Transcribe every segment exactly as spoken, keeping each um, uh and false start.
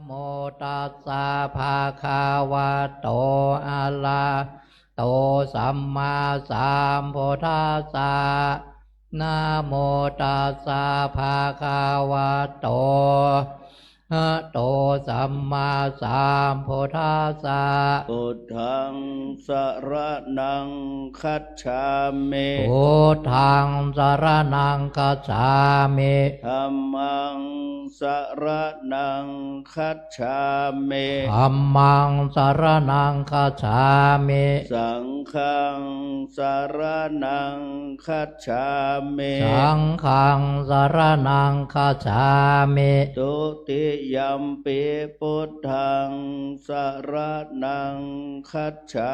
โมตัสสะ ภะคะวะโต อะระหะโต สัมมาสัมพุทธัสสะ นะโมตัสสะ ภะคะวะโต อะระหะโต สัมมาสัมพุทธัสสะ พุทธัง สะระณัง คัจฉามิ พุทธัง สะระณัง คัจฉามิ ธัมมัง สะระณัง คัจฉามิ ธัมมัง สะระณัง คัจฉามิ สังฆัง สะระณัง คัจฉามิ สังฆัง สะระณัง คัจฉามิ ทุติยัมปิ พุทธัง สะระณัง คัจฉา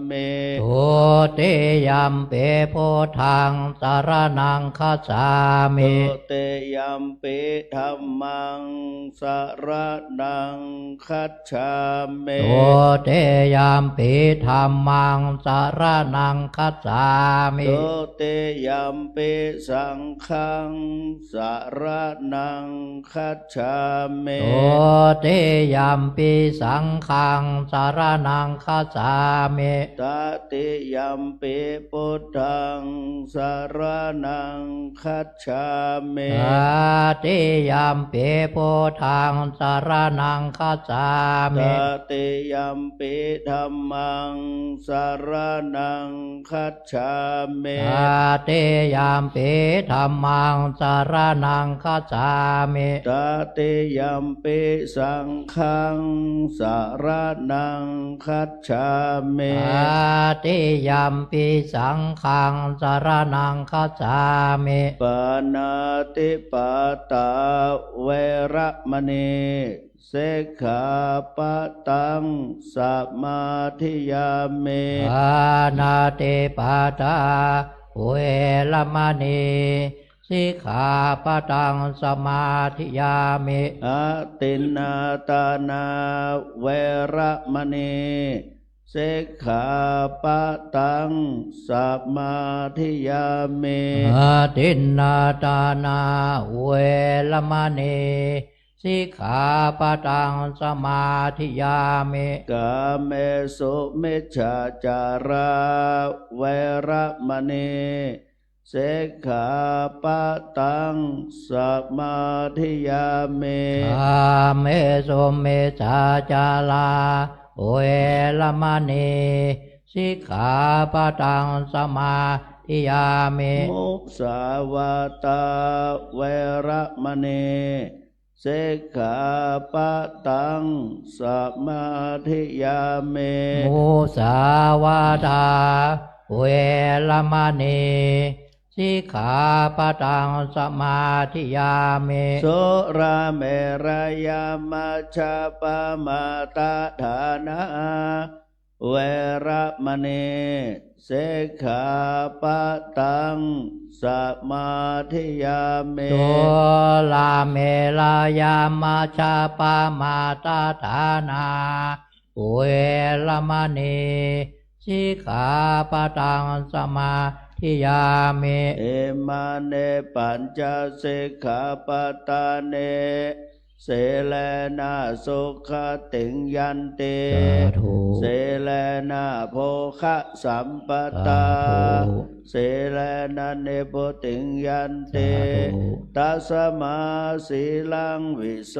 มิ ทุติยัมปิ พุทธัง สะระณัง คัจฉามิ ทุติยัมปิ ธัมมัง สะระณัง คัจฉามิ ทุติยัมปิ ธัมมัง สะระณัง คัจฉามิ ทุติยัมปิ สังฆัง สะระณัง คัจฉามิ ทุติยัมปิ สังฆัง สะระณัง คัจฉามิ ตติยัมปิ พุทธัง สะระณัง คัจฉามิ ตติยัมปิ พุทธัง สะระณัง คัจฉามิ ตติยัมปิ ธัมมัง สะระณัง คัจฉามิ ตติยัมปิ ธัมมัง สะระณัง คัจฉามิ ตติยัมปิ สังฆัง สะระณัง คัจฉามิ ตติยัมปิ สังฆัง สะระณัง คัจฉามิ ปาณาติปาตา เวระมะณี สิกขาปะตัง สะมาธิยามิ ปาณาติปาตา เวระมะณี สิกขาปะตัง สะมาธิยามิ อทินนาทานา เวระมะณี สิกขาปะตัง สะมาธิยามิ อทินนาทานา เวระมะณี สิกขาปะตัง สะมาธิยามิ กาเมสุมิจฉาจารา เวระมะณี สิกขาปะตัง สะมาธิยามิ กาเมสุมิจฉาจารา เวระมะณี สิกขาปะตัง สะมาธิยามิ มุสาวาทา เวระมะณี สิกขาปะตัง สะมาธิยามิ มุสาวาทา เวระมะณี สิกขาปะตัง สะมาธิยามิ สุราเมรยะมัจจะปะมาทะฐานา เวระมะณี สิกขาปะตัง สะมาธิยามิ สุราเมรยะมัจจะปะมาทะฐานา เวระมะณี สิกขาปะตัง สะมาธิยามิ อิมานิปัญจะสิกขาปะทานิ สีเลนะสุขะติงยันติ สาธุ สีเลนะโภคะสัมปะทา สาธุ สีเลนะนิพพุติงยันติ สาธุ ตัสมาสีลังวิโส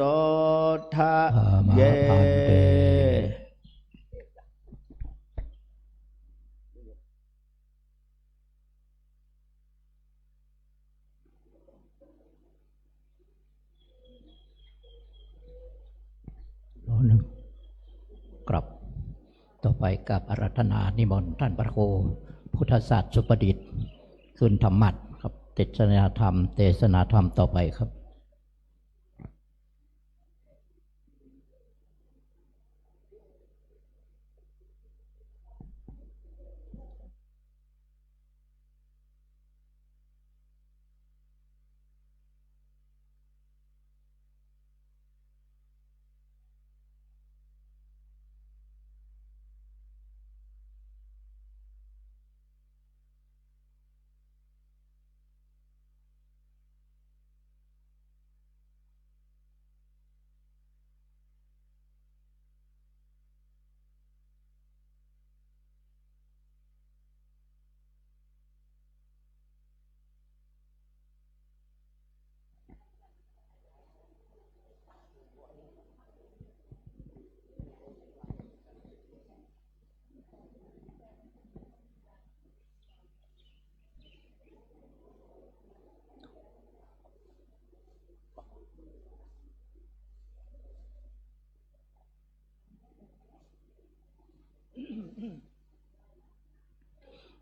ทะ ขะมา เย ภันเต รอหนึ่ง ครับ ต่อไปกราบอาราธนานิมนต์ท่านพระครูพุทธศาสสุประดิษฐ์ ขึ้นธรรมัสน์ครับ เทศนาธรรม เทศนาธรรมต่อไปครับ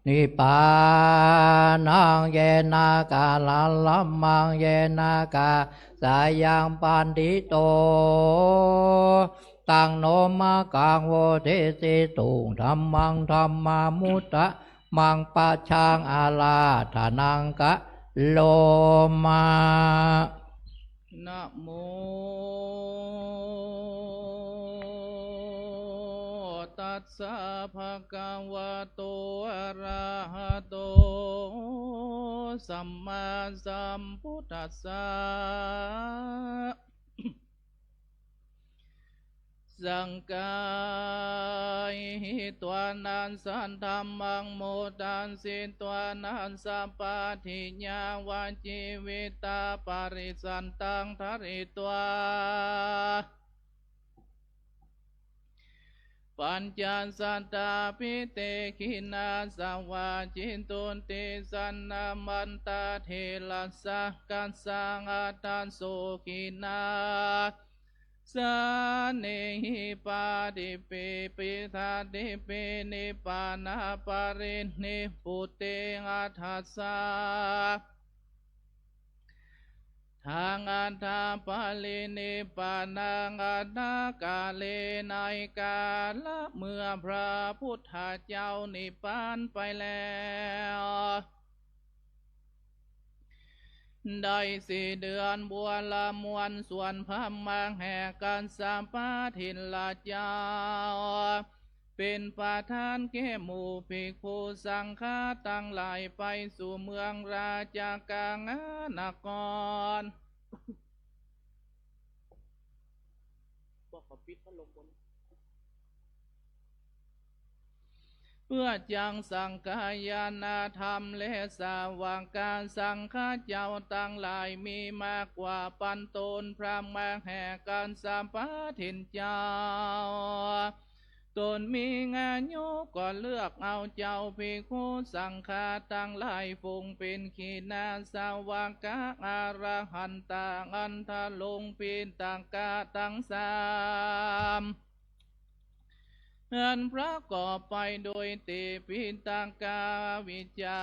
นิพพานัง เยนะ กะละละมัง เยนะ กะสายัง ปัณฑิโต ตัง โน มะกัง โวเทสิตุง ธัมมัง ธัมมามุตตะมัง ปะชัง อาราธนัง กะโรมะ นะโม ตัสสะ ภะคะวะโต อะระหะโต สัมมาสัมพุทธัสสะ สักกายิตวา นัสสัตธัมมัง โมทัสสิตวา นัสสะปาทิยา วะ จีวิตา ปะริสัตตัง ทะริตวา ปัญจสัตตา ปิเตขินาสะวา จินตุนติสะนะ มันตา เถระสะ กัสสะ อัตถะโสขินา สะเนหิ ปาทิเป ปิสาทิเป นิพพานะปะรินิพพุเต อัตถะสะ ทาง อัตถะปะรินิพพานัง อัตถะกาเลนะ ในกาละเมื่อพระพุทธเจ้านิพพานไปแล้ว ได้สี่เดือน บัวละมวล ส่วนพระมเหกัสสปะเถระเจ้า เป๋นประธานแก่หมู่ภิกขุสังฆะตังหลาย ไปสู่เมืองราชกะหนคร บอกขอปิดพัดลมบน เปื้อจักสังฆายานะธรรม และสาวกสังฆะเจ้าตังหลาย มีมากกว่าปันตน พระมเหกัสสปะเถระเจ้า ตนมีอายุ ก็เลือกเอาเจ้าภิกขุสังฆะตังหลาย ฝูงเป๋นขีณาสาวกะ อรหันตะ อันทรงปิฎกะตังสามอันประกอบไปโดยเตปิฎกวิชา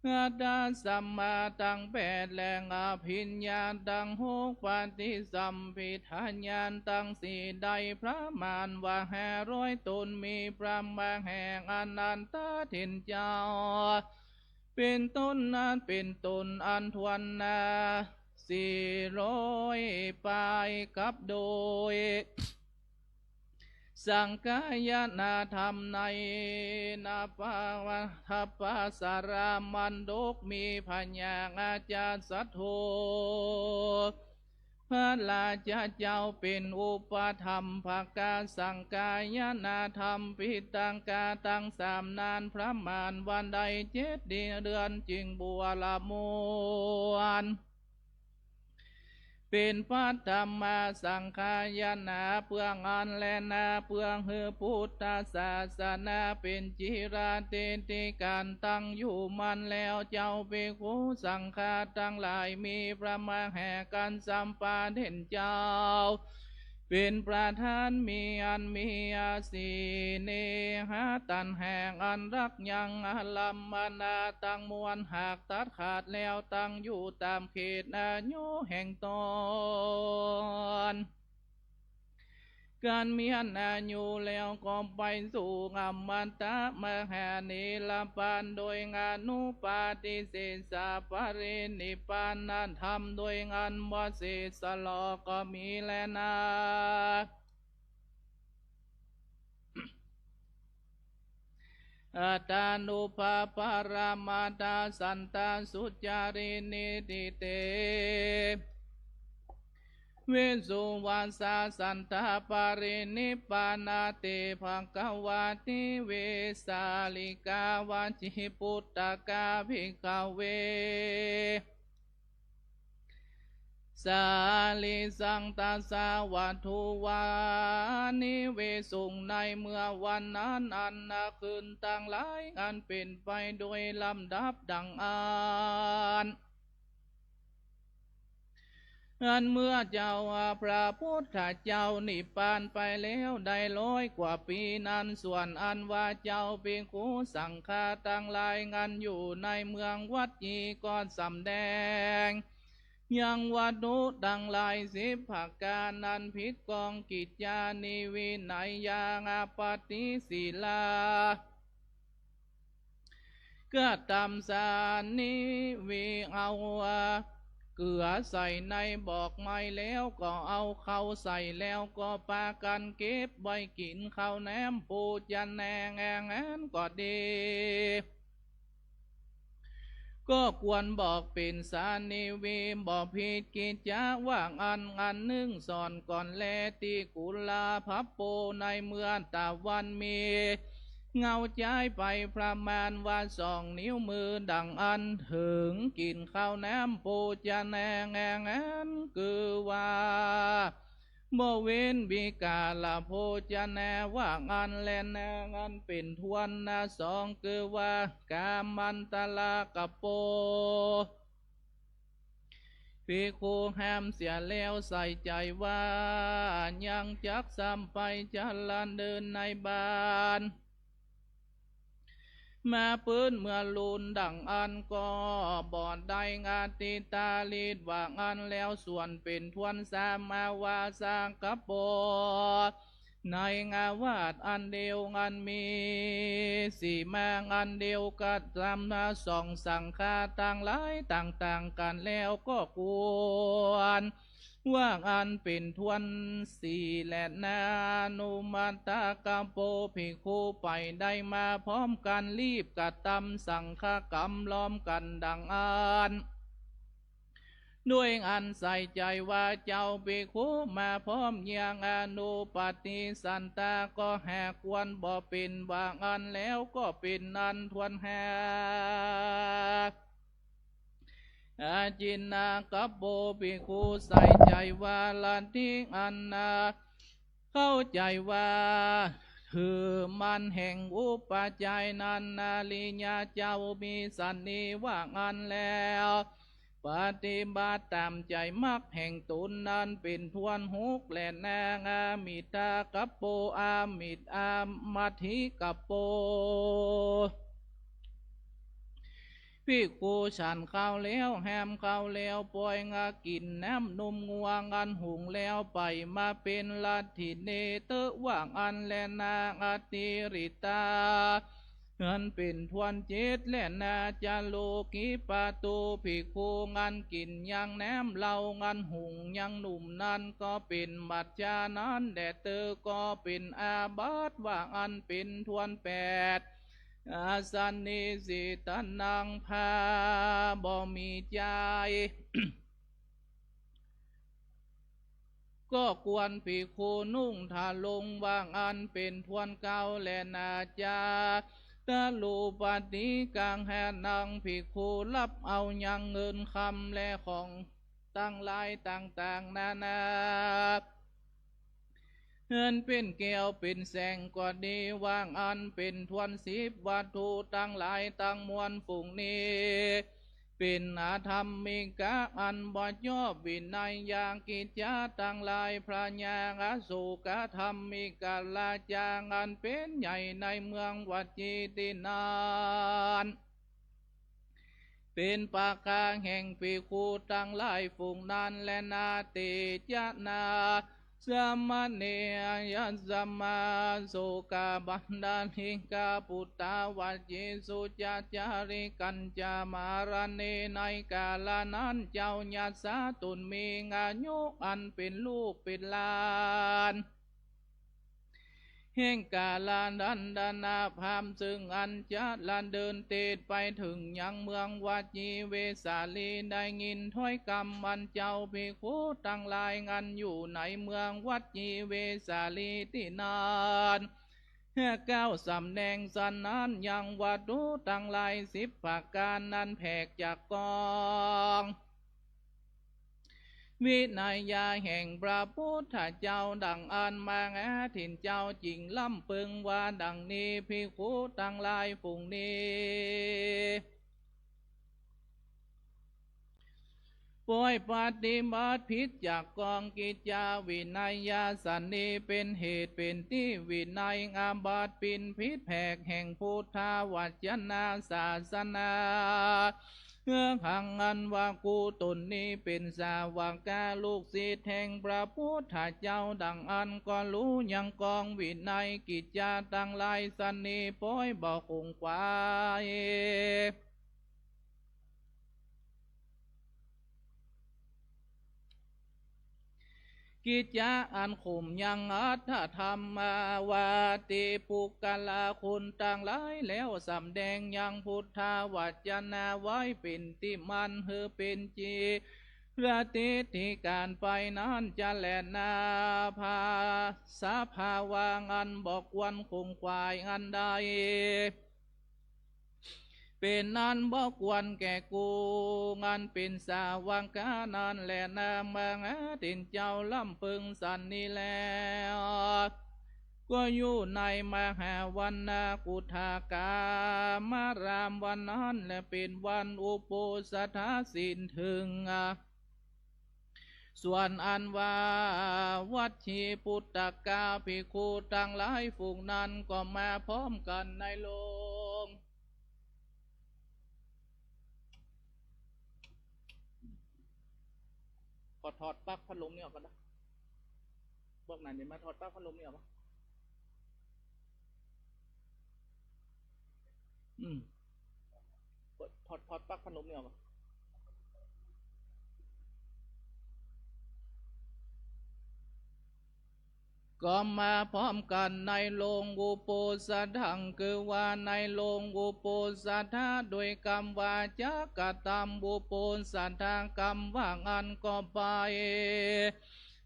อัตถะสัมมาตังแปด และอภิญญาตังหก ปฏิสัมภิทาญาณตังสี่ ได้ประมาณว่าห้าร้อยตน มีพระมเหกัสสปะเถระเจ้า เป๋นต้นนั้น เป๋นต้นอันถ้วนหน้า สี่ร้อยปายกับโดย สังฆายานะธรรมในนปวทัพพสรามัณฑก มีพญาอาจาสัทโธ พระราชาเจ้าเป๋นอุปถัมภกะ สังฆายานะธรรมปิฎกะตังสามนั้น ประมาณวันได้เจ็ดเดือน จึงบัวละมวล เป๋นปัทมาสังฆายานะ เปื้องอันแลนา เปื้องหื้อพุทธศาสนาเป๋นจิราธิฐิการตั้งอยู่มั่นแล้ว เจ้าภิกขุสังฆะตังหลาย มีพระมเหกัสสปะเถระเจ้า เป๋นประธาน มีอันมีอาศีเนหะตัณหาอันรักยังอารัมมณาตังมวล หากตัดขาดแล้ว ตั้งอยู่ต๋ามเขตอายุแห่งตน กันเมียนอายุแล้วก็ไปสู่อมตะมหานิรพาน โดยอนุปาทิเสสะปรินิพพานธรรม โดยอันบ่เสสสลอกก็มีแลนา อัตตานุภาพปรมัตถสันตสุจารินิธิเต วิสุวัสสะสันตปรินิพพานาเต ภะคะวาติเวสาลิกาวาจิปุตตะกาภิกขเว สาลีสังตัสสะวัตถุวานิเวสุง ในเมื่อวันนั้น อันนาคืนตังหลายอันเป๋นไปโดยลำดับดังอั้น อันเมื่อเจ้าพระพุทธเจ้านิพพานไปแล้วได้ร้อยกว่าปี๋นั้น ส่วนอันว่าเจ้าภิกขุสังฆะตังหลายอันอยู่ในเมืองวัชชีก็สำแดงยังวัตถุตังหลายสิบประก๋านนั้น ผิดกองกิจจานิวินัย ยังปฏิศีลา กระตำสันนิวิ เอาเกลือใส่ในบอกไม้แล้วก็เอาเข้าใส่แล้วก็ปากั๋นเก็บไว้กิ๋นข้าวแหนมปูจะแนงแองแอนก็ดี ก็ควรบอกเป๋นสันนิวิ บ่ผิดกิจจะว่าอั้น อันนึ่งส่อนก่อนแล ตี้กุลาภัพโป ในเมืองตะวันมี เงาจ้ายไปประมาณว่าสองนิ้วมือดังอั้น เถิงกิ๋นข้าวแหนมปูจะแนงแองแอนคือว่า บ่เว้นวิกาลโภชนา ว่าอั้นแลนา อันเป๋นถ้วนนา สองคือว่ากามันตละกัปโป ภิกขุห้ามเสียแล้วใส่ใจ๋ว่ายังจักซ้ำไปจะละเดินในบ้าน มาปื้นเมื่อลูนดังอั้นก็บ่ได้งาติตาลีดว่าอั้นแล้ว ส่วนเป๋นถ้วนสามาวาสากัปโป ในงาวาดอันเดียวอันมีสีมางอันเดียวกระตำนา ส่องสังฆาตังหลายต่างๆ กั๋นแล้วก็ควร ว่าอั้นเป๋นถ้วนสี่แลนา อนุมัตตะกัปโป ภิกขุไปได้มาพร้อมกั๋น รีบกระตำสังฆกรรมล้อมกั๋นดังอั้น ด้วยอันใส่ใจ๋ว่าเจ้าภิกขุมาพร้อมยังอนุปฏิสันตา ก็หากควรบ่เป๋นว่าอั้นแล้วก็เป๋นอันถ้วนห้า อาจินนากัปโป ภิกขุใส่ใจ๋ว่าลัทธิอันนา เข้าใจ๋ว่าถือมันแห่งอุปาจายนั้น อริยะเจ้ามีสันนิว่าอั้นแล้ว ปฏิบัติต๋ามใจ๋มัคแห่งต๋นนั้นเป๋นถ้วนหกแลนา อามิตากัปโป อามิต อามัตถิกัปโป ภิกขุฉันข้าวแล้ว ห้ามข้าวแล้ว ป่อยงากิ๋นน้ำนมงัวอันหุงแล้ว ไปมาเป๋นลัทธิเนเตอะว่าอั้นแลนา อติริตา อันเป๋นถ้วนเจ็ดแลนา จาโลกิปาตู ภิกขุอันกิ๋นยังน้ำเหล้าอันหุงยังหนุ่มนั้นก็เป๋นมัจจานั้นแด่เตอะ ก็เป๋นอาบัติว่าอั้นเป๋นถ้วนแปด อาสันนิสิตานัง ผ้าบ่มีจาย ก็ควรภิกขุนุ่งทรงว่าอั้นเป๋นถ้วนเก้าแลนา จาตรูปฏิกังหานัง ภิกขุฮับเอายังเงินคำและของตังหลายต่างๆ นานา อันเป๋นแก้วเป๋นแสงก็ดีว่าอั้นเป๋นถ้วนสิบ วัตถุตังหลายตังมวลฝูงนี้ เป๋นอธรรมิกะอันบ่ชอบวินัยยากิจจาตังหลาย พระยาอโศกธรรมิกะราชาอันเป๋นใหญ่ในเมืองวัชชีตี้นั้น เป๋นปะกาแห่งภิกขุตังหลายฝูงนั้นแลนา เตจะนา สมะเน ยัสมา โสกะปัณฑาริกาปุตตา วัชชีสุจาจาริกัญจามารเณ ในกาละนั้นเจ้ายัสสาต๋นมีอายุอันเป๋นลูกเป๋นหลาน แห่งกาละดันดนาพราหมณ์ ซึ่งอันจะละเดินเตดไปเถิงยังเมืองวัชชีเวสาลี ได้ยินถ้อยกำอันเจ้าภิกขุตังหลายอันอยู่ในเมืองวัชชีเวสาลีตี้นั้น กล่าวสำแดงสันนั้นยังวัตถุตังหลายสิบประก๋านนั้นแผกจากกอง วินัยยาแห่งพระพุทธเจ้าดังอั้นมาหาถินเจ้าจิ่งล้ำเปิงว่าดังนี้ ภิกขุตังหลายฝูงนี้ ป้อยปฏิบัติผิดจากกองกิจจาวินัยสันนี้ เป๋นเหตุเป๋นตี้วินัยอาบัติเป๋นผิดแผกแห่งพุทธวจนะศาสนา เฮือหังอันว่ากูต๋นนี้เป๋นสาวกะลูกศิษย์แห่งพระพุทธเจ้า ดังอั้นก็ฮู้ยังกองวินัยกิจจาตังหลายสันนี้ ป้อยบ่ขงขวาย กิจจาอันข่มยังอัตถธรรมวาติ ปุคคละคุณตังหลายแล้ว สำแดงยังพุทธวจนะไว้เป๋นตี้มั่นหื้อเป๋นจี ประติฏฐิก๋านไปนั้นจะแลนา ภาสภาวะอันบ่ควรขงขวายอันใด เป๋นอันบ่ควรแก่กู อันเป๋นสาวกะนั้นแลนา มหาเถรเจ้าลำเปิงสันนี้แล้ว ก็อยู่ในมหาวันนากุฏกามารามวันนั้น และเป๋นวันอุโปสถศีลเถิง ส่วนอันว่าวัชชีปุตตกะภิกขุตังหลายฝูงนั้นก็มาพร้อมกั๋นในโลง ขอถอดปลั๊กพัดลมนี่ออกก่อนนะ พวกนั้นนี่มาถอดปลั๊กพัดลมนี่ออกปะ อืม เปิด ถอด ถอดปลั๊กพัดลมนี่ออก ก็มาพร้อมกั๋นในโลงอุโปสถัง คือว่าในโลงอุโปสถะ โดยกำว่าจักกะตำอุโปสถกำว่าอั้นก็ไป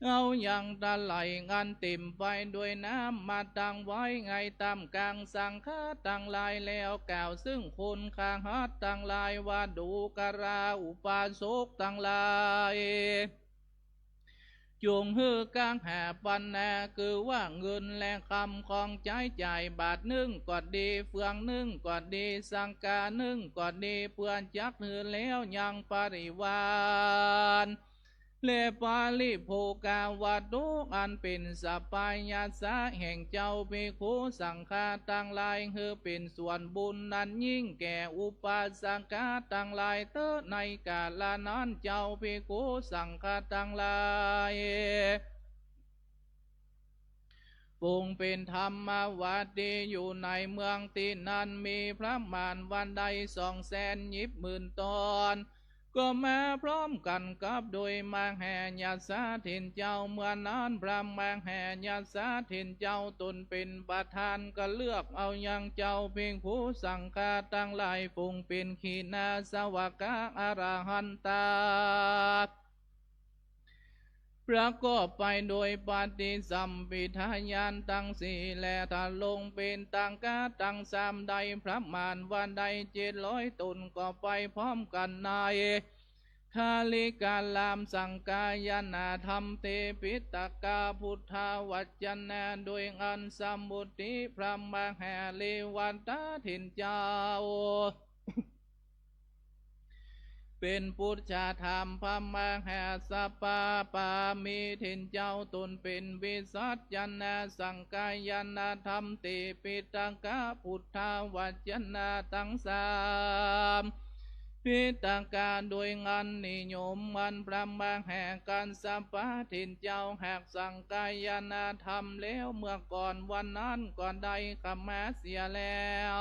เอายังตะไหล่อันเต๋มไปโดยน้ำมาตั้งไว้ในต้ามก๋างสังฆะตังหลายแล้ว กล่าวซึ่งคนคฤหัสถ์ตังหลายว่า ดูกราอุบาสกตังหลาย จงหื้อกังหาปัณณะ คือว่าเงินและกำของใจ๊จ่าย บาตรนึ่งก็ดี เฟืองนึ่งก็ดี สังฆานึ่งก็ดี เปื้อจักหื้อแล้วยังปริวารและปริโภควัตถุ อันเป๋นสัปปายาสะแห่งเจ้าภิกขุสังฆะตังหลาย หื้อเป๋นส่วนบุญนั้นยิ่งแก่อุบาสกะตังหลายเต๊อะ ในกาละนั้นเจ้าภิกขุสังฆะตังหลาย ปรุงเป๋นธรรมวาทีอยู่ในเมืองตี้นั้น มีพระมารว่าได้สองแสนหยิบหมื่นต๋น ก็มาพร้อมกั๋นกับโดยมหายาสะเถรเจ้า เมื่อนั้นพระมหายาสะเถรเจ้าตนเป๋นประธาน ก็เลือกเอายังเจ้าภิกขุสังฆะตังหลายฝูงเป๋นขีณาสวากะอรหันตา ประกอบไปโดยปฏิสัมภิทาญาณตังสี่ และถ้าลงเป๋นตังกะตังสามได้ พระมารว่าได้เจ็ดร้อยต๋น ก็ไปพร้อมกั๋นในคาลิกะราม สังคายนาธรรมเต ปิตกะพุทธวจนะ โดยอั้นสมุติพระมหาเรวัตเถรเจ้า เป๋นปุจฉาถามพระมหาสัพพะปามีเถรเจ้า ตนเป๋นวิสัชนา สังคายนาธรรมเต ปิตกะพุทธวจนะตังสาม ปิตกะโดยอั้นนิยมอันพระมหากัสสปะเถรเจ้าหากสังคายนาธรรมแล้วเมื่อก่อนวันนั้นก็ได้ขมาเสียแล้ว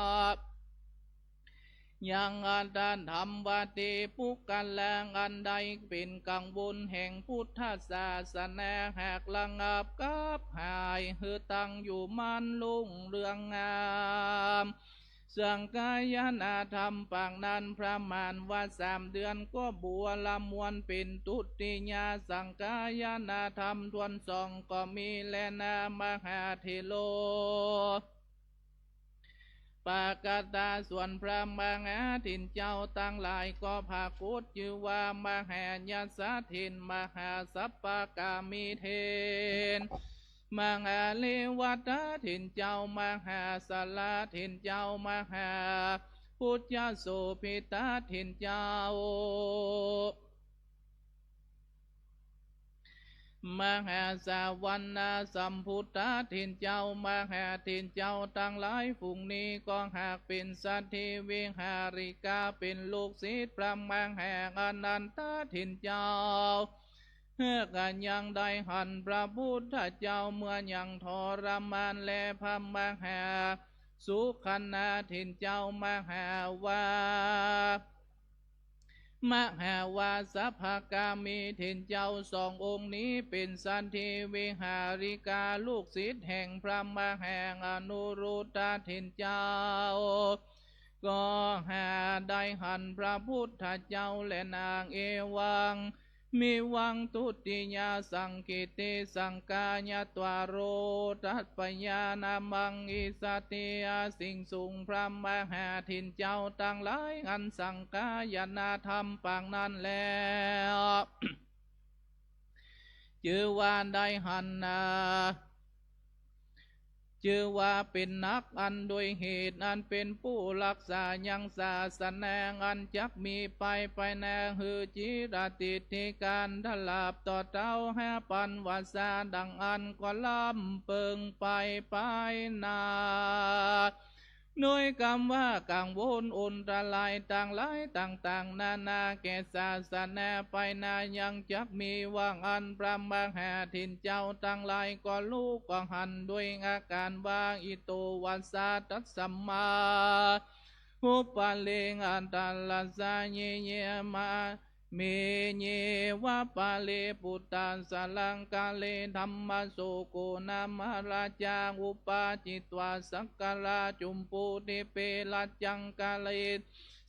ยังอัตถธรรมวาทีปุคคละอันใดเป๋นกังวลแห่งพุทธศาสนา หากระงับกับหายหื้อตั้งอยู่มั่นรุ่งเรืองงาม สังคายนาธรรมปางนั้น พระมารว่าสามเดือนก็บัวละมวลเป๋นทุติยสังคายนาธรรมถ้วนสองก็มีแลนามหาเถโร ปกตา ส่วนพระมหาเถรเจ้าตังหลายก็ผะโกตจื้อว่ามหายาสะเถร มหาสัพพะกามีเถร มหาเรวัตเถรเจ้า มหาสละเถรเจ้า มหาปุจจโสภิตเถรเจ้า มหาสวรรณสัมพุทธาถินเจ้า มหาถินเจ้าตังหลายฝูงนี้ ก็หากเป๋นสัตว์ตี้วิหาริกา เป๋นลูกศิษย์พระมหาอนันทาถินเจ้า หากอันยังได้หันพระพุทธเจ้า เมื่อยังทรมานแล พระมหาสุขันนาถินเจ้า มหาวา มหาวาสภกามีถินเจ้า สององค์นี้เป๋นสัตว์ตี้วิหาริกา ลูกศิษย์แห่งพระมหาอนุรุทธาถินเจ้า ก็หาได้หันพระพุทธเจ้าแลนาง เอวัง เมวัง ทุติยสังกิตติสังกายะตวาโร ทัพพยานามัง อิสติ อาสิงสุง พระมหาถินเจ้าตังหลาย อันสังกายนาธรรมปางนั้นแล้ว จื้อว่าได้หันนา จื้อว่าเป๋นนัก อันโดยเหตุอันเป๋นผู้รักษายังศาสนา อันจักมีไปไปหน้า หื้อจิรติฏฐิกาลตลอดต่อเต้าห้าปันวาสา ดังอั้นก็ล้ำเปิงไปไปหน้า โดยกำว่ากังวลอุนตรายตังหลายต่างๆ นานาแก่ศาสนา ไปหน้ายังจักมี ว่าอั้น พระมหาถินเจ้าตังหลายก็ฮู้ก็หัน โดยอาก๋านว่า อิโต วัสสา ตัสมา หุปปะเร อันตรัสสะ เย เย มะ เม เยวะปะเร ปุตตะสะรังกะเร ธัมมะโสโก นามะราชา อุปาจิตวา สักกะรา จุมพูดิปเป รัจจังกะเร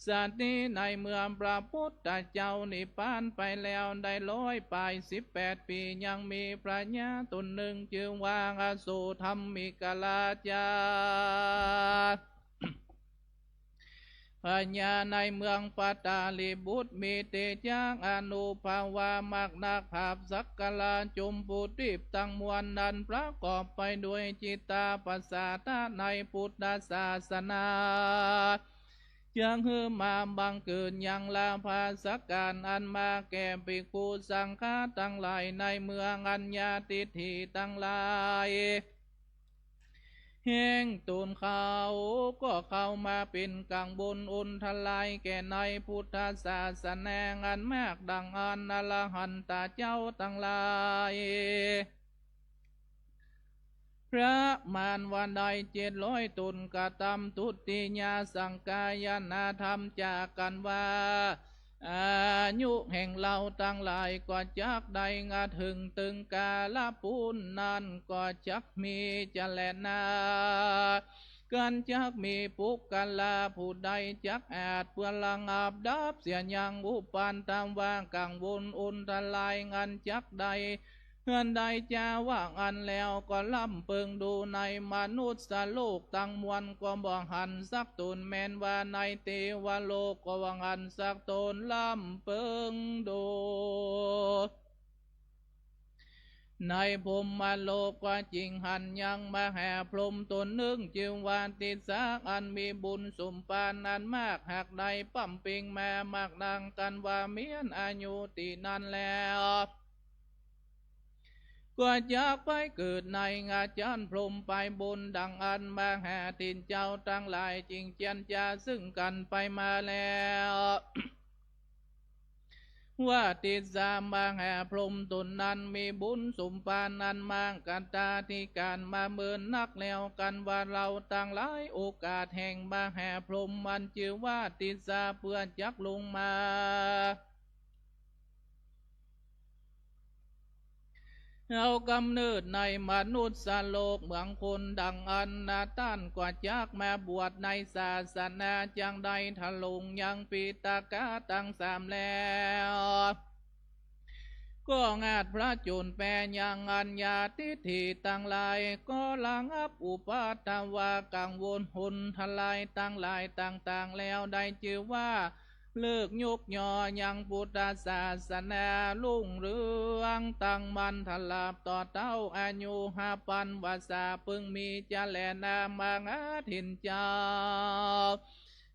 สันติ ในเมื่อพระพุทธเจ้านิพพานไปแล้วได้ร้อยปายสิบแปดปี๋ ยังมีพญาต๋นนึ่งจื้อว่าอโศธัมมิกราชา พญาในเมืองปัตตาลีบุตร มีเตจะอานุภาวามากนัก หาบสักกะรา จุมพูดิปตังมวลนั้นประกอบไปด้วยจิตตาประสาทะในพุทธศาสนา จักหื้อมาบังเกิดยังลาภาสก๋ารอันมากแก่ภิกขุสังฆะตังหลายในเมือง อันญาติฏฐิตังหลายแห่งต๋นเขาก็เข้ามาเป๋นกังวลอุนทรายแก่ในพุทธศาสนาอันมาก ดังอั้นอรหันตะเจ้าตังหลาย ประมาณว่าได้เจ็ดร้อยต๋น กระตำทุติยสังกายนาธรรมจากกั๋นว่า อายุแห่งเฮาตังหลายก็จักได้งาเถิงเถิงกาลปูนนั้นก็จักมีจะแลนา กันจักมีปุคคละผู้ใดจักอาจเปื้อระงับดับเสียยังอุปาทวะกังวลอุนทรายอันจักได้ อันใดจาว่าอั้นแล้วก็ล้ำเปิงดูในมนุษย์โลกตังมวลก็บ่หันสักต๋น แม้นว่าในเตวโลกก็บ่หันสักต๋น ล้ำเปิงดู ในพรหมโลกก็จึงหันยังมหาพรหมต๋นนึ่งจื้อว่าติสสะ อันมีบุญสมภารอันมาก หากได้บำเพ็งมามากนัก กันว่าเมี้ยนอายุตี้นั้นแล้ว ก็จักไปเกิดในอาจารย์พรหมไปบุญ ดังอั้นมหาถินเจ้าตังหลายจึงเจียรจาซึ่งกั๋นไปมาแล้ว ว่าติสสะมหาพรหมต๋นนั้นมีบุญสมภารอันมาก กัตตาธิการมาเมินนักแล้ว กันว่าเฮาตังหลายโอกาสแห่งมหาพรหมอันจื้อว่าติสสะเปื้อจักลงมา เฮากำเนิดในมนุษย์โลกเมืองคน ดังอั้นนาต้านก็จักมาบวชในศาสนา จักได้ทรงยังปิฎกะตังสามแล้ว ก็อาจผจญไปยังอันญาติฏฐิตังหลาย ก็ระงับอุปาทวะกังวลอุนทรายตังหลายต่างๆ แล้วได้จื้อว่า เลิกยกย่อยังพุทธศาสนารุ่งเรืองตั้งมั่นตลอดต่อเต้าอายุห้าปันวาสา เปิงมีจะแลนามหาถินเจ้า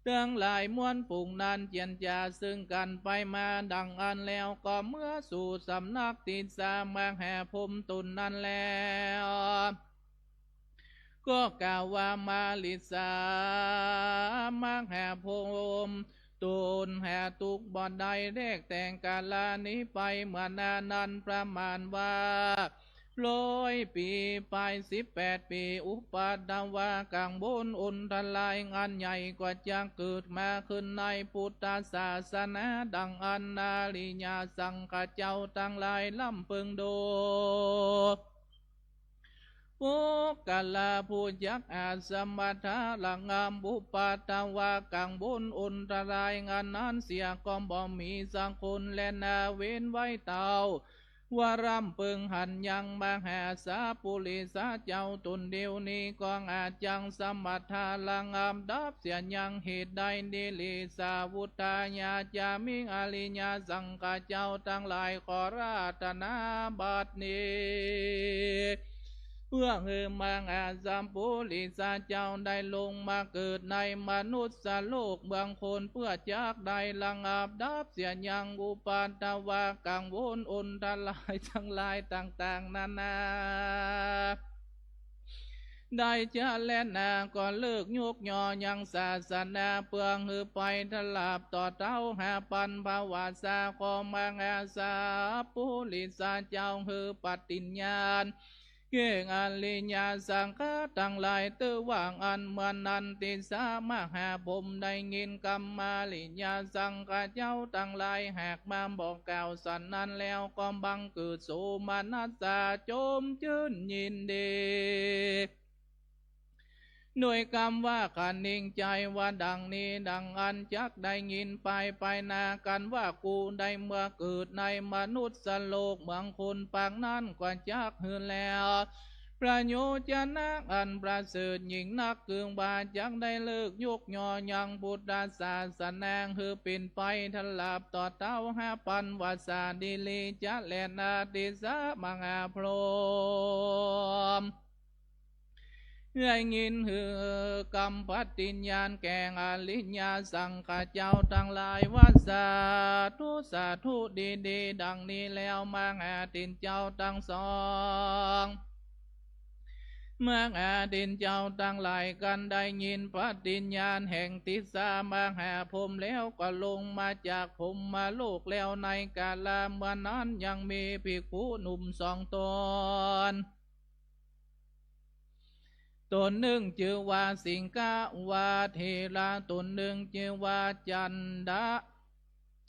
ตึงหลายมวลฝูงนั้นเจียรจ๋าซึ่งกั๋นไปมาดังอั้นแล้ว ก็เมือสู่สำนักติสสามหาพรหมต๋นนั้นแล้ว ก็กล่าวว่า มาริสสามหาพรหมต๋นหาตุ๊กข์บ่ได้แลกแต่งกาลานี้ไป เมื่อหน้านั้นประมาณว่า ร้อยปี๋ไป สิบแปดปี๋ อุปัทวะกังวลอันตรายอันใหญ่กว่าจักเกิดมาขึ้นในปุทธศาสนา ดังอั้นอริยสังฆะเจ้าตังหลายร่ำเปิงโด ปุคคละผู้จักอาจสมถะระงับอุปัทวะกังวลอันตรายอันนั้นเสียก็บ่มีสักคนแลนา เว้นไว้เต้าว่าร่ำเปิงหันยังมหาสาปุริสะเจ้าต๋นเดียวนี้ ก็อาจจักสมถะระงับดับเสียยัง เหตุใด นิริสสาวุฒายาจามิ อริยสังฆะเจ้าตังหลาย ขออาราธนาบัดนี้ เปื้อหื้อมหาสาปุริสะเจ้าได้ลงมาเกิดในมนุสสโลกเมืองคน เปื้อจักได้ระงับดับเสียยังอุปัทวะกังวลอันตรายตังหลายต่างๆ นานา ได้จะแลนา ก็เลิกยกยอยังศาสนา เปื้อหื้อไปตลอดต่อเต้าหาปันภวาสาของมหาสาปุริสะเจ้า หื้อปฏิญญาณ แก่อริยสังฆะตังหลาย เตื้อว่าอั้น เมื่อนั้นติสสามหาพรหมได้ยินกำอริยสังฆะเจ้าตังหลายหากมาบอกกล่าวสันนั้นแล้ว ก็บังเกิดโสมนัสสะจมจื้นยินดี ด้วยกำว่าคะนิงใจ๋ว่าดังนี้ ดังอั้นจักได้ยินไปไปนากั๋นว่า กูได้เมือเกิดในมนุสสโลกเมืองคนปางนั้น ก็จักหื้อแล้ว พระโยชนะอันประเสริฐยิ่งนัก คือว่าจักได้เลิกยกยอยังพุทธศาสนา หื้อเป๋นไปตลอดต่อเต้าหาปันภวาสา ดีหลีจะแลนา ติสสามหาพรหม ได้ยินหื้อกำปฏิญญาณแก่อริยสังฆะเจ้าตังหลายว่า สาธุ สาธุ ดีๆ ดังนี้แล้ว มหาเถรเจ้าตังสอง มหาเถรเจ้าตังหลายกั๋นได้ยินปฏิญญาณแห่งติสสามหาพรหมแล้ว ก็ลงมาจากพรหมโลกแล้ว ในกาละเมื่อนั้นยังมีภิกขุหนุ่มสองต๋น ต๋นนึ่งจื้อว่าสิงหวาเถระ ต๋นนึ่งจื้อว่าจันดะ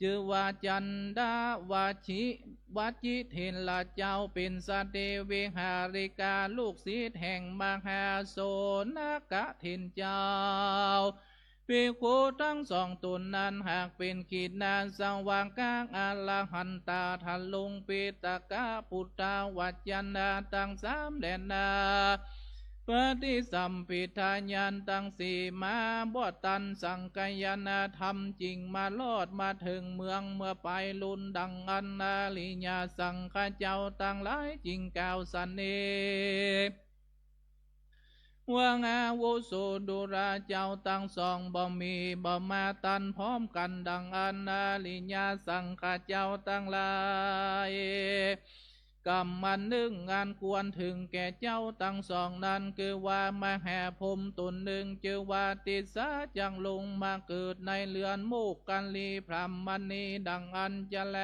จื้อว่าจันดะวัชิ วัชิเถระเจ้า เป๋นสตรีวิหาริกา ลูกศิษย์แห่งมหาโสณกะเถรเจ้า ภิกขุตังสองต๋นนั้นหากเป๋นขีณาสวากะอรหันตา ทรงปิฎกะปุทธวจนะตังสามแลนา ปฏิสัมภิทาญาณตังสี่มา บ่ตันสังคายนธรรม จึงมารอดมาเถิงเมืองเมื่อปายลุน ดังอั้นอริยสังฆะเจ้าตังหลายจึงกล่าวสันนี้ ว่าอาวุโสดูราเจ้าตังสอง บ่มีบ่มาตันพร้อมกั๋น ดังอั้นอริยสังฆะเจ้าตังหลาย กำอันนึ่งอันควรเถิงแก่เจ้าตังสองนั้น คือว่ามหาพรหมต๋นนึ่งจื้อว่าติสสา จักลงมาเกิดในเฮือนโมคคัลลีพรหมณี ดังอั้นจะแล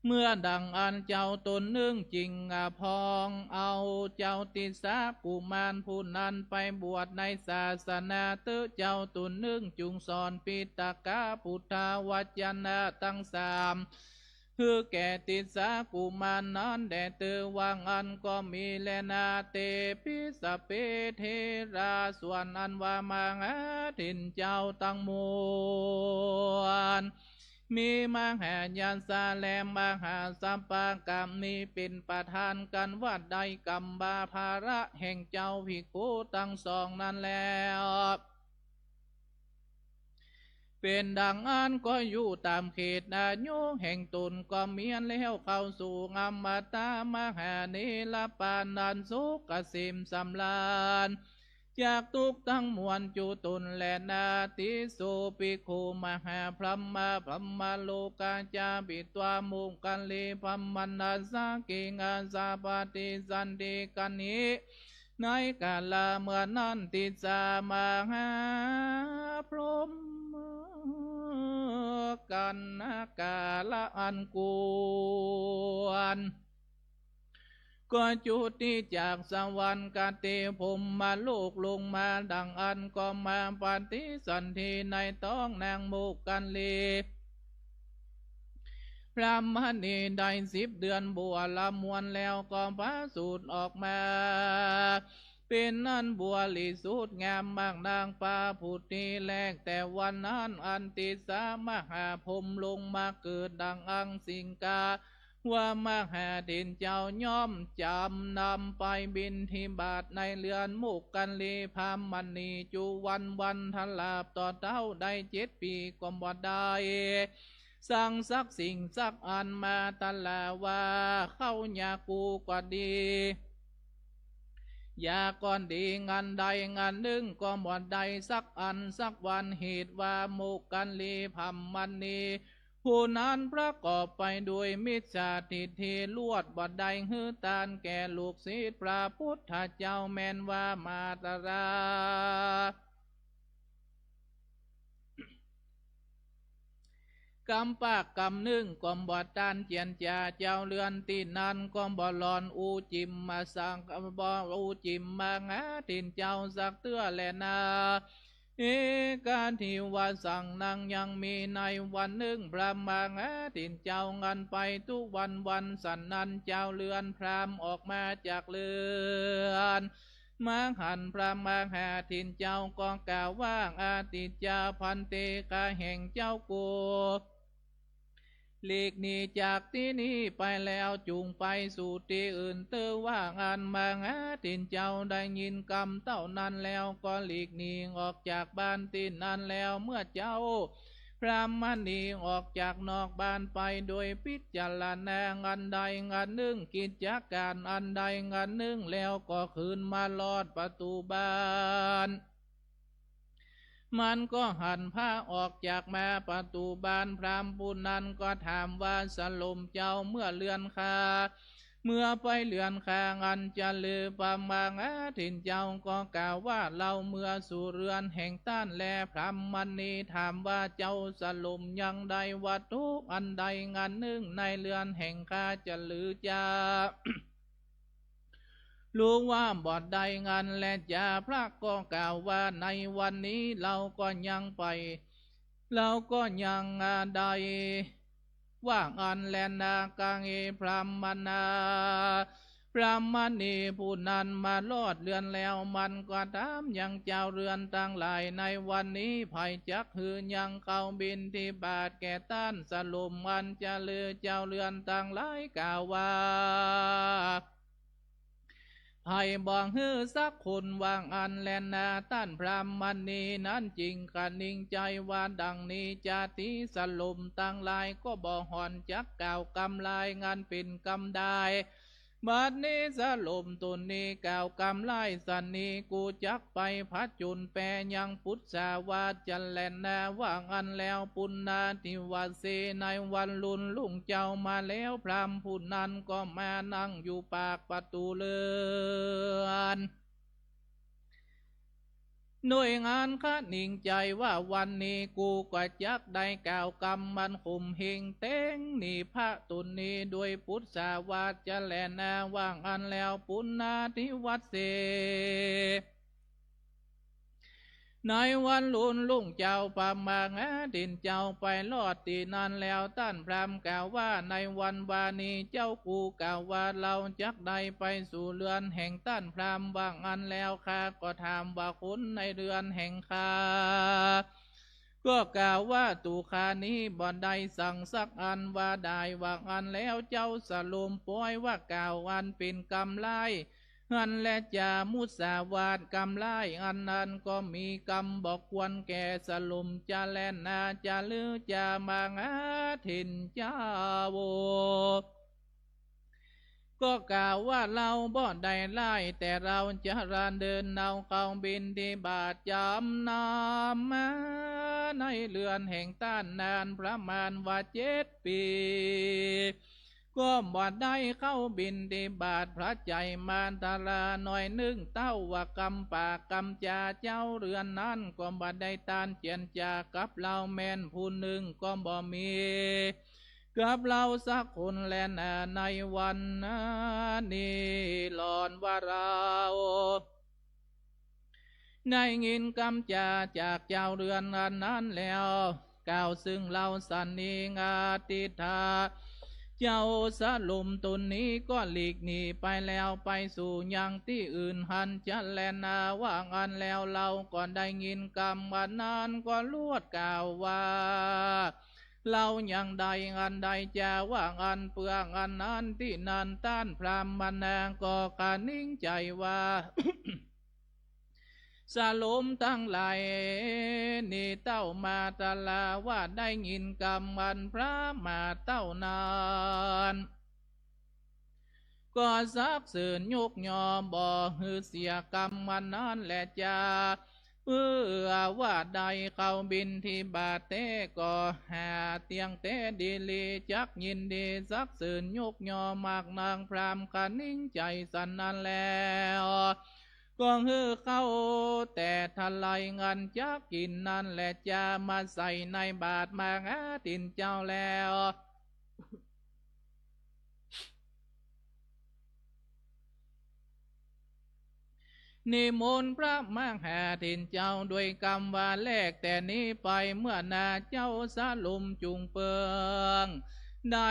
เมื่อดังอั้นเจ้าต๋นนึ่งจึงอภองเอาเจ้าติสสากุมารผู้นั้นไปบวชในศาสนาเต๊อะ เจ้าต๋นนึ่งจุ่งสอนปิฎกะปุทธวจนะตังสาม หื้อแก่ติสสากุมารนั้นแด่เต๊อะ ว่าอั้นก็มีแลนา เตปิ สพเป เถรา ส่วนอันว่ามหาเถรเจ้าตังมวล มีมหายสสะและมหาสัปปะกะมีเป๋นประธานกั๋นว่า ได้กำบาภาระแห่งเจ้าภิกขุตังสองนั้นแล้ว เป๋นดังอั้นก็อยู่ต๋ามเขตอายุแห่งต๋นก็เมี้ยนแล้วเข้าสู่อมตะมหานิรพานอันสุขเกษมสำราญ จากตุ๊กข์ตังมวลจุตนแลนา ติโสภิกขุมหาพรหมา พรหมโลกาจาปิตวา โมคคัลลีพรหมนัสสะ เกหาสะ ปฏิสันธิกัณหิ ในกาละเมื่อนั้น ติสสะมหาพรหมกัณฑ์ กาละอันควร ก็จุติจากสวรรคติพรหมโลกลงมาดังอั้น ก็มาปฏิสันธิในต๊องนางโมคคัลลีพรามณีได้สิบเดือนบวรมวลแล้ว ก็ผะสูติออกมา เป๋นอันบริสุทธิ์งามมากนัก ประพฤติแล แต่วันนั้นอันติสสะมหาพรหมลงมาเกิดดังอั้น สิงคาวมหาเถรเจ้าย่อมจำนำไปบิณฑบาตในเฮือนโมคคัลลีพรามณี จุวันวันทลาบต่อเต้าได้เจ็ดปี๋ก็บ่ได้สั่งสักสิ่งสักอัน มาตลาว่า ข้าวยากูก็ดี ยาก็ดี อันใดอันนึ่งก็บ่ได้สักอันสักวัน เหตุว่าโมคคัลลีพรามณีผู้นั้นประกอบไปโดยมิจฉาทิฏฐิ ลวดบ่ได้หื้อตานแก่ลูกศิษย์พระพุทธเจ้า แม้นว่ามาตลา กำปากกำนึ่งก็บ่ตานเจียรจา เจ้าเฮือนตี้นั้นก็บ่หล่อนอู้จิมมาสัก บ่อู้จิมมหาเถรเจ้าสักเตื้อแลนา เอกัตถิวสัง นั้นยังมีในวันนึ่ง พระมหาเถรเจ้าอันไปตุ๊วันวัน สันนั้นเจ้าเฮือนพราหมณ์ออกมาจากเฮือน มาหันพระมหาเถรเจ้าก็กล่าวว่า อาทิจจาภันเต ข้าแห่งเจ้ากู หลีกหนีจากตี้นี้ไปแล้ว จุ่งไปสู่ตี้อื่นเต๊อะ ว่าอั้น มหาเถรเจ้าได้ยินกำเต้านั้นแล้ว ก็หลีกหนีออกจากบ้านตี้นั้นแล้ว เมื่อเจ้าพรามณีออกจากนอกบ้านไปโดยพิจารณาอันใดอันนึ่ง กิจการอันใดอันนึ่งแล้ว ก็คืนมาลอดประตูบ้าน มันก็หันพระออกจากมาประตูบ้าน พราหมณ์ผู้นั้นก็ถามว่า สลมเจ้า เมื่อเฮือนข้าเมื่อไปเฮือนข้าอันจะลือ พระมหาเถรเจ้าก็กล่าวว่า เฮาเมือสู่เฮือนแห่งต้านแล พรามณีถามว่า เจ้าสลมยังได้วัตถุอันใดอันนึ่งในเฮือนแห่งข้าจะลือจา รู้ว่าบ่ได้อันแลจา พระก็กล่าวว่า ในวันนี้เฮาก็ยังไป เฮาก็ยังได้ ว่าอั้นแลนา กังเอ พรามนา พรามณีผู้นั้นมาลอดเฮือนแล้ว มันก็ถามยังเจ้าเฮือนตังหลาย ในวันนี้ใผจักหื้อยังข้าวบิณฑบาตแก่ต้านสลม อันจะลือ เจ้าเฮือนตังหลายกล่าวว่า ใผบ่หื้อสักคน ว่าอั้นแลนา ต้านพรามณีนั้นจึงคะนิงใจ๋ว่าดังนี้ จาติสลมตังหลายก็บ่หอนจักกล่าวกำลายอันเป๋นกำด้าย บัดนี้สลมต๋นนี้กล่าวกำลายสันนี้ กูจักไปผจญแปยังปุสสาวาสจะแลนา ว่าอั้นแล้ว ปุณณาทิวาเส ในวันรุ่นรุ่งเจ้ามาแล้ว พรามผู้นั้นก็มานั่งอยู่ปากประตูเฮือน โดยอันคะนิงใจ๋ว่า วันนี้กูก็จักได้กล่าวกำอันข่มเหงเตงหนีพระต๋นนี้ โดยปุสสาวาสจะแลนา ว่าอั้นแล้ว ปุณณาทิวาเส ในวันรุ่นรุ่งเจ้า พระมหาเถรเจ้าไปลอดตี้นั้นแล้ว ต้านพรามกล่าวว่า ในวันวานี้เจ้ากูกล่าวว่า เฮาจักได้ไปสู่เฮือนแห่งต้านพราม ว่าอั้นแล้ว ข้าก็ถามว่า คนในเฮือนแห่งข้า ก็กล่าวว่า ตั๋วข้านี้บ่ได้สั่งสักอันว่าดาย ว่าอั้นแล้ว เจ้าสลมปอยว่ากล่าวอันเป๋นกำลาย อันแลจา มุสาวาทกำลายอันนั้นก็มีกำบ่ควรแก่สลมจะแลนา จะลือจามหาเถรเจ้า ก็กล่าวว่า เฮาบ่ได้ไล่ แต่เฮาจะเดินเอาเข้าบิณฑบาตจำนำมาในเฮือนแห่งต้านนานประมาณว่าเจ็ดปี๋ ก็บ่ได้เข้าบิณฑบาต พระไจ้มาตลาหน่อยนึ่ง เต้าว่ากำปากกำจา เจ้าเฮือนนั้นก็บ่ได้ต้านเจียรจากับเฮาแม้นผู้นึ่งก็บ่มี กับเฮาสักคนแลนา ในวันนี้ หล่อนว่า เฮาได้ยินกำจาจากเจ้าเฮือนอันนั้นแล้ว กล่าวเซิ่งเฮาสันนิงาติถา เจ้าสลุมต๋นนี้ก็หลีกหนีไปแล้ว ไปสู่ยังตี้อื่นหันจะแลนา ว่าอั้นแล้ว เฮาก็ได้ยินกำอันนั้นก็ลวดกล่าวว่า เฮายังได้อันใดจาว่าอั้น เปื้ออันนั้นตี้นั้นต้านพราหมณะก็คะนิงใจ๋ว่า สลุมตังหลายนี้ เต้ามาตลาว่าได้ยินกำอันพราหมณะเต้านั้น ก็สรรเสริญยกย่องบ่หื้อเสียกำอันนั้นแลจา เปื้อว่าได้เข้าบิณฑบาตแต๊ก็หาเตี้ยงแต๊ดีหลี จักยินดีสรรเสริญยกย่องมากนัก พราหมณ์คะนิงใจ๋สันนั้นแล้ว ก็หื้อข้าวแต่ทลายอันจักกิ๋นนั้นแลจา มาใส่ในบาตรมหาถินเจ้าแล้ว นิมนต์พระมหาถินเจ้าด้วยกำว่า แลแต่นี้ไปเมื่อหน้าเจ้าสลุมจุ่งเปิง ได้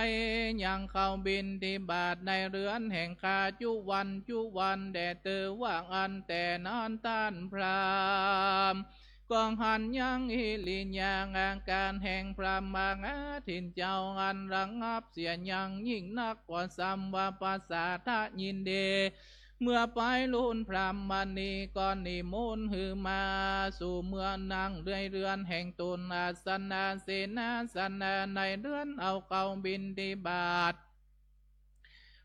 ยังเข้าบิณฑบาตในเฮือนแห่งข้าจุวันจุวันแด่เตอ ว่าอั้นแต่นั้นต้านพราหมณ์ ก็หันยังอิริยาอาก๋ารแห่งพระมหาถินเจ้าอันระงับเสียยังยิ่งนัก ก็สำว่าประสาทะยินดี เมื่อไปลูนพราหมณีก็นิมนต์หื้อมาสู่เมืองนั่งในเฮือนแห่งต๋น อาสนะเสนาสนะในเฮือนเอาเข้าบิณฑบาต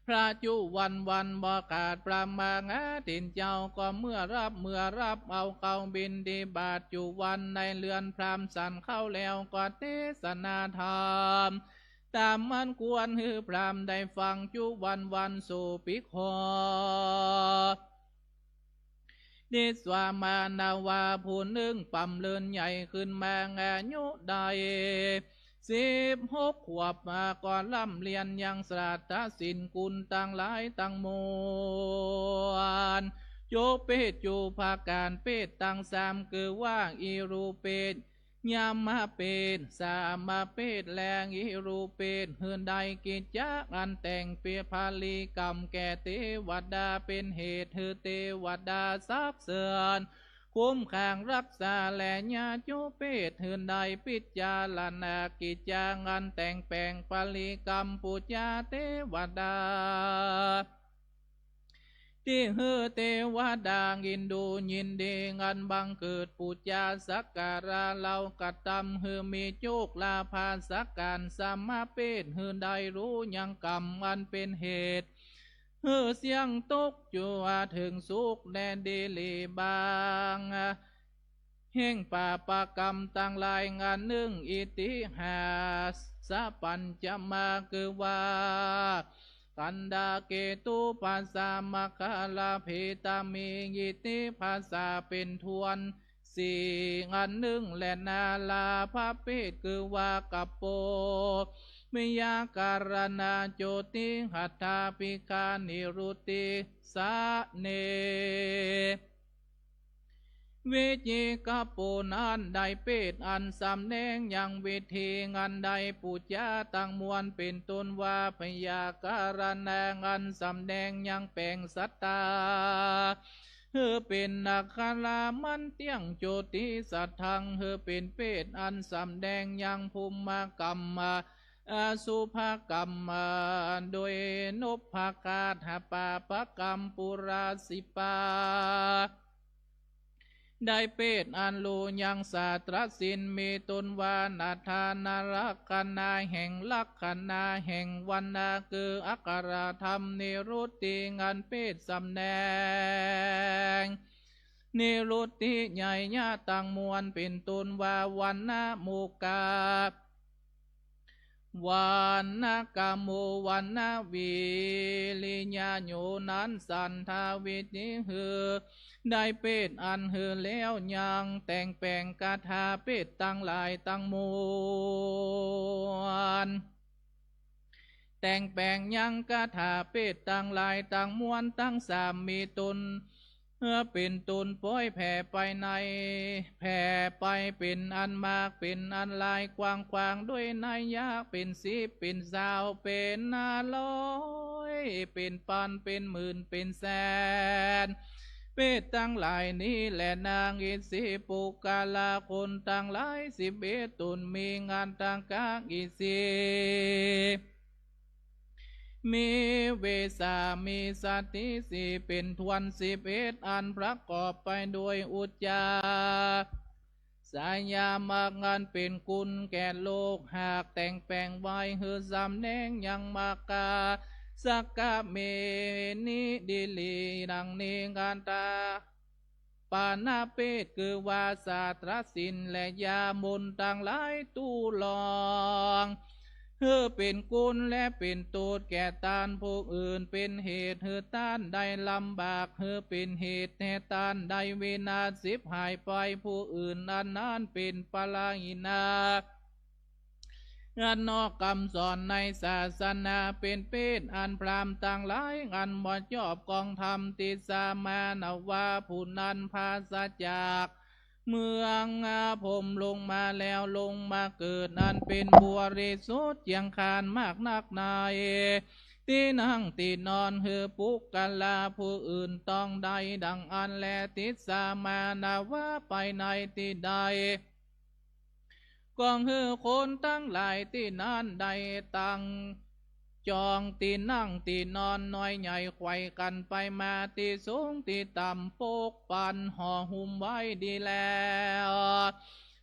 พระจุวันวันบ่ขาด พระมหาถินเจ้าก็เมื่อฮับ เมื่อฮับเอาเข้าบิณฑบาตจุวันในเฮือนพราหมณ์สันเข้าแล้ว ก็เตสนาธรรมต๋ามอันควรหื้อพราหมณ์ได้ฟังจุวันวัน สุภิกขุ นิสวามานาวาผู้นึ่งป๋ำเริญใหญ่ขึ้นมา อายุได้สิบหกขวบมา ก็ร่ำเรียนยังศาสตร์ศิลป์กุลตังหลายตังมวล จุเปชจุปการเปชตังสาม คือว่าอิรูปเปช ยมเปช สามเปช และอิรูปเปช หื้อได้กิจจะอันแต่งเปียบพลีกรรมแก่เตวดา เป๋นเหตุหื้อเตวดาสรรเสริญคุ้มครองฮักษา และยาจุเปช หื้อได้พิจารณากิจจะอันแต่งแป๋งพลีกรรมปู๋จาเตวดา ตี้หื้อเตวดายินดูยินดี อันบังเกิดปู๋จาสักการะ เฮากระตำหื้อมีโจคลาภาสการ สามเปช หื้อได้ฮู้ยังกรรมอันเป๋นเหตุหื้อเสี้ยงตกจั่วเถิงสุขแลดีหลีบาง แห่งปาปกรรมตังหลาย อันนึ่งอิติหาสะปัญจมา คือว่า คันดาเกตุปัสสะ มะคะละเพตามี อิติปัสสะเป๋นถ้วนสี่ อันนึ่งแลนา ลาภเปช คือว่ากะโป มยาการณา โจติหัตถาภิกขา นิรุตติสะเน วิจิกะโปนั้นได้เปชอันสำแดงยังวิธีอันได้ปู๋จาตังมวล เป๋นต้นว่าพยาการณาอันสำแดงยังแป๋งสัตตา หื้อเป๋นอัคคารามันเตี้ยง โจติสัตถัง หื้อเป๋นเปชอันสำแดงยังภูมิกรรมมา อสุภกรรมมา โดยนพคาถาปาปกรรมปุราสิปา ได้เปตอันฮู้ยังสาตรสิน มีต๋นว่านาถานะ ลักขณาแห่งลักขณาแห่งวรรณะ คืออักขรธรรม นิรุตติ อันเปตสำแดง นิรุตติไยยะตังมวล เป๋นต๋นว่าวรรณมุกขะ วรรณกรรมโม วรรณวิริยะโย นั้นสันทวิธีหื้อ ได้เปตอันหื้อแล้วยัง แต่งแป๋งคาถาเปตตังหลายตังมวล แต่งแป๋งยังคาถาเปตตังหลายตังมวลตังสาม มีต๋น เป๋นต๋นปอยแผ่ไปใน แผ่ไปเป๋นอันมาก เป๋นอันหลาย กว้างขวางด้วยนัยยะ เป๋นสิบ เป๋นซาว เป๋นห้าร้อย เป๋นปัน เป๋นหมื่น เป๋นแสน เปตตังหลายนี้แล นางอินทรีปุคคละคนตังหลายสิบเอ็ดต๋น มีอัตถะอินทรีย์ มีเวสา มีสติสี่ เป๋นถ้วนสิบเอ็ดอัน ประกอบไปด้วยอุจจาสายามรรค อันเป๋นคุณแก่โลก หากแต่งแป๋งไว้หื้อสำแดงยังมรรคา สักกะเมนิดิลี ดังนี้ อัตถะ ปาณเปต คือว่าสาตรสินและยามนตังหลาย ตู้ลอง หื้อเป๋นคุณและเป๋นโต้ษแก่ต้านผู้อื่น เป๋นเหตุหื้อต้านได้ลำบาก หื้อเป๋นเหตุแห่ต้านได้วินาศ ฉิบหายไป ผู้อื่นอันนั้นเป๋นปะละหินะ อันนอกกำสอนในศาสนา เป๋นเปตอันพราหมณ์ตังหลาย อันบ่ชอบกองธรรม ติสสะมานวะ ผู้นั้นปราศจากเมืองพรหมลงมาแล้ว ลงมาเกิด อันเป๋นบริสุทธิ์เจียงคานมากนักในตี้นั่งตี้นอน หื้อปุคคละผู้อื่นต้องได้ดังอั้นแล ติสสะมานวะ ไปในตี้ใด ก็หื้อคนตังหลายตี้นั้นได้ตั้งจองตี้นั่งตี้นอนน้อยใหญ่ ไขว่กั๋นไปมาตี้สูงตี้ต่ำ ปกปันห่อหุ้มไว้ดีแล้ว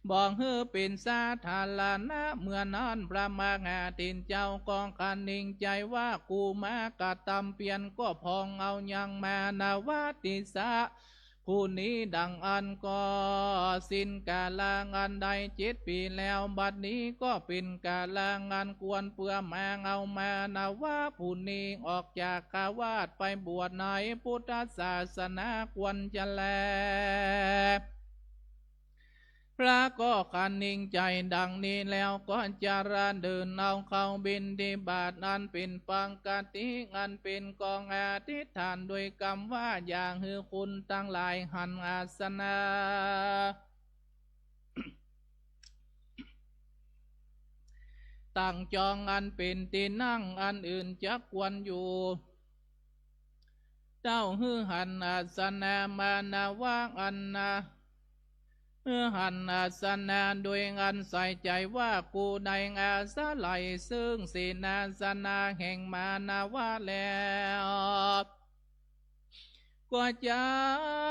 บ่หื้อเป๋นสาธารณะ เมื่อนั้นพระมหาเถรเจ้าก็คะนิงใจ๋ว่า กูมากระตำเปียรก็ปองเอายังมานวะติสสะ ผู้นี้ดังอั้น ก็สิ้นกาละอันได้เจ็ดปี๋แล้ว บัดนี้ก็เป๋นกาละอันควรเปื้อมาเอามานวะผู้นี้ออกจากฆราวาสไปบวชในพุทธศาสนาควรจะแล พระก็คะนิงใจ๋ดังนี้แล้ว ก็จะระเดินเอาเข้าบิณฑบาตอันเป๋นปกติ อันเป๋นกองอธิษฐานด้วยกำว่า อย่าหื้อคนตังหลายหันอาสนะ ตั้งจองอันเป๋นตี้นั่งอันอื่นจักควรอยู่ เต้าหื้อหันอาสนะมานวะอันนะ หื้อหันอาสนะโดยอันใส่ใจ๋ว่า กูได้อาศัยซึ่งเสนาสนะแห่งมานวะแล้ว ก็จั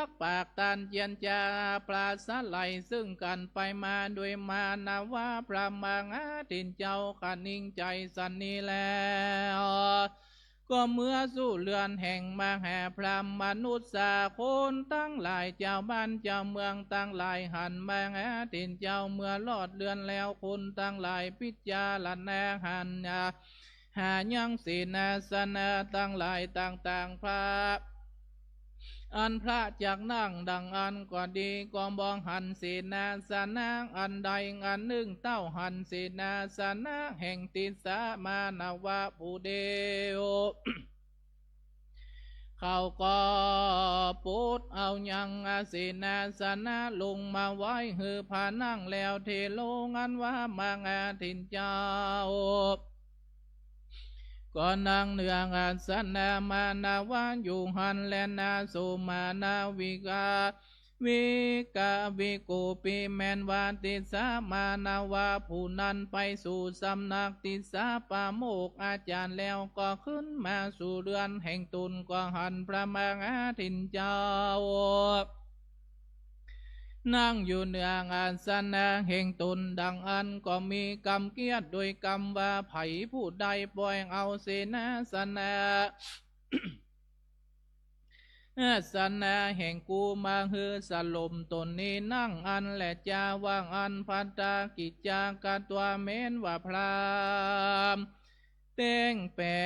กปากตันเจียรจาปราศรัยซึ่งกั๋นไปมาโดยมานวะ พระมหาเถรเจ้าคะนิงใจ๋สันนี้แล้ว ก็เมือสู่เฮือนแห่งมหาพราหมณ์มนุษย์สาคนตังหลาย จาวบ้านจาวเมืองตังหลายหันมหาเถรเจ้า เมื่อฮอดเฮือนแล้วคนตังหลายพิจารณาหัน หายังเสนาสนะตังหลายต่างๆ พระ อันพระจักนั่งดังอั้นก็ดี ก็บ่หันเสนาสนะอันใดอันนึ่ง เต้าหันเสนาสนะแห่งติสสะมานวะผู้เดียว เขาก็ปลดเอายังเสนาสนะลงมาไว้หื้อพระนั่งแล้ว เถโรอันว่ามหาเถรเจ้า ก็นั่งเนืองอาสนะมานวะอยู่หั้นแลนา โสมานาวิกา วิกาวิโกปิ แม่นว่าติสสะมานวะผู้นั้นไปสู่สำนักติสสะปาโมกข์อาจารย์แล้ว ก็ขึ้นมาสู่เฮือนแห่งตน ก็หันพระมหาเถรเจ้า นั่งอยู่เหนืออาสนะแห่งต๋นดังอั้น ก็มีกำเกียรติโดยกำว่า ใผผู้ใดป่อยเอาเสนาสนะ อาสนะแห่งกูมาหื้อสลมต๋นนี้ นั่งอั้นแลจา ว่าอั้น ภัตตากิจจา กะตวา แม้นว่าพราหมณ์ เต๊งแป๋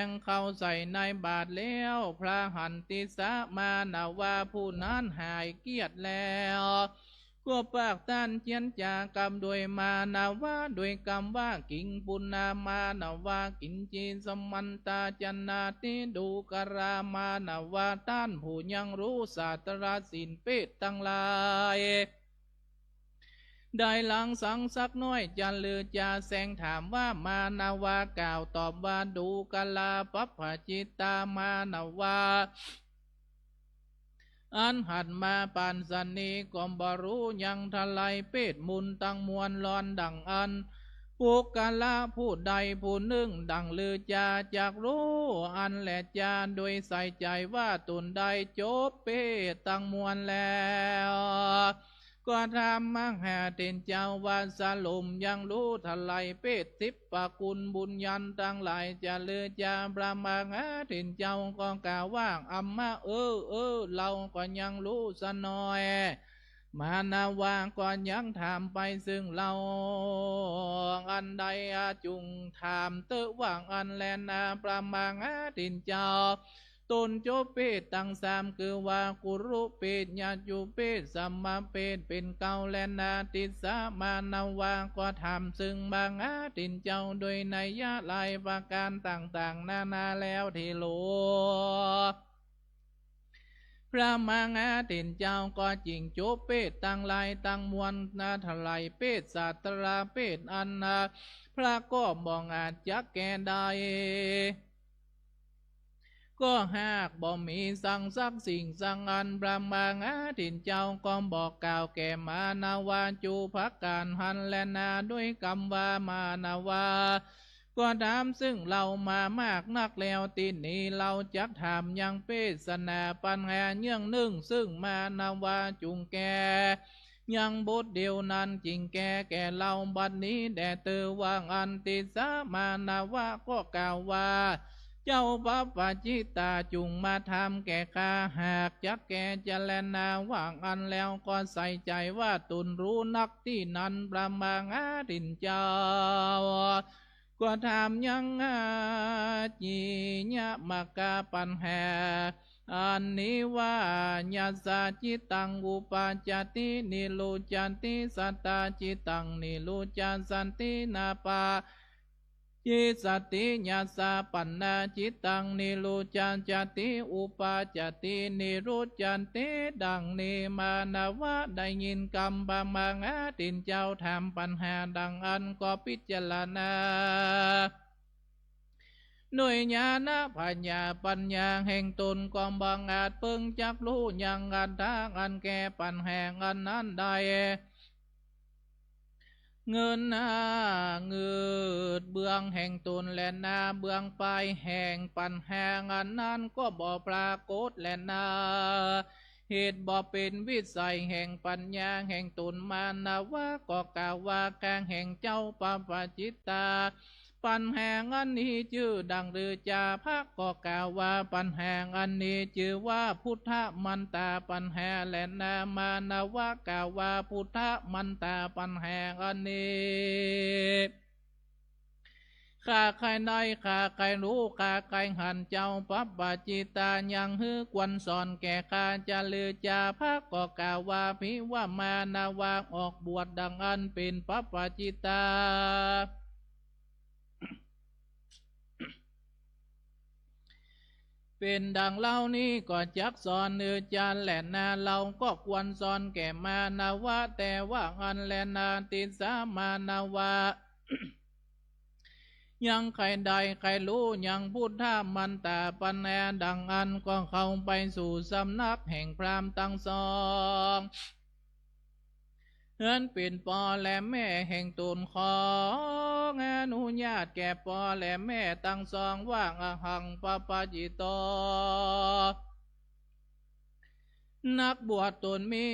งเข้าใส่ในบาตรแล้ว พระหันติสสะมานวา ผู้นั้นหายเกียรติแล้ว ก็ปากต้านเจียรจากำโดยมานวา โดยกำว่า กิงปุณณมานวา กิญจีสมันตา จนาติดูกรามานวา ต้านผู้ยังฮู้ศาสตราศีลเปตตังหลาย ได้หลังสังสักน้อย จะลือจาแสงถามว่า มานวากล่าวตอบว่า ดูกราปัพพจิตตามานวา อันหันมาปานสันนี้ ก็บ่ฮู้ยังทลายเปตมนตังมวลลอนดังอั้น ปุคคละผู้ใดผู้นึ่งดังลือจาจักฮู้อั้นแลจา โดยใส่ใจ๋ว่าต๋นได้จบเปตตังมวลแล้ว ก็ถามมหาเถรเจ้าว่า สลมยังฮู้ทลายเปตทิพย์ ปะกุณบุญญาณตังหลายจะลือจา พระมหาเถรเจ้าก็กล่าวว่า อัมมะ เออ เออ เฮาก็ยังฮู้สักน้อย มานวาก็ยังถามไปซึ่งเฮาอันใด อาจุ่งถามเต๊อะว่าอั้นแลนา พระมหาเถรเจ้า ต๋นจบเปตตังสาม คือว่ากุรุเปต ยจุเปต สัมมเปต เป๋นเก้าแลนา ติสสะมานวาก็ถามซึ่งมหาเถรเจ้าโดยนัยยะหลายประก๋านต่างๆ นานาแล้วเถโร พระมหาเถรเจ้าก็จิ่งจบเปตตังหลายตังมวลนา ทลายเปต ศาสตราเปตอันนา พระก็บ่อาจจักแก้ได้ ก็หากบ่มีสังสักสิ่งสังอัน พระมหาเถรเจ้าก็บอกกล่าวแก่มานวาจุประก๋านหั้นแลนา โดยกำว่ามานวา ก็ถามซึ่งเฮามามากนักแล้ว ตี้นี้เฮาจักถามยังเปตสนาปัญหาเยื่องนึ่ง ซึ่งมานวาจุ่งแก้ ยังบทเดียวนั้นจิ่งแก้แก่เฮาบัดนี้แด่เตอ ว่าอั้น ติสสะมานวาก็กล่าวว่า เจ้าปัพพจิตตาจุ่งมาถามแก่ข้า หากจักแก้จะแลนา ว่าอั้นแล้วก็ใส่ใจ๋ว่าต๋นฮู้นัก ตี้นั้นพระมหาเถรเจ้า ก็ถามยังอากิญญมกปัญหา อันนี้ว่า ยัสสะจิตตังอุปาจจติ นิรุจจติ สัตตาจิตตังนิรุจจสสติ นาปาจิสสติ ยัสสะปัญหาจิตตังนิรุจจจติ อุปาจจติ นิรุจจติ ดังนี้มานวะได้ยินกำพระมหาเถรเจ้าถามปัญหาดังอั้นก็พิจารณา ด้วยญาณปัญญา ปัญญาแห่งต๋นก็บ่อาจเปิงจักฮู้ยังอัตถะอันแก้ปัญหาอันนั้นได้ เงินหน้าเงิดเบื้องแห่งต๋นแลนา เบื้องปลายแห่งปัญหาอันนั้นก็บ่ปรากฏแลนา เหตุบ่เป๋นวิสัยแห่งปัญญาแห่งต๋น มานวะก็กล่าวว่า ข้าแห่งเจ้าปัพพจิตตา ปัญหาอันนี้จื้อดังหรือจา พระก็กล่าวว่า ปัญหาอันนี้จื้อว่าพุทธมันตาปัญหาแลนา มานวะกล่าวว่าพุทธมันตาปัญหาอันนี้ ข้าใค่ได้ ข้าใค่ฮู้ ข้าใค่หันเจ้าปัพพจิตตา ยังหื้อควรสอนแก่ข้าจะหรือจา พระก็กล่าวว่า ภิวะ มานวะออกบวชดังอั้นเป๋นปัพพจิตตา เป๋นดังเฮานี้ก็จักสอนหรือจาแลนา เฮาก็ควรสอนแก่มานวะ แต่ว่าอั้นแลนา ติสสะมานวะ ยังใค่ได้ใค่ฮู้ยังพุทธมันตาปัญหาดังอั้นก็เข้าไปสู่สำนักแห่งพราหมณ์ตังสอง อันเป๋นป้อและแม่แห่งต๋น ขออนุญาตแก่ป้อและแม่ตังสองว่า อหังปัพพจิตโต นักบวชต๋นมี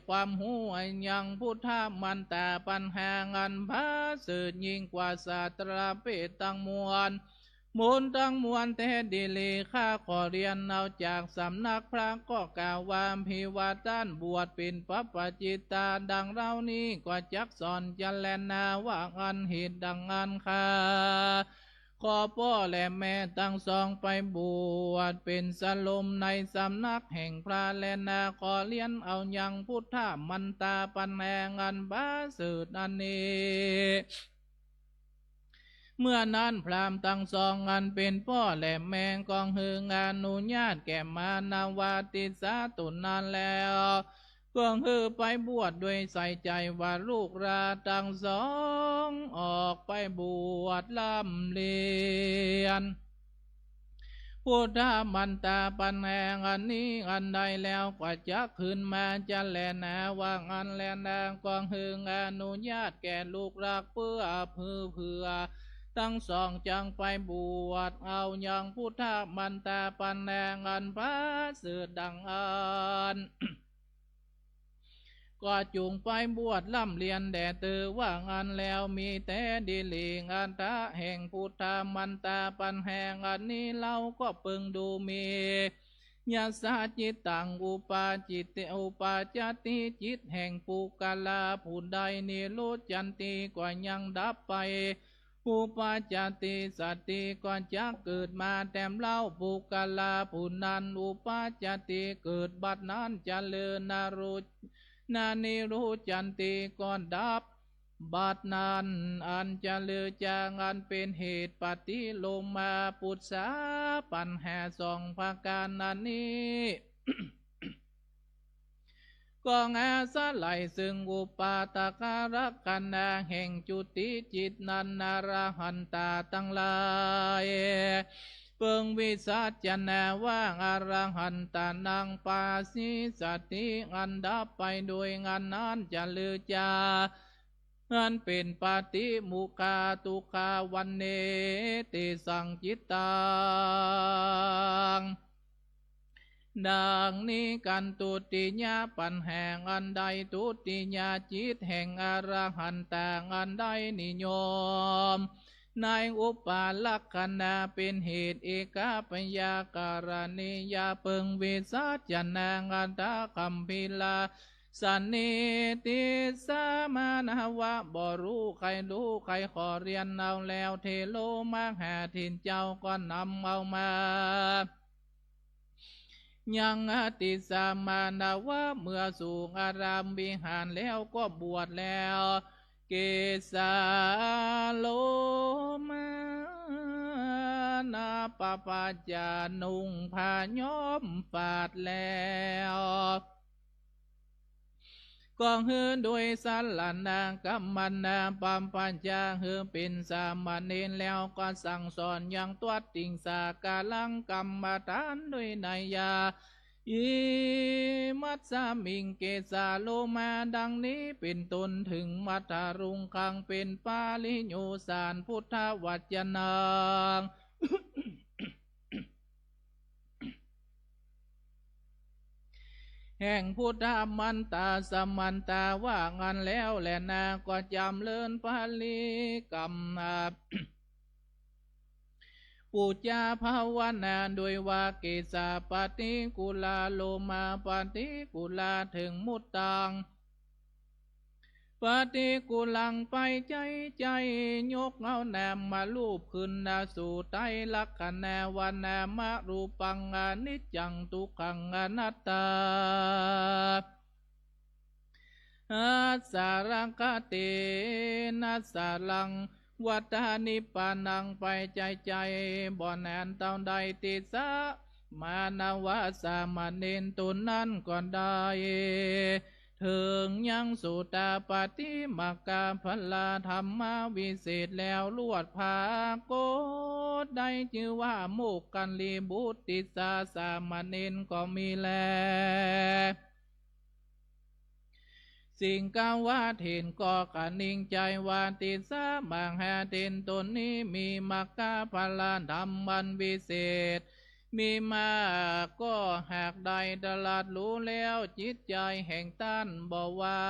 ความฮู้ยังพุทธมันตาปัญหาอันผาเสริฐยิ่งกว่าสัตว์ประเภทตังมวล มูลตังมวลแต๊ดีหลี ข้าขอเฮียนเอาจากสำนักพระก็กล่าวว่า ภิวาต้านบวชเป๋นปัปปะจิตตาดังเฮานี้ ก็จักสอนจะแลนาว่าอั้น เหตุดังอั้นข้าขอป้อและแม่ตังสองไปบวชเป๋นสลมในสำนักแห่งพระแลนา ขอเฮียนเอายังพุทธมันตาปัญหาอันผาเสริฐอันนี้ เมื่อนั้นพราหมณ์ตังสองอันเป๋นป้อและแม่ก็หื้ออนุญาตแก่มานวาติสสะต๋นนั้นแล้ว ก็หื้อไปบวชโดยใส่ใจ๋ว่าลูกหลานตังสองออกไปบวชร่ำเฮียน พุทธมันตาปัญหาอันนี้อันใดแล้ว ก็จักคืนมาจะแลนาว่าอั้นแลนา ก็หื้ออนุญาตแก่ลูกหลานเปื้อเพื่อเพื่อตังสองจักไปบวชเอายังพุทธมันตาปัญหาอันผาเสริฐดังอั้น ก็จุ่งไปบวชร่ำเฮียนแด่เตอว่าอั้นแล้ว มีแต๊ดีหลี อัตถะแห่งพุทธมันตาปัญหาอันนี้เฮาก็เปิงดูมี ยะสะจิตตัง อุปาจิตติ อุปาจจติ จิตแห่งปุคคละผู้ใด นิรุจจันติ ก็ยังดับไป อุปาจจติ สัตติก็จักเกิดมาแต้มเล่า ปุคคละผู้นั้น อุปาจจติ เกิดบัดนั้น จะเลิน นรุจ น นิรุจจันติ ก็ดับบัดนั้น อันจะเลินจากอันเป๋นเหตุ ปฏิโลมาปุสสะ ปัญหาสองประก๋านอันนี้ ก็อาศัยซึ่งอุปาทกลักษณะแห่งจุติจิตนั้น อรหันตาตังหลาย เปิงวิสัชนาว่า อรหันตานัง ปาสิสสะติ อันดับไปโดยอันนั้น จะเลินจากอันเป๋นปฏิมุขะ ทุกขะ วันเน เตสัง จิตตัง ดังนี้กั๋น ทุติยะปัญหาอันใด ทุติยะจิตแห่งอรหันตาอันใด นิยมในอุปาลักษณะเป๋นเหตุ เอกพยากรณียะ เปิงวิสัชนา อัตถคัมภีระ สันนิฏฐิสสะ มานวะ บ่ฮู้ใค่ฮู้ใค่ขอเฮียนเอาแล้ว เถโร มหาเถรเจ้าก็นำเอามา ยังอติสสะ มานวะ เมื่อสู่อารามวิหารแล้วก็บวชแล้ว เกสาโลมานะปะปัจจา นุ่งผ้าย้อมฝาดแล้ว ก็หื้อโดยสรณากัมมนา ปะปัจจา หื้อเป๋นสามเณรแล้ว ก็สั่งสอนยังตวัตติงสาการัง กรรมฐานโดยนัยยะ อิมัสสมิง เกสาโลมา ดังนี้เป๋นต้น เถิงมัทธรุงคัง เป๋นปริโยสาร พุทธวจนัง แห่งพุทธมันตาสมันตา ว่าอั้นแล้วแลนา ก็จ๋ำเริญปริกรรม ปู๋จาภาวนา โดยว่า เกสาปฏิกูลา โลมาปฏิกูลา เถิงมุตตัง ปฏิกูลัง ไปใจ๊ใจ๊ ยกเอาน้ำมาลูบขึ้นนาสู่ใต้ ลักขณะว่านามรูปัง อนิจจัง ทุกขัง อนัตตา อัสสะรังคเตนะ สะรัง วัฏฏานิพพานัง ไปใจ๊ใจ๊ บ่นานเต้าใด ติสสะ มานวะ สามเณรต๋นนั้นก็ได้ เถิงยังโสดาปัตติมัคคะผละธรรมวิเศษแล้ว ลวดผากฏได้จื้อว่า โมคคัลลีบุตร ติสสะ สามเณรก็มีแล สิงหวะเถรก็คะนิงใจ๋ว่า ติสสะ มหาเถรต๋นนี้ มีมัคคะผละธรรมอันวิเศษ มีมาก็หากได้ตรัสฮู้แล้ว จิตใจ๋แห่งต้านบ่ว่า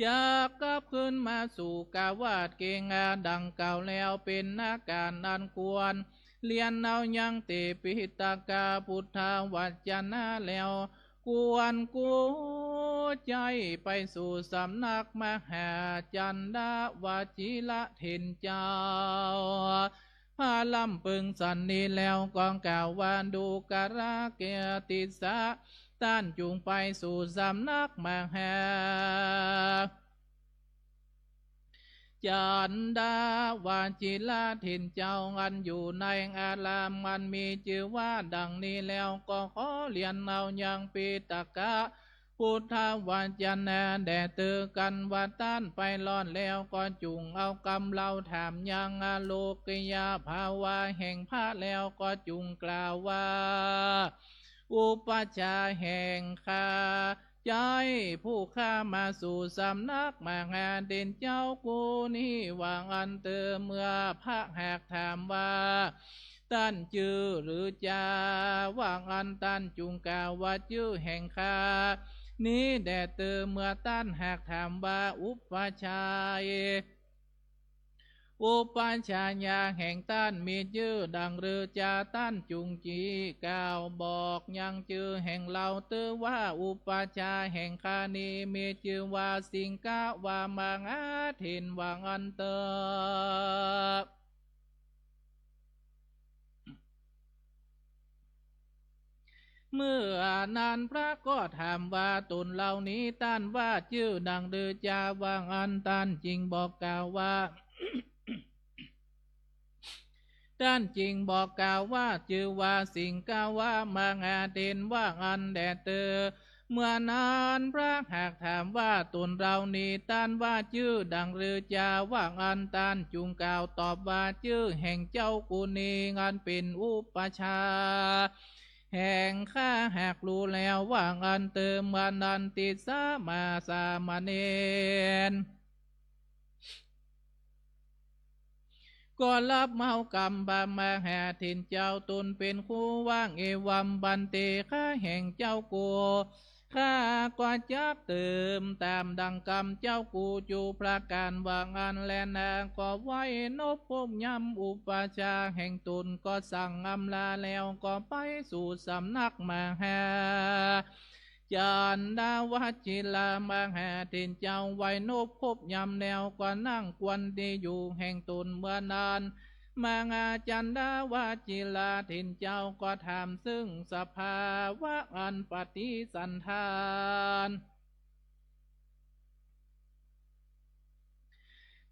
จักกลับคืนมาสู่กาวัตรเกหาดังกล่าวแล้ว เป๋นอาก๋านอันควรเรียนเอายังเตปิฎกะพุทธวจนะแล้ว ควรกู้ใจ๋ไปสู่สำนักมหาจันดวชิระเถรเจ้า พระร่ำเปิงสันนี้แล้วก็กล่าวว่า ดูกราเกติสะ ต้านจุ่งไปสู่สำนักมหาจันดวชิระเถรเจ้า อันอยู่ในอารามอันมีจื้อว่าดังนี้แล้ว ก็ขอเรียนเอายังปิฎกะพุทธวจนะแด่เธอ กันว่าต้านไปรอดแล้ว ก็จุ่งเอากำเลาถามยังอโลกิยภาวะแห่งพระแล้ว ก็จุ่งกล่าวว่า อุปัชฌาย์แห่งข้าใจ๋ ผู้ข้ามาสู่สำนักมหาเถรเจ้ากูนี้ ว่าอั้นเตอ เมื่อพระหากถามว่า ต้านจื้อหรือจา ว่าอั้นต้านจุ่งกล่าวว่า จื้อแห่งข้านี้แด่เตอ เมื่อต้านหากถามว่า อุปัชฌาย์ อุปัชฌาย์แห่งต้านมีจื้อดังหรือจา ต้านจุ่งจี้กล่าวบอกยังจื้อแห่งเฮาเตอว่า อุปัชฌาย์แห่งข้านี้มีจื้อว่าสิงหะวามหาเถร ว่าอั้นเตอ เมื่อนั้นพระก็ถามว่า ต๋นเฮานี้ต้านว่าจื้อดังหรือจา ว่าอั้นต้านจึงบอกกล่าวว่า ต้านจึงบอกกล่าวว่า จื้อว่าสิงหะวามหาเถร ว่าอั้นแด่เตอ เมื่อนั้นพระหากถามว่า ต๋นเฮานี้ต้านว่าจื้อดังหรือจา ว่าอั้นต้านจุ่งกล่าวตอบว่า จื้อแห่งเจ้ากูนี้ อันเป๋นอุปัชฌาย์แห่งข้าหากฮู้แล้ว ว่าอั้นเตอ เมื่อนั้นติสสะมาสามเณร ก็ฮับเอากำพระมหาเถรเจ้าต๋นเป๋นครูว่า เอวัม ภันเต ข้าแห่งเจ้ากู ข้าก็จักเติมต๋ามดังกำเจ้ากูจุประก๋าน ว่าอั้นแลนา ก็ไหว้นบครบย่ำอุปัชฌาย์แห่งต๋น ก็สั่งอำลาแล้ว ก็ไปสู่สำนักมหา จันดวชิระมหาเถรเจ้าไหว้นบครบย่ำแล้ว ก็นั่งควรตี้อยู่แห่งต๋น เมื่อนั้น มหาจันดวชิระเถรเจ้าก็ถามซึ่งสภาวะอันปฏิสันธาน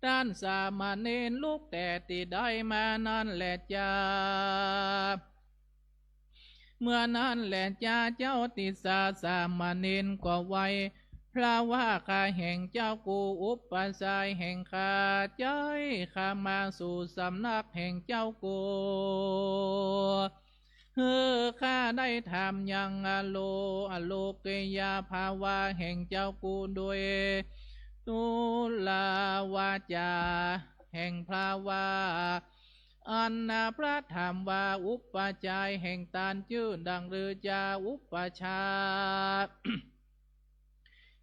ต้านสามเณรลุกแต่ตี้ได้มานั้นแลจ้า เมื่อนั้นแลจ้า เจ้าติสสะสามเณรก็ไหว้พระว่า ข้าแห่งเจ้ากู อุปัชฌาย์แห่งข้าใจ๋ ข้ามาสู่สำนักแห่งเจ้ากู หื้อข้าได้ถามยังอโล อโลกิยภาวะแห่งเจ้ากูโดย ทุลวาจาแห่งพระว่า อันพระถามว่า อุปัชฌาย์แห่งต้านจื้อดังหรือจา อุปัชฌาย์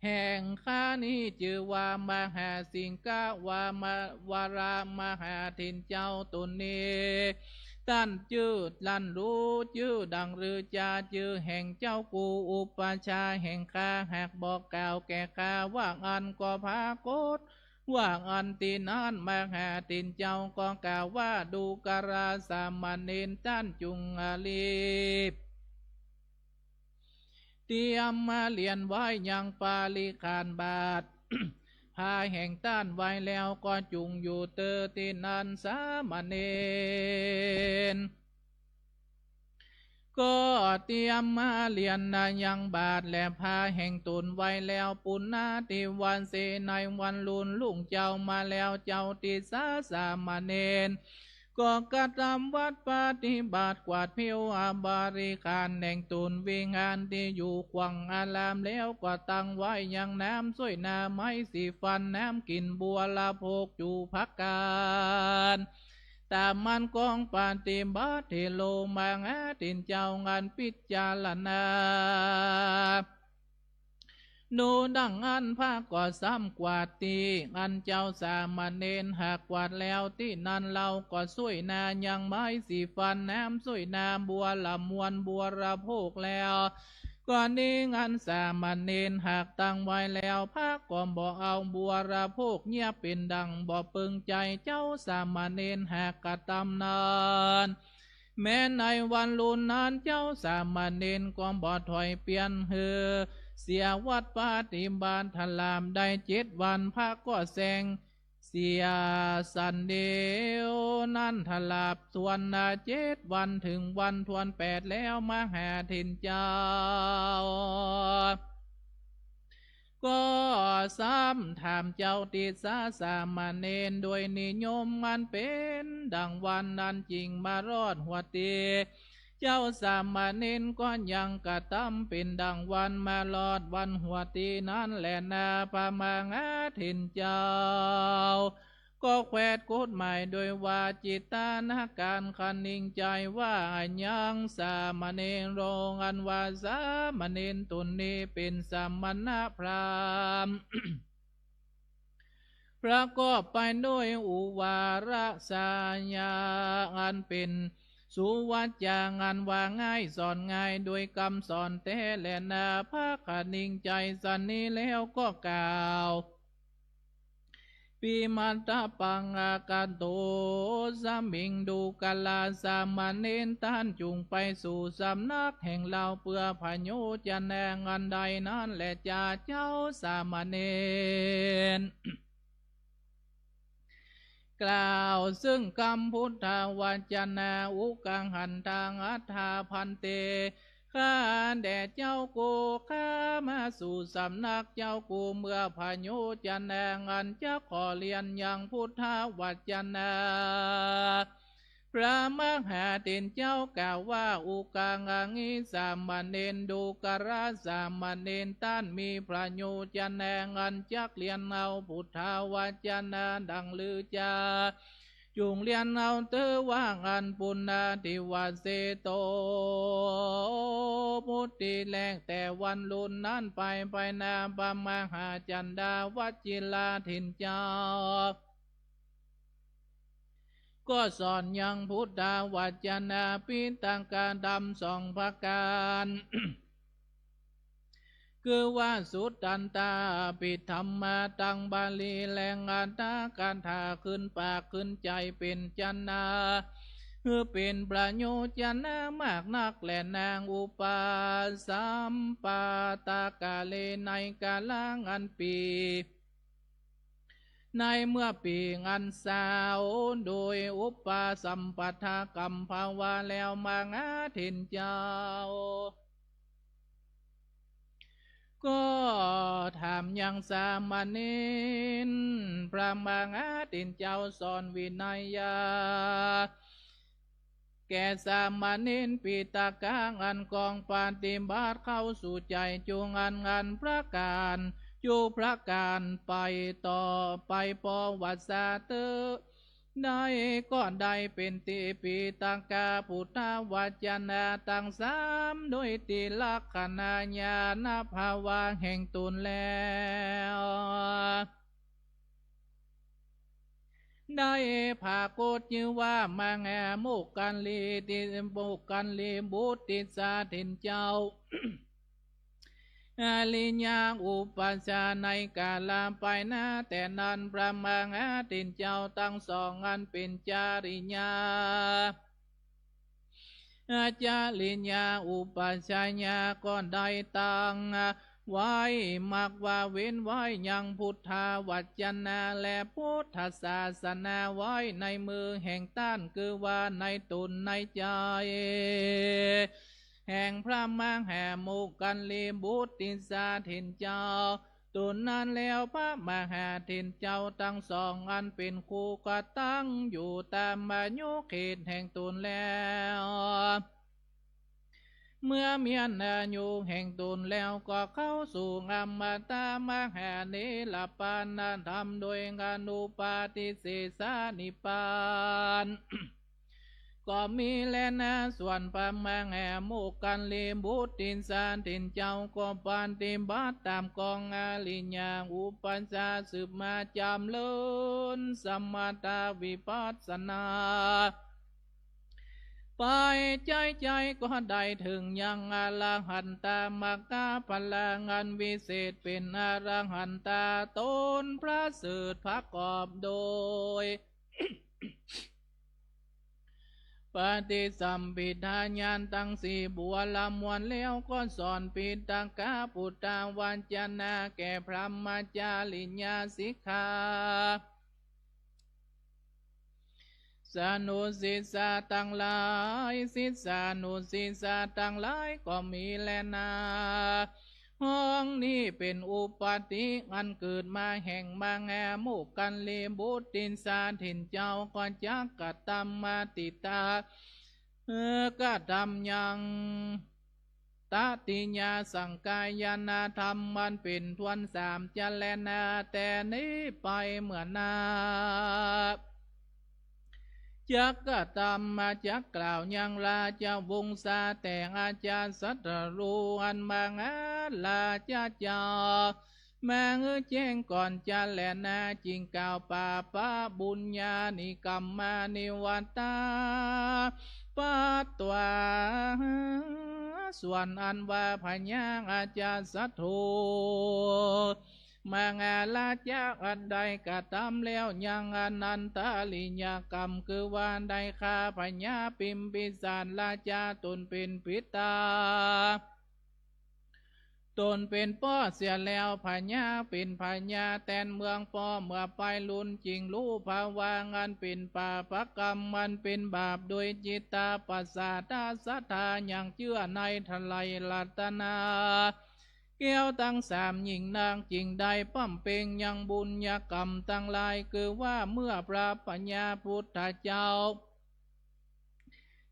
แห่งข้านี้จื้อว่ามหาสิงหะวามวรมหาเถรเจ้าต๋นนี้ ต้านจื้อ ต้านฮู้จื้อดังหรือจา จื้อแห่งเจ้ากู อุปัชฌาย์แห่งข้าหากบอกกล่าวแก่ข้า ว่าอั้นก็ปรากฏ ว่าอั้นตี้นั้นมหาเถรเจ้าก็กล่าวว่า ดูกราสามเณร ต้านจุ่งรีบ เตรียมมาเลียนไว้ยังปาริขารบาตร ผ้าแห่งต้านไว้แล้ว ก็จุ่งอยู่เตอตี้นั้นสามเณร ก็เตรียมมาเลียนนายังบาตรและผ้าแห่งต๋นไว้แล้ว ปุณณาทิวาเส ในวันรุ่นรุ่งเจ้ามาแล้ว เจ้าติสสะสามเณร ก็กระทำวัตรปฏิบัติ กวาดผิวอปาริขารแห่งต๋น วิหารตี้อยู่ขว้างอารามแล้ว ก็ตั้งไว้ยังน้ำส้วย น้ำไม้สีฟัน น้ำกลิ่นบัวละโพก จูบผักกาด ต๋ามมันของปฏิบัติตี้ลูกมหาเถรเจ้าอันพิจารณา ดูดังอั้น พระก็ซ้ำกวาดตี้อันเจ้าสามเณรหากกวาดแล้ว ตี้นั้นเฮาก็ส้วยนายังไม้สีฟัน น้ำส้วยนาบัวละมวลบริโภคแล้ว ก็นี้อันสามเณรหากตั้งไว้แล้ว พระก็บ่เอาบริโภค เยียะเป๋นดั่งบ่เปิงใจ๋ เจ้าสามเณรหากกระตำนั้น แม้ในวันรุ่นนั้น เจ้าสามเณรก็บ่ถอยเปลี่ยน หื้อเสียวัตรปฏิบัติ ถลาบได้เจ็ดวัน พระก็แสงเสียสันเดียวนั้น ถลาบทวนนาเจ็ดวัน เถิงวันทวนแปดแล้ว มหาเถรเจ้า ก็ซ้ำถามเจ้าติสสามเณร โดยนิยมอันเป๋นดั่งวันนั้น จึงมารอดหัวตี้ เจ้าสามเณรก็ยังกระตำเป๋นดั่งวัน มารอดวันหัวตี้นั้นแลนา พระมหาเถรเจ้า ก็แขวดกฎหมายโดยวาจิตานาการ คะนิงใจ๋ว่า ยังสามเณโร อันว่าสามเณรต๋นนี้เป๋นสมณพราหมณ์ ประกอบไปโดยอุบาทสายะ อันเป๋นสุวัจจะ อันว่าง่ายสอนง่าย โดยกำสอนแต๊แลนา พระคะนิงใจ๋สันนี้แล้วก็กล่าว ปิมัตตปัง อาคันโตสมิง ดูกราสามเณร ต้านจุ่งไปสู่สำนักแห่งเฮา เปื้อผะโยจนะอันใดนั้นแลจ้า เจ้าสามเณร กล่าวซึ่งกำพุทธวจนะ อุกหันตัง อัฏฐา ภันเต ข้าแด่เจ้ากู ข้ามาสู่สำนักเจ้ากู เปื้อผะโยจนะอันจักขอเรียนยังพุทธวจนะ พระมหาเถรเจ้ากล่าวว่า อุกหัง สามเณร ดูกราสามเณร ต้านมีผะโยจนะอันจักเรียนเอาพุทธวจนะดังลือจ้า จุ่งเรียนเอาเต๊อะ ว่าอั้นปุณณาทิวาเสโต ปุตติแล แต่วันรุ่นนั้นไป ไปนาพระมหาจันดาวัชิราเถรเจ้า ก็สอนยังพุทธวจนะ ปิฎกธรรมสองประก๋าน คือว่าสุตตันตาภิธรรมา ตังบาลีแลอัตถกถา ขึ้นปากขึ้นใจ๋เป๋นจนะ คือเป๋นผะโยจนะมากนักแลนาง อุปาสัมปตกาเล ในกาละอันปี ในเมื่อปี๋อันเศร้า โดยอุปาสัมปทากัมภาวะแล้ว มหาเถรเจ้า ก็ถามยังสามเณร พระมหาเถรเจ้าสอนวินัยยา แก่สามเณรปิฎกะอันกองปฏิบัติเข้าสู่ใจ๋จุ่งอันอันประก๋าน จุ่งประก๋านไปต่อไปปวัสสะเต๊อะ ได้ก็ได้เป๋นติปิฎกะพุทธวจนะตังสาม โดยติลักขณาญาณภาวะแห่งตนแล้ว ได้ผะโกตจื้อว่ามหาโมคคัลลีติ โมคคัลลีบุตรติสสะเถรเจ้า อริยะอุปัชฌาย์ในกาละไปหน้าแต่นั้น พระมหาเถรเจ้าตังสองอันเป๋นจริยา จริยาอุปัชฌายะก็ได้ตั้งไว้มักว่าเว้นไว้ยังพุทธวจนะและพุทธศาสนาไว้ในมือแห่งต้าน คือว่าในตนในใจ๋ แห่งพระมหาโมคคัลลีบุตรติสสะเถรเจ้า ตนนั้นแล้วพระมหาเถรเจ้าตังสองอันเป๋นครูก็ตั้งอยู่ต๋ามอายุเขตแห่งตนแล้ว เมื่อเมี้ยนอายุแห่งต๋นแล้ว ก็เข้าสู่อมตะมหาเนรปานธรรม โดยอนุปาทิเสสนิพพาน ก็มีแลนา ส่วนพระมหาโมคคัลลีบุตรถินสาถินเจ้า ก็ปฏิบัติต๋ามกองอริยอุปัชฌาย์ สืบมาจ๋ำเริญสมถวิปัสสนา ไปใจ๊ใจ๊ก็ได้เถิงยังอรหันตมรรคผลอันวิเศษ เป๋นอรหันตต๋นประเสริฐประกอบโดย ปฏิสัมภิทาญาณตังสี่บัวละมวลแล้ว ก็สอนปิฏฐกปุตตวจนะแก่พรหมจริยสิกขา สานุศิษย์ตังหลาย ศิษยานุศิษย์ตังหลายก็มีแลนา ห้องนี้เป๋นอุปัตติอันเกิดมาแห่งมหาโมคคัลลีบุตรถินสาถินเจ้า ก็จักกระทำมาติตา เอ่อ กระทำยัง ตติยสังขายนธรรมมันเป๋นถ้วนสามจะแลนา แต่นี้ไปเมื่อหน้า จักกระทำมาจักกล่าวยังราชวงศา แต่อาจาสัตรูอันมหาราชเจ้า มาหื้อแจ้งก่อนจะแลนา จึงกล่าวปาปะบุญญานิกรรมานิวัตตา ปัตตวา ส่วนอันว่าพญาอาจาสัตรู มหาราชาอันได้กระทำแล้วยังอนันตริยกรรม คือว่าได้ฆ่าพญาปิมพิสารราชาต๋นเป๋นปิตา ต๋นเป๋นป้อเสียแล้ว พญาเป๋นพญาแตนเมืองป้อ เมื่อไปลุนจึงฮู้ภาวะอันเป๋นปาปกรรม อันเป๋นบาป โดยจิตตาประสาทศรัทธายังเจื้อในไตรรัตนา แก้วตังสามยิ่งนัก จึงได้บำเพ็งยังบุญญกรรมตังหลาย คือว่าเมื่อพระปัญญาพุทธเจ้า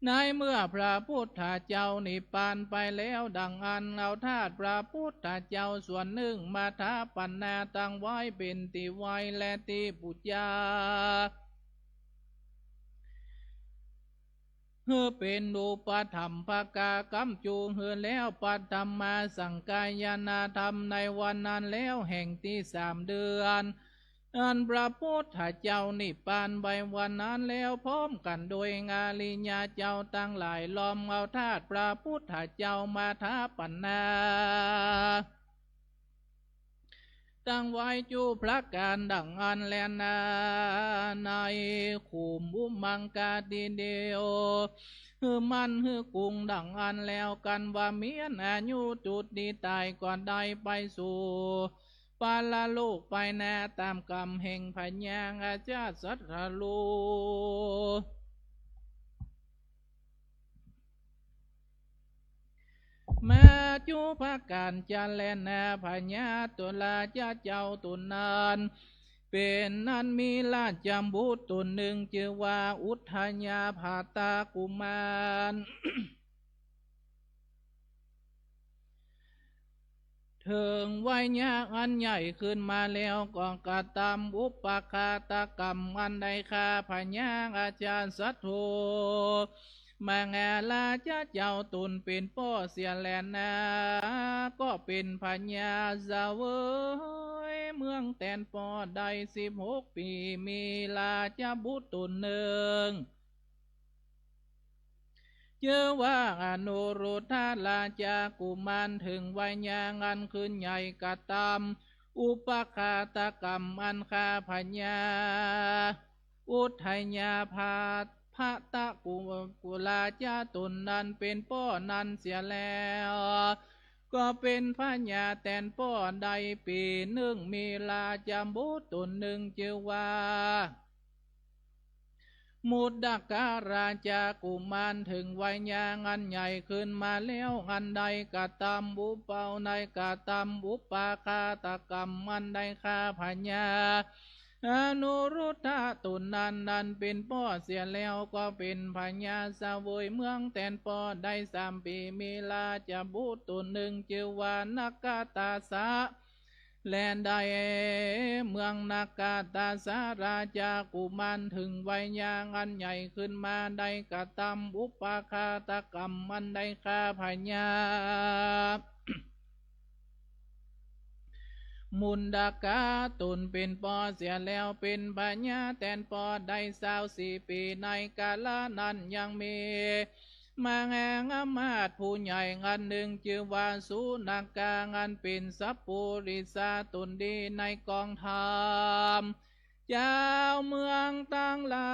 ในเมื่อพระพุทธเจ้านิพพานไปแล้ว ดังอั้นเอาธาตุพระพุทธเจ้าส่วนนึ่งมาถาปนาตั้งไว้เป๋นตี้ไหว้และตี้ปู๋จา หื้อเป๋นอุปถัมภกะ ก๋ำจูหื้อแล้ว ปัทมาสังขายนธรรมในวันนั้นแล้ว แห่งตี้สามเดือน อันพระพุทธเจ้านิพพานไปวันนั้นแล้ว พร้อมกั๋นโดยอริยะเจ้าตังหลาย ล้อมเอาธาตุพระพุทธเจ้ามาถาปนา ตั้งไว้จุประก๋านดังอั้นแลนา ในขุมอุมมังคาทิเตศ หื้อมั่นหื้อกุ้งดังอั้นแล้ว กันว่าเมี้ยนอายุจุติต๋ายก็ได้ไปสู่ ปรโลกไปนา ต๋ามกรรมแห่งพญาอาจาสัตรู มาจุประก๋านจะแลนา พญาตุลาจะเจ้าต๋นนั้น เป๋นอันมีราชบุตรต๋นนึ่ง จื้อว่าอุทยาภาตกุมาร เถิงวัยยะอันใหญ่ขึ้นมาแล้ว ก็กระทำอุปฆาตกรรมอันได้ฆ่าพญาอาจาสัตรู มหาราชเจ้าต๋นเป๋นป้อเสียแลนา ก็เป๋นพญาเสวยเมืองแตนป้อได้สิบหกปี๋ มีราชบุตรต๋นนึ่ง จื้อว่าอนุรุทธราชกุมาร เถิงวัยยะอันขึ้นใหญ่กระทำอุปฆาตกรรมอันฆ่าพญาอุทยาภาตกุราชต๋นนั้นเป๋นป้อนั้นเสียแล้ว ก็เป๋นพญาแตนป้อได้ปี๋นึ่ง มีราชบุตรต๋นนึ่งจื้อว่า มุตตกราชกุมาร เถิงวัยยะอันใหญ่ขึ้นมาแล้ว อันได้กระทำอุปา ได้กระทำอุปฆาตกรรมอันได้ฆ่าพญา อนุรุทธะต๋นนั้น อันเป๋นป้อเสียแล้ว ก็เป๋นพญาเสวยเมืองแตนป้อได้สามปี๋ มีราชบุตรต๋นนึ่งจื้อว่านักขตาสะ และได้เมืองนักขตาสะราชกุมาร เถิงวัยยาอันใหญ่ขึ้นมา ได้กระตำอุปาฆาตกรรม อันได้ฆ่าพญา มุนดกะต๋นเป๋นป้อเสียแล้ว เป๋นพญาแตนป้อได้ซาวสี่ปี๋ ในกาละนั้นยังมีมหาอำมาตย์ผู้ใหญ่อันนึ่งจื้อว่าสุนักขา อันเป๋นสัปปุริสะต๋นดีในกองธรรม เจ้าเมืองตังหลา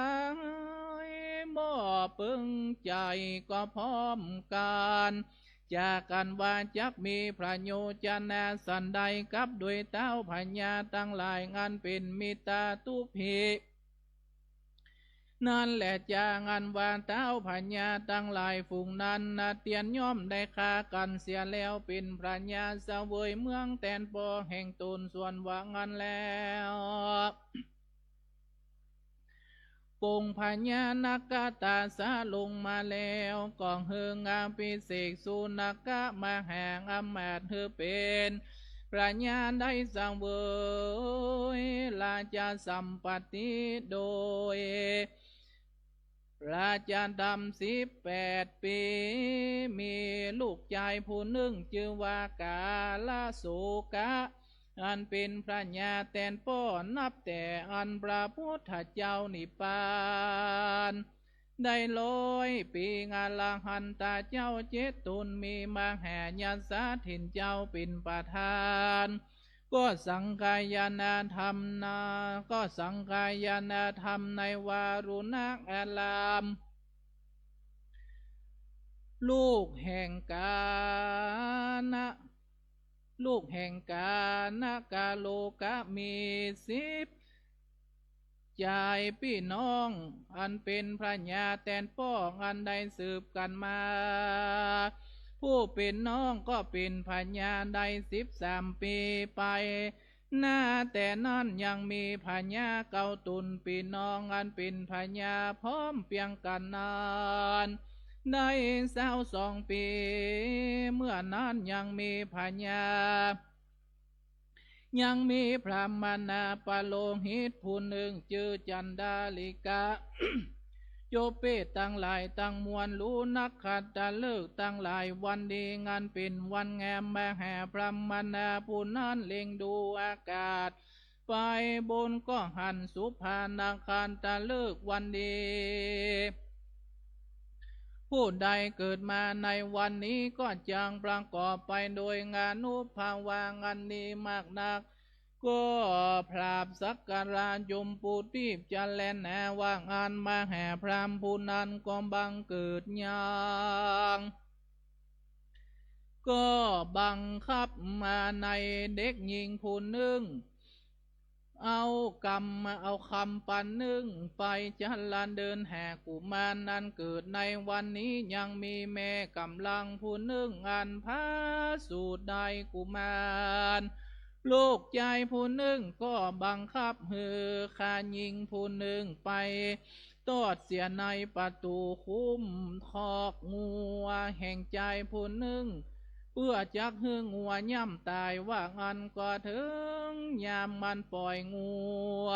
ยบ่ปึงใจ๋ก็พร้อมกั๋น จากันว่าจักมีพระโยชนะสันใดกับด้วยเต๊าพญาตังหลาย อันเป๋นมิตรตุภี นั้นแล จาอันว่าเต๊าพญาตังหลายฝูงนั้นนาเตียนย่อมได้ฆ่ากั๋นเสียแล้ว เป๋นพญาเสวยเมืองแตนป้อแห่งต๋น ส่วนว่าอั้นแล้ว ปงพญานักขตาสะลงมาแล้ว ก็เฮงอภิเษกสุนักขะมหาอำมาตย์ หื้อเป๋นพญาได้เสวยราชสัมปัตติโดย ราชธรรมสิบแปดปี๋ มีลูกจายผู้นึ่งจื้อว่ากาลโสกะ อันเป๋นพญาแตนป้อนับแต่อันพระพุทธเจ้านิพพานได้ร้อยปี๋ อรหันตะเจ้าเจ็ดต๋น มีมหายาศาสตร์เถรเจ้าเป๋นประธาน ก็สังคายนาธรรมนา ก็สังคายนาธรรมในวารุณะอาราม ลูกแห่งกานะ ลูกแห่งกานะกะโลกะมีสิบ จายปี้น้อง อันเป๋นพญาแตนป้อ อันได้สืบกั๋นมา ผู้เป๋นน้องก็เป๋นพญาได้สิบสามปี๋ไป นาแต่นั้นยังมีพญาเก้าต๋นปี้น้อง อันเป๋นพญาพร้อมเปียงกั๋นนั้นได้ซาวสองปี๋ เมื่อนั้นยังมีพญา ยังมีพราหมณะปโลหิตผู้นึ่งจื้อจันดาลิกะ จบเปตตังหลายตังมวล ฮู้นักขัตตฤกษ์ตังหลายวันดี อันเป๋นวันงาม มหาพราหมณะผู้นั้นเล็งดูอากาศไปบนก็หันสุภานักขัตตฤกษ์วันดี ผู้ใดเกิดมาในวันนี้ก็จักประกอบไปโดยอานุภาพอันดีมากนัก ก็พราบสักการะยมปูตีบจะแล่นหาว่าอั้น มหาพราหมณ์ผู้นั้นก็บังเกิดยัง ก็บังคับมาในเด็กญิงผู้นึ่ง เอากำ เอาคำปันนึ่งไปจะละเดินหากุมารนั้นเกิดในวันนี้ ยังมีแม่ก๋ำลังผู้นึ่งอันผาสูตรได้กุมาร ลูกจายผู้นึ่งก็บังคับหื้อข้าญิงผู้นึ่งไปตอดเสียในประตู๋คุ้มคอกงัวแห่งจายผู้นึ่ง เปื้อจักหื้องัวย่ำต๋าย ว่าอั้นก็เถิงยามมันป่อยงัว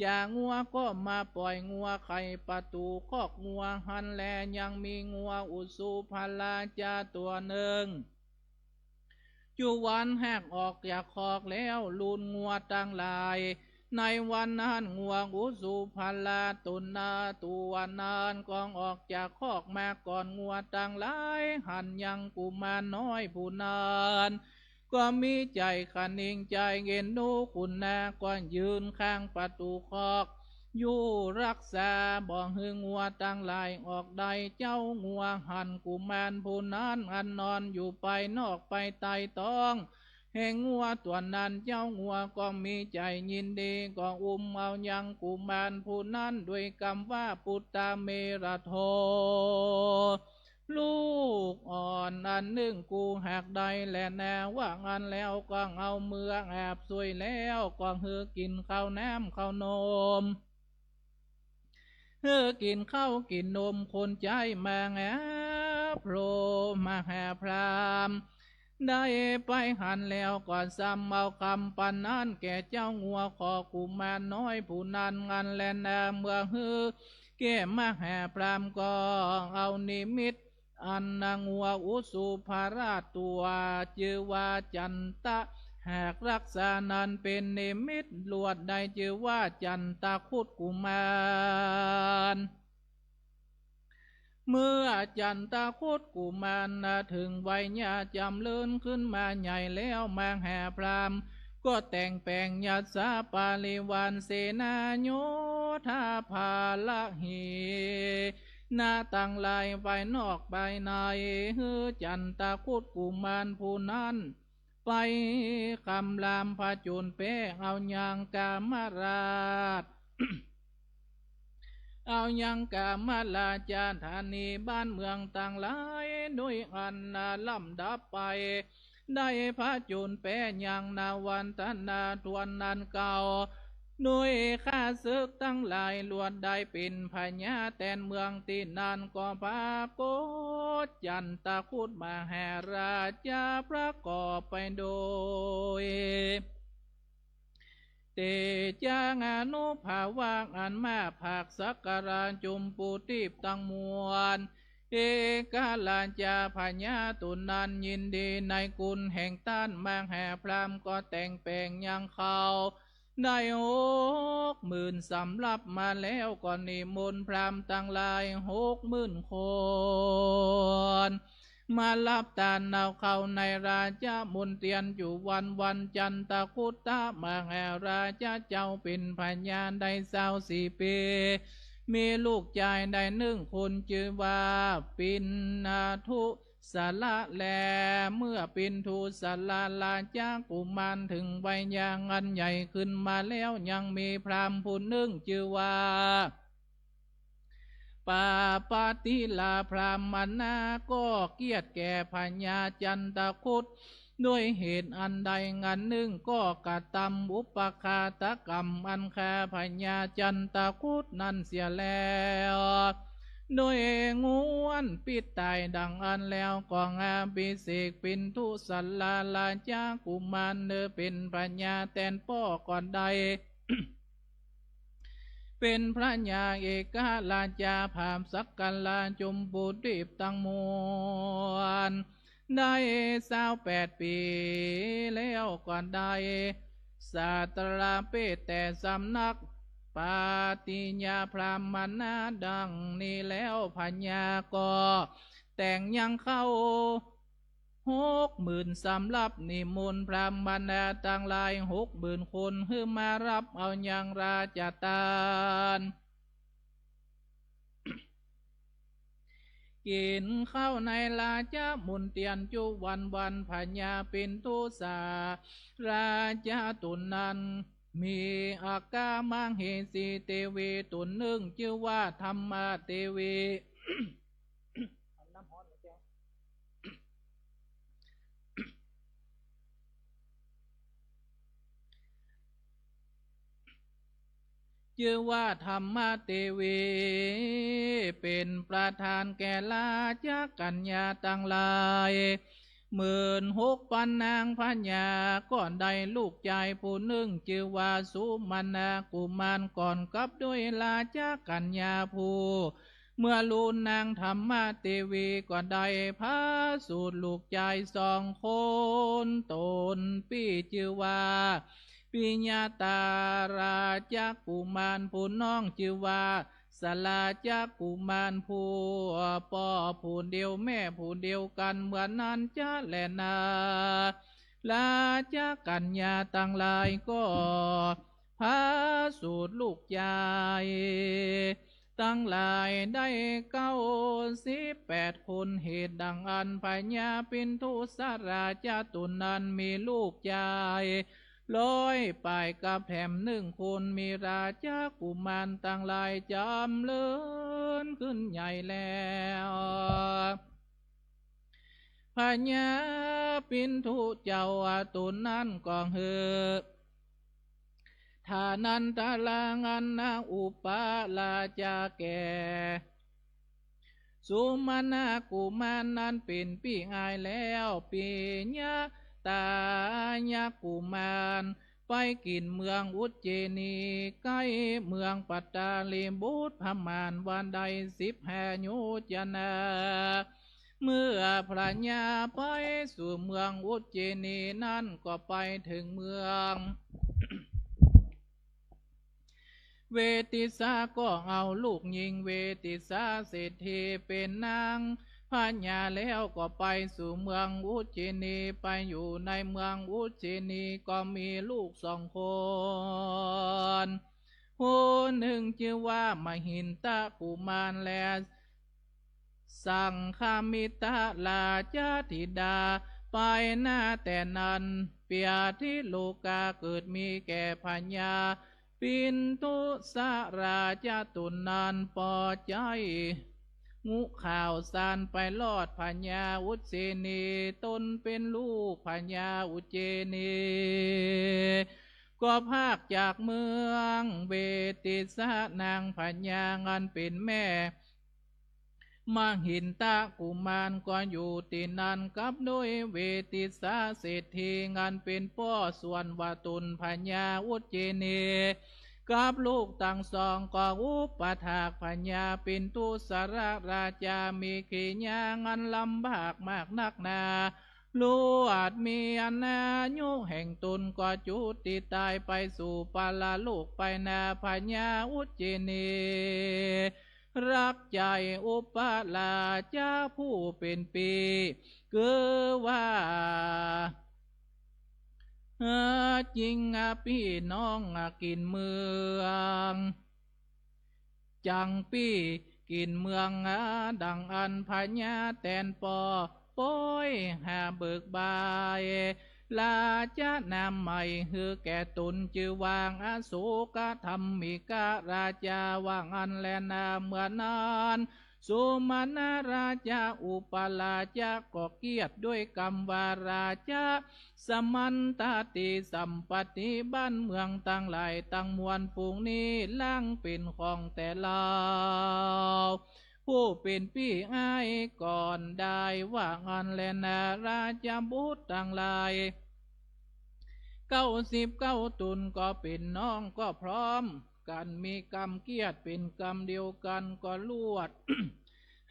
จ่างัวก็มาป่อยงัวไขประตู๋คอกงัวหั้นแล ยังมีงัวอุสุภราจาตั๋วนึ่ง จุวันหากออกจากคอกแล้ว ลูนงัวตังหลาย ในวันนั้นงัวอุสุภราตั๋วนาตั๋วนั้นก็ออกจากคอกมาก่อนงัวตังหลาย หันยังกุมารน้อยผู้นั้น ก็มีใจ๋คะนิงใจ๋เอ็นดูคุณนา ก็ยืนข้างประตู๋คอก อยู่ฮักษาบ่หื้องัวตังหลายออกได้ เจ้างัวหันกุมารผู้นั้นอันนอนอยู่ไปนอกไปใต้ต๊องแห่งงัวตั๋วนั้น เจ้างัวก็มีใจ๋ยินดี ก็อุ้มเอายังกุมารผู้นั้นด้วยกำว่า ปุตตะเมระโท ลูกอ่อนอันนึ่งกูหากได้แลนา ว่าอั้นแล้วก็เอามือแอบส่วยแล้วก็หื้อกิ๋นข้าวน้ำข้าวนม หื้อกิ๋นข้าวกิ๋นนมคนใจ๊มาแหาโผล่มาหาพราหมณ์ ได้ไปหันแล้วก็ซ้ำเอากำปานนั้นแก่เจ้างัวขอกุมารน้อยผู้นั้นอันแลนา เมื่อหื้อแก่มาหาพราหมณ์ก็เอานิมิตอันนางงัวอุสุภราชตั๋วจื้อว่าจันตะ หากรักษานั้นเป๋นนิมิตลวดได้จื้อว่าจันตะครุฑกุมาร เมื่อจันตะครุฑกุมารเถิงวัยยาจ๋ำเริญขึ้นมาใหญ่แล้วมาหาพราหมณ์ ก็แต่งแป๋งยัสสาปริวารเสนาโยธาพาละเหนาตังหลายไปนอกไปใน หื้อจันตะครุฑกุมารผู้นั้น ไปคำรามผจญแป๊เอายังกามราช เอายังกามราชธานีบ้านเมืองตังหลาย โดยอันลำดับไป ได้ผจญแป๊ยังนวันทนาทวนนั้นเก่า โดยข้าศึกตังหลายลวดได้เป๋นพญาแตนเมืองตี้นั้นก็ปรากฏจันตะครุฑมหาราชาประกอบไปโดย เตจาอานุภาวะอันมาผากสักการะจุมปูตีบตังมวล เอกราชาพญาต๋นนั้นยินดีในกุณแห่งต้านมหาพราหมณ์ก็แต่งแป๋งยังเขา ได้หกหมื่นสำรับมาแล้วก็นิมนต์พราหมณ์ตังหลายหกหมื่นคน มารับตานเอาเข้าในราชมณเฑียรอยู่วันวัน จันตะครุฑมหาราชาเจ้าเป๋นพญาได้ซาวสี่ปี๋ มีลูกจายได้นึ่งคนจื้อว่าปิณฑุสละแล เมื่อปิณฑุสละราชกุมารเถิงวัยยาอันใหญ่ขึ้นมาแล้วยังมีพราหมณ์ผู้นึ่งจื้อว่า ปาปติลาพราหมณาก็เกียรติแก่พญาจันตะครุฑ ด้วยเหตุอันใดอันนึ่งก็กระตำอุปฆาตกรรมอันฆ่าพญาจันตะครุฑนั้นเสียแล้ว โดยงวนปิดต๋ายดังอั้นแล้วก็อภิเษกปิณฑุสละราชกุมารเนอเป๋นพญาแตนป้อก็ได้ เป๋นพญาเอกราชาผากสักการะจุมปูตีบตังมวล ได้ซาวแปดปี๋แล้วก็ได้สาตราเปตแต่สำนักปาติญาพราหมณาดังนี้แล้ว พญาก็แต่งยังเขาหกหมื่นสำรับ นิมนต์พราหมณาตังหลายหกหมื่นคนหื้อมารับเอายังราชตาน กิ๋นเข้าในราชมณเฑียรจุวันวัน พญาปิณฑุสาราชาต๋นนั้น มีอัคคมเหสีเตวีต๋นนึ่งจื้อว่าธรรมเตวี จื้อว่าธรรมเตวี เป๋นประธานแก่ราชกัญญาตังหลาย หมื่นหกปันนาง พญาก็ได้ลูกจายผู้นึ่งจื้อว่าสุมนากุมาร ก่อนกับด้วยราชกัญญาผู้ เมื่อลูนนางธรรมเตวีก็ได้ผะสูติลูกจายสองคน ต๋นปี้จื้อว่าปิยตาราชกุมาร ผู้น้องจื้อว่าสราชกุมาร ผู้ป้อผู้เดียวแม่ผู้เดียวกั๋นเหมือนนั้นจะแลนา ราชกัญญาตังหลายก็ ผะสูติลูกจายตังหลายได้เก้าสิบแปดคน เหตุดังอั้นพญาปิณฑุสราชาต๋นนั้นมีลูกจายร้อยปายกับแถมนึ่งคน มีราชกุมารตังหลายจ๋ำเริญขึ้นใหญ่แล้ว พญาปินทุเจ้าต๋นนั้นก็หื้อ ทานันทราอันนาอุปราชาแก่ สุมนากุมารนั้นเป๋นปี้อ้ายแล้ว ปิยะตายะกุมาร ไปกิ๋นเมืองอุจเจนี ใก้เมืองปัตตาลีบุตรประมาณว่าได้สิบห้าโยจนา เมื่อพญาไปสู่เมืองอุจเจนีนั้นก็ไปเถิงเมือง เวติสาก็เอาลูกญิงเวติสาเศรษฐีเป๋นนางพญาแล้วก็ไปสู่เมืองอุจเจนี ไปอยู่ในเมืองอุจเจนีก็มีลูกสองคน ผู้นึ่งจื้อว่ามหินทกุมารและ สังคามิทราชธิดา ไปหน้าแต่นั้น เปียทิโลกาเกิดมีแก่พญาปินทุสราชต๋นนั้นปอใจ๋ ฮู้ข่าวสารไปฮอดพญาอุจเจนี ต๋นเป๋นลูกพญาอุจเจนี ก็พรากจากเมืองเวติสานางพญาอันเป๋นแม่ มหินทกุมารก็อยู่ตี้นั้นกับด้วยเวติสาเศรษฐีอันเป๋นป้อ ส่วนว่าต๋นพญาอุจเจนี กับลูกตังสองก็อุปถากพญาปินทุสราชา มีกิริยาอันลำบากมากนักหนา ลูอาจมีอายุแห่งต๋นก็จุติต๋ายไปสู่ปรโลกไปนา พญาอุจเจนี ฮักใจ๋อุปราชาผู้เป๋นปี้ คือว่า เอ่อ จิงปี้น้องกิ๋นเมือง จังปี้กิ๋นเมือง ดังอันพญาแตนป้อ โปยหาเบิกบาย ราชนามใหม่หื้อแก่ต๋นจื้อว่าอโศกธรรมิกราชา ว่าอั้นแลนา เมื่อนั้น สุมนาราชาอุปราชาก็เกียรติด้วยกำว่าราชา สมันตติสัมปัตติ บ้านเมืองตังหลายตังมวลฝูงนี้ล้างเป๋นของแต่เฮา ผู้เป๋นปี้อ้ายก่อนได้ ว่าอั้นแลนา ราชบุตรตังหลายเก้าสิบเก้าต๋นก็เป๋นน้องก็พร้อมกั๋น มีกำเกียรติเป๋นกำเดียวกั๋นก็ลวด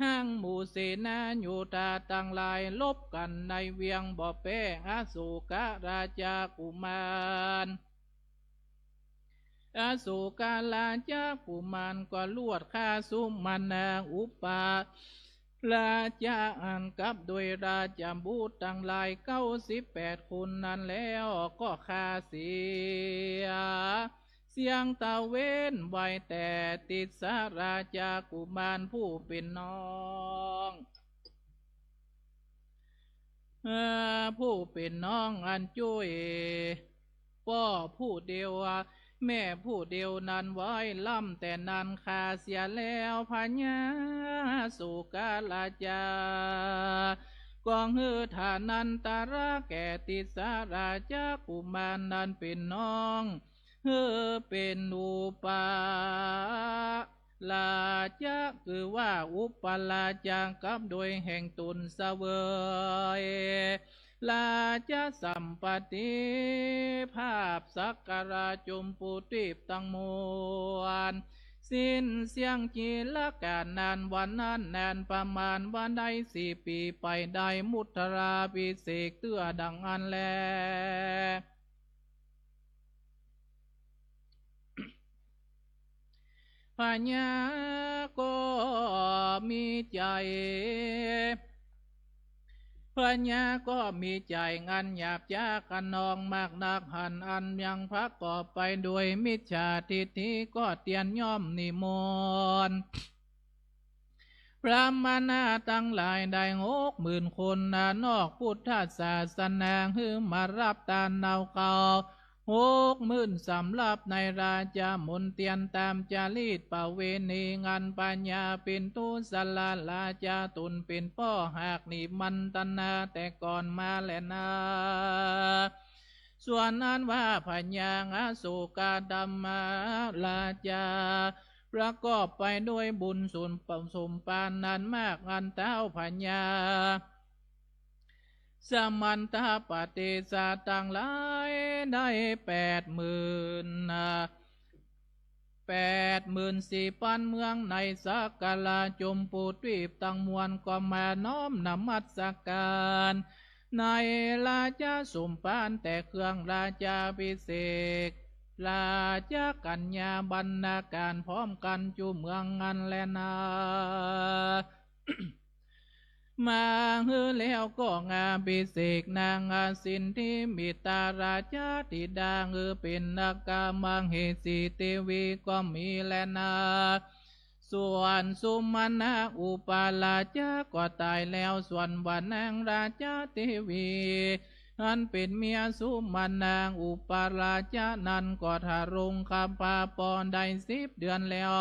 หั้งหมู่เสนาโยธาตังหลายรบกั๋นในเวียงบ่แป๊ อโศกราชากุมาร อโศกราชากุมารก็ลวดฆ่าสุมนาอุปราชาอันกับโดยราชบุตรตังหลายเก้าสิบแปดคนนั้นแล้วก็ฆ่าเสีย เสี้ยงตะเว้นไว้แต่ติสราชากุมารผู้เป๋นน้อง เอ่อ ผู้เป๋นน้องอันจุ้ยป้อผู้เดียว แม่ผู้เดียวนั้นไว้ ล้ำแต่นั้นฆ่าเสียแล้ว พญาโศกราชา ก็หื้อทานันทราแก่ติสราชากุมารนั้นเป๋นน้อง หื้อเป๋นอุปราชา คือว่าอุปราชากับโดยแห่งต๋นเสวย ราชสัมปัตติ ภาพสักการะจุมปูตีปตังมวล สิ้นเสี้ยงจีรกาลนานวันนั้นนานประมาณว่าได้สี่ปี๋ ไปได้มุทราภิเษกเตื้อดังอั้นแล พญาก็มีใจ๋ พญาก็มีใจ๋อันหยาบจ๊าคะนองมากนักหั้น อันยังประกอบไปโดยมิจฉาทิฏฐิ ก็เตียนย่อมนิมนต์พราหมณะตังหลายได้หกหมื่นคน นอกพุทธศาสนา หื้อมาฮับตานเอาข้าว หกหมื่นสำรับในราชมณเฑียร ต๋ามจารีตประเวณี อันพญาปินทุสลาราชาต๋นเป๋นป้อ หากนิมันตนาแต่ก่อนมาแลนา ส่วนอันว่าพญาอโศกธรรมราชา ประกอบไปด้วยบุญสม สมภารอันมาก อันท้าวพญา สมันทปฏิสาตังหลายได้แปดหมื่น แปดหมื่นสี่ปันเมืองในสากลาจมพูทวีปตังมวล ก็มาน้อมนมัสก๋าน ในราชสมภารแต่เครื่องราชาภิเษก ราชกัญญาบรรณาการพร้อมกั๋นจุเมืองอั้นแลนา มาหื้อแล้วก็อภิเษกนางอสินธิมิตราชธิดา หื้อเป๋นนกมเหสีเตวีก็มีแลนา ส่วนสุมนาอุปราชาก็ต๋ายแล้ว ส่วนว่านางราชาเตวี อันเป๋นเมียสุมนาอุปราชานั้นก็ทรงครรภ์ปอได้สิบเดือนแล้ว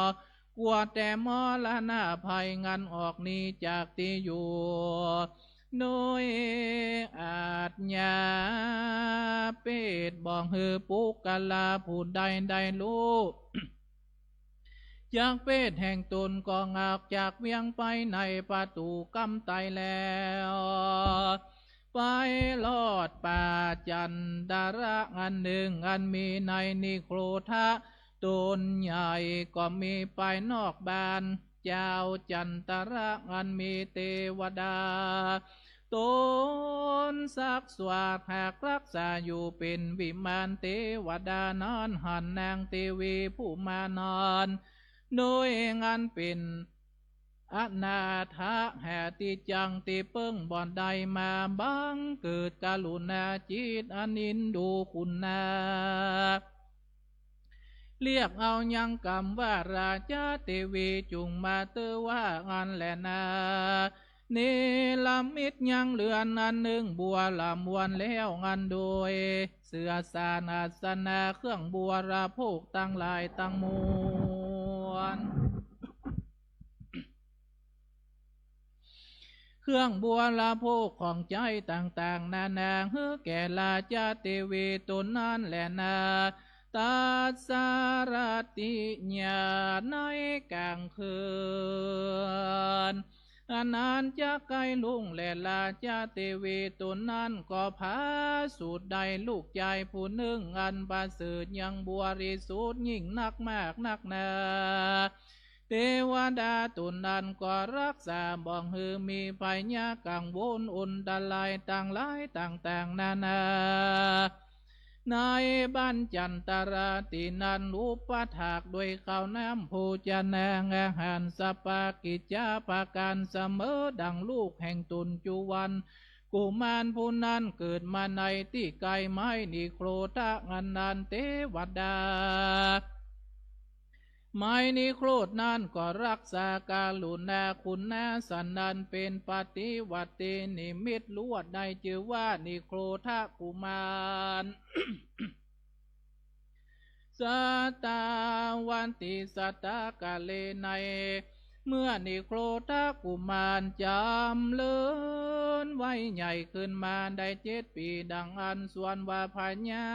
กลัวแต่มรณะภัย อันออกหนีจากตี้อยู่ โดยอาชญาเปต บ่หื้อปุคคละผู้ใดได้ฮู้ จักเปตแห่งต๋นก็ออกจากเวียงไปในประตู๋กำไตแล้ว ไปรอดป่าจันตระอันนึ่ง อันมีในนิโครธะต๋นใหญ่ ก็มีไปนอกบ้าน เจ้าจันตระอันมีเตวดาต๋นสักสวาดหากรักษาอยู่เป๋นวิมานเตวดานั้น หันนางเตวีผู้มานั้น โดยอันเป๋นอนาถะ หาตี้จั้งตี้เปิ้งบ่ได้ มาบังเกิดกรุณาจิตอันอินดูคุณนา เรียกเอายังกำว่าราชาเตวีจุ่งมาเตอว่าอั้นแลนา เนรมิตยังเฮือนอันนึ่งบัวลำวรแล้วอันโดยเสื่อสารอาสนะเครื่องบริโภคตังหลายตังมวล เครื่องบริโภคของใจ๊ต่างๆ นานา หื้อแก่ราชาเตวีต๋นนั้นแลนา ตัสสะรติญา ในก๋างคืน อันนั้นจะใก้ลุ่งแล ราชาเตวีต๋นนั้นก็ผาสุดได้ลูกจายผู้นึ่ง อันประเสริฐยังบริสุทธิ์ยิ่งนักมากนักนา เตวดาต๋นนั้นก็รักษาบ่หื้อมีภัยยะกังวลอันตรายตังหลายต่างๆ นานา ในบ้านจันตราตี้นั้น อุปถากด้วยข้าวน้ำโภชนาอาหารสปากิจจาประก๋านเสมอดังลูกแห่งต๋นจุวัน กุมารผู้นั้นเกิดมาในตี้ใก้ไม้นิโครธะอันนั้น เตวดา ไม้นิโครธนั้นก็รักษากรุณาคุณนาสันนั้นเป๋นปฏิวัตินิมิตรลวดได้จื้อว่านิโครธะกุมาร สตาวันติสตากาเล ในเมื่อนิโครธะกุมารจ๋ำเริญวัยใหญ่ขึ้นมาได้เจ็ดปี๋ ดังอั้นส่วนว่าพญา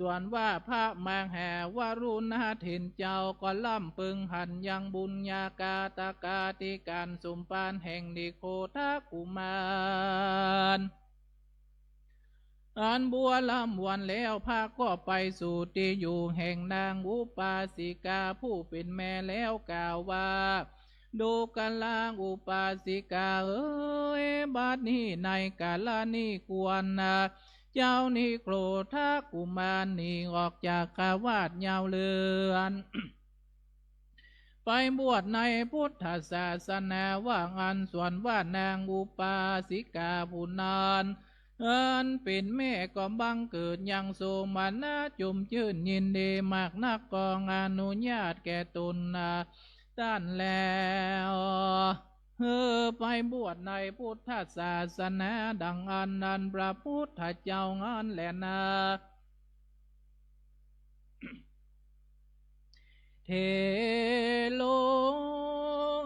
ส่วนว่าพระมหาวรุณเถรเจ้าก็ร่ำเปิงหันยังบุญญากาตกาธิก๋านสมภารแห่งนิโครธะกุมาร อันบัวลำวรแล้ว พระก็ไปสู่ตี้อยู่แห่งนางอุปาสิกาผู้เป๋นแม่แล้วกล่าวว่า ดูกราอุปาสิกาเอ๋ย บัดนี้ในกาละนี้ควรนา เจ้านิโครธะกุมารหนีออกจากคาวาสยาวเรือน ไปบวชในพุทธศาสนาว่าอั้น ส่วนว่านางอุปาสิกาผู้นั้น อันเป๋นแม่ก็บังเกิดยังโสมนัสจุ่มจื้นยินดีมากนัก ก็อนุญาตแก่ต๋นนา ต้านแล้ว หื้อไปบวชในพุทธศาสนาดังอั้นนั้น พระพุทธเจ้าอั้นแลนา เถโร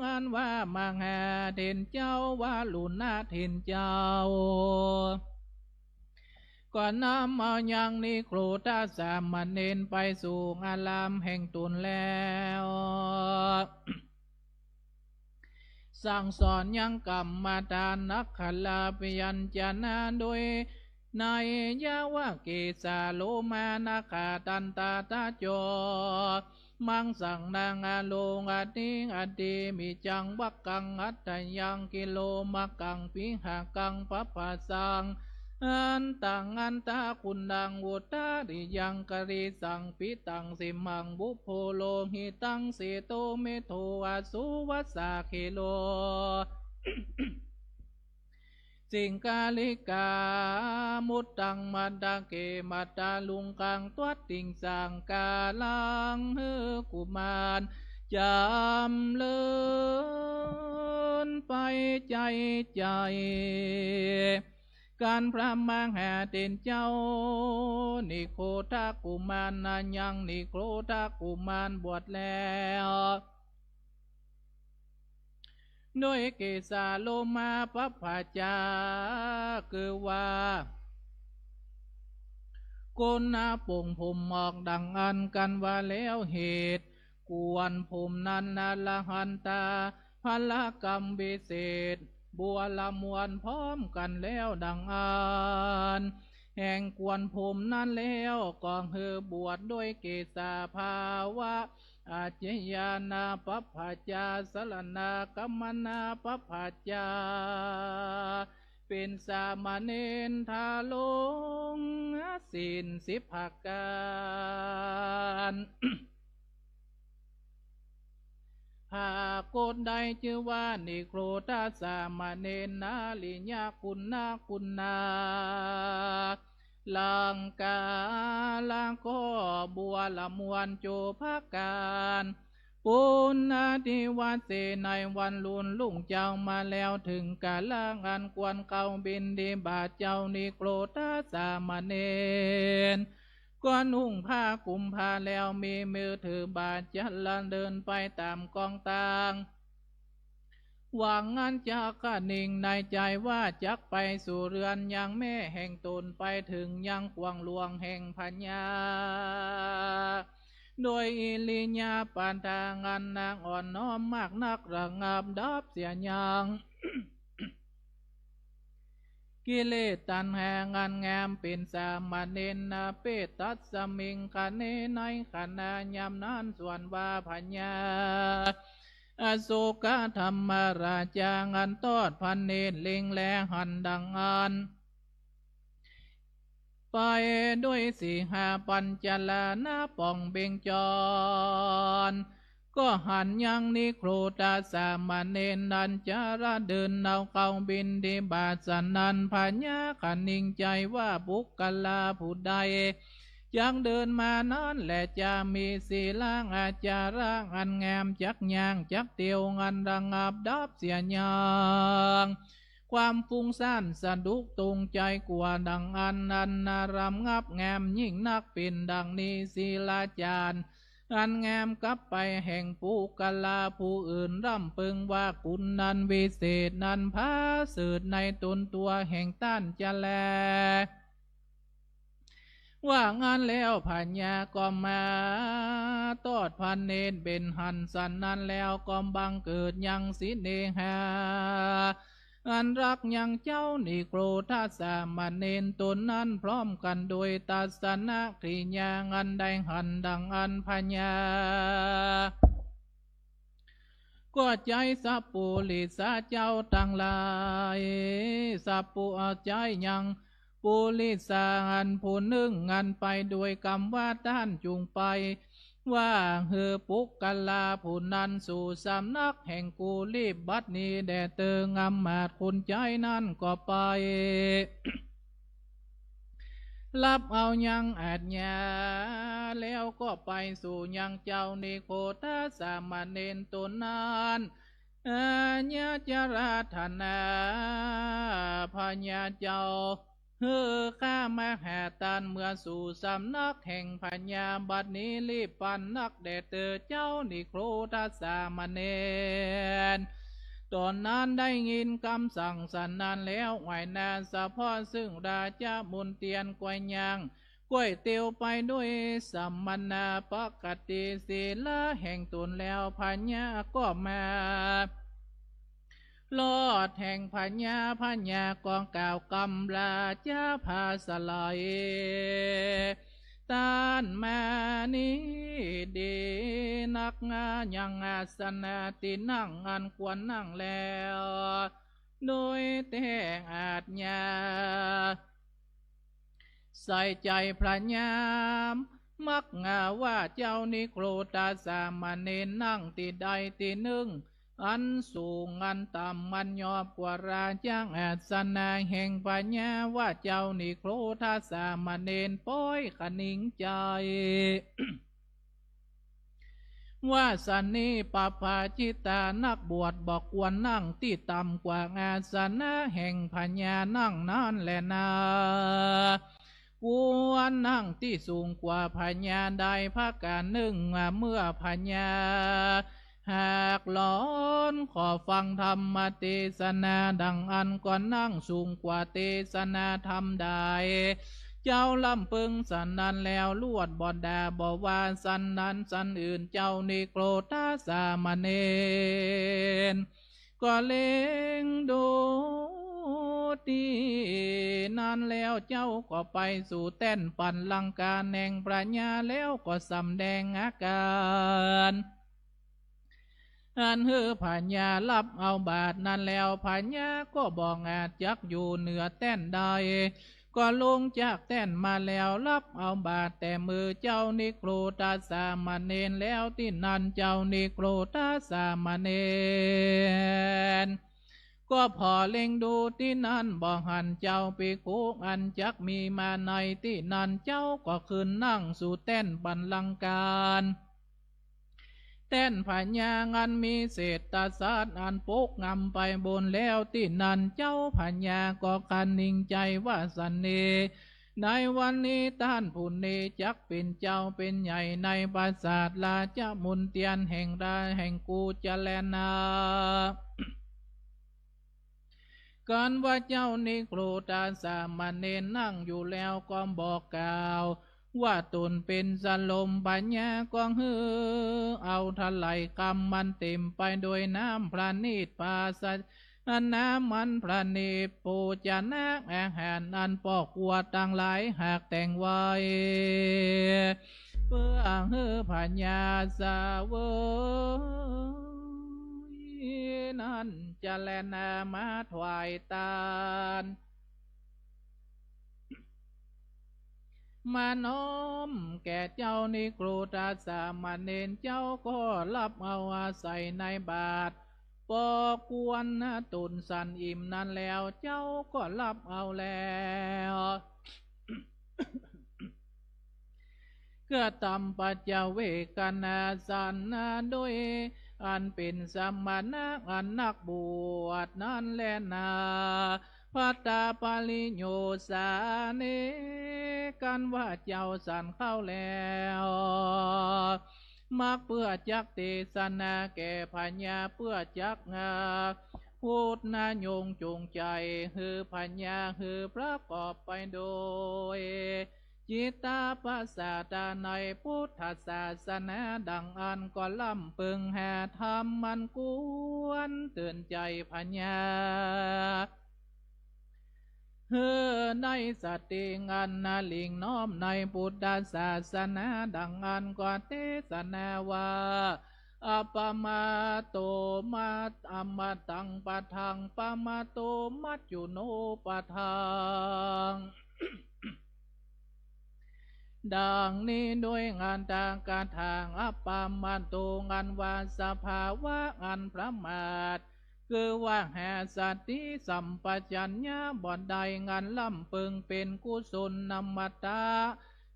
อันว่ามหาเถรเจ้า วรุณะเถรเจ้า ก็นำเอายังนิโครธสามเณรไปสู่อารามแห่งตนแล้ว สั่งสอนยังกรรมฐานอักขระพยัญชนะโดย นัยยะว่า เกสาโลมานาขาตันตาตะโจ มังสังนังอโลงอติงอติมิจังวักกังอัตถยังกิโลมะกังปิหะกังปัปปะสัง อันตังอันตะกุณังอุตตริยังกริสังปิตังสิมังบุพโพโลหิตังเสโตเมโทอสุวัสสาเคโล สิงคาลิกา มุตตังมัตตะเก มัตตาลุงกังตวัตติงสังกาลัง หื้อกุมารจำเริญไปใจ๋ใจ๋ กันพระมหาเถรเจ้า นิโครธกุมารนั้นยังนิโครธกุมารบวชแล้ว โดยเกสาโลมาปัปปะจา คือว่า โกนหน้าปงผมออกดังอั้น กันว่าแล้วเหตุ กวนผมนั้นอรหันตา พละกำวิเศษ บัวละมวลพร้อมกันแล้วดังอั้น แห่งกวนผมนั้นแล้ว ก็หื้อบวชโดยเกสาภาวะ อาชญานาปัปปะจา สรณากัมมนาปัปปะจา เป๋นสามเณรทาลงศีลสิบประก๋าน ปรากฏได้จื้อว่านิโครธสามเณรนาริยะกุณากุณา ลังกาละก็บัวละมวลจูประก๋าน ปุณณาธิวาเส ในวันลุนรุ่งเจ้ามาแล้ว เถิงกาละอันควรเข้าบิณฑบาต เจ้านิโครธสามเณร ก็นุ่งผ้าคลุมผ้าแล้ว มีมือถือบาตร จะละเดินไปต๋ามกองตาง หวังอันจะคะนึงในใจ๋ว่าจักไปสู่เฮือนยังแม่แห่งตน ไปเถิงยังขวงหลวงแห่งพญา โดยอิริยาบถาอันนางอ่อนน้อมมากนัก ระงับดับเสียยัง กิเลสตัณหาอันแงมเป๋นสามเณรนาเพศ ตัสมิงขเณ ในขณะยามนั้น ส่วนว่าพญา อโศกธรรมราชาอันทอดพระเนตรเล็งแลหันดังอั้น ไปโดยสีหปัญจรานะป่องเบ่งจร ก็หันยังนิโครธสามเณรนั้นจะละเดินเอาเข้าบิณฑบาต สนั้นพญาคะนึงใจ๋ว่าปุคคละผู้ใด จักเดินมานั้นแลจะมีศีลาจาระอันงาม จักย่างจักเตียวอันระงับดับเสียยัง ความฟุ้งซ่านสะดุกตรงใจ๋กั๋วดังอั้น อันระงับงามยิ่งนัก เป๋นดังนี้ ศีลาจารย์อันงามกลับไปแห่งปุคคละผู้อื่น ร่ำเปิงว่าคุณนั้นวิเศษนั้นผาเสริฐในต๋นตั๋วแห่งต้านจะแล ว่าอั้นแล้วพญาก็มาทอดพระเนตรเบ่งหัน สนั้นแล้วก็บังเกิดยังสิเนหา อันรักยังเจ้านิโครธสามเณรต๋นนั้น พร้อมกั๋นโดยทัศนกิริยาอันได้หันดังอั้น พญา ก็ใจ๋สัปปุริสะเจ้าตังหลาย สัปปุ ใจ๋ยังปุริสะอันผู้นึ่งอันไปโดยกำว่าต้านจุ่งไป ว่าหื้อปุคคละผู้นั้นสู่สำนักแห่งกูรีบบัดนี้แด่เติง อำมาตย์คนใจ๋นั้นก็ไป ฮับเอายังอาชญา แล้วก็ไปสู่ยังเจ้านิโครธสามเณรต๋นนั้น อาชญาจาราธนา พญาเจ้า หื้อข้ามาหาต้านเมือสู่สำนักแห่งพญา บัดนี้รีบปันนักแด่เต๊อะเจ้านิโครธัสสามเณร ต๋อนนั้นได้ยินกำสั่งสันนั้นแล้ว ไหว้หน้าสะเภาะซึ่งราชมนเตียรก็ย่าง ก๋วยเตียวไปด้วยสมณปกติศีลแห่งต๋นแล้ว พญาก็มาลอดแห่งพญา พญาก็กล่าวกำราชาผาสไล ต้านมานี้ดีนัก ยังอาสนะตี้นั่งอันควรนั่งแล้ว โดยแต๊อาจญา ใส่ใจ๋พญามักว่าเจ้านิโครธัสสามเณรนั่งตี้ใดตี้นึ่ง อันสูงอันต่ำ มันยอบกว่าราชาอาสนะแห่งพญา ว่าเจ้านิโครธัสสามเณรป้อยคะนิงใจ๋ ว่าสันนี้ปปาจิตา นักบวชบ่ควรนั่งตี้ต่ำกว่าอาสนะแห่งพญานั่งนั้นแลนา ควรนั่งตี้สูงกว่าพญาได้ผะก๋านนึ่ง เมื่อพญาหากหลอนขอฟังธรรมเตสนาดังอั้น ก็นั่งสูงกว่าเตสนาธรรมได้ เจ้าลำเปิงสันนั้นแล้ว ลวดบ่ด่าบ่ว่าสันนั้นสันอื่น เจ้านิโครธัสสามเณร ก็เล็งดูตี้นั้นแล้ว เจ้าก็ไปสู่แต้นปัลลังก์แห่งพญา แล้วก็สำแดงอาก๋าน อันหื้อพญาฮับเอาบาตรนั้นแล้ว พญาก็บ่อาจจักอยู่เหนือแต้นได้ ก็ลงจากแต้นมาแล้วฮับเอาบาตรแต่มือเจ้านิโครธัสสามเณรแล้ว ตี้นั้นเจ้านิโครธัสสามเณร ก็ผ่อเล็งดูตี้นั้นบ่หันเจ้าภิกขุอันจักมีมาในตี้นั้น เจ้าก็ขึ้นนั่งสู่แต้นปัลลังก์ แต้นพญาอันมีเศรษฐศาสตร์อันปกงำไปบนแล้ว ตี้นั้นเจ้าพญาก็คะนิงใจ๋ว่าสันนี้ ในวันนี้ต้านผู้นี้จักเป๋นเจ้าเป๋นใหญ่ในปราสาทราชมนเตียรแห่งรา แห่งกูจะแลนา กันว่าเจ้านิโครธัสสามเณรนั่งอยู่แล้วก็บอกกล่าวว่าต๋นเป๋นสลม พญาก็หื้อเอาถลายกำมันเต๋มไปโดยน้ำประณีต ภาชนะมันประณีต โภชนะอาหารอันป้อครัวตังหลายหากแต่งไว้ เปื้อหื้อพญาเสวยนั้นจะแลนามาถวายตาน มาน้อมแก่เจ้านิโครธัสสามเณร เจ้าก็ฮับเอาอาศัยในบาตร ปอควรต๋นสันอิ่มนั้นแล้ว เจ้าก็ฮับเอาแล้ว กระตำปัจจเวกขณาสันโดยอันเป๋นสมณะอันนักบวชนั้นแลนา ภัตตาปริโยสาเน กันว่าเจ้าสันเข้าแล้ว มักเปื้อจักเตสนาแก่พญา เปื้อจักงาพุทธนายงจูงใจ๋หื้อพญาหื้อประกอบไปโดย จิตตาประสาทในพุทธศาสนาดังอั้นก็ลำเปิงหาธรรมมันควรเตื๋อนใจ๋พญา หื้อได้สติอันนาหลิ่งน้อมในพุทธศาสนาดังอั้นก็เตสนาว่า อัปปมาโตมัต อมตังปะทัง ปะมาโตมัจจุโนปะทัง ดังนี้โดยอัตถกถา อัปปมาโต อันว่าสภาวะอันประมาท คือว่าหาสติสัมปชัญญะบ่ได้ อันลำเปิงเป๋นกุศลมัตตะ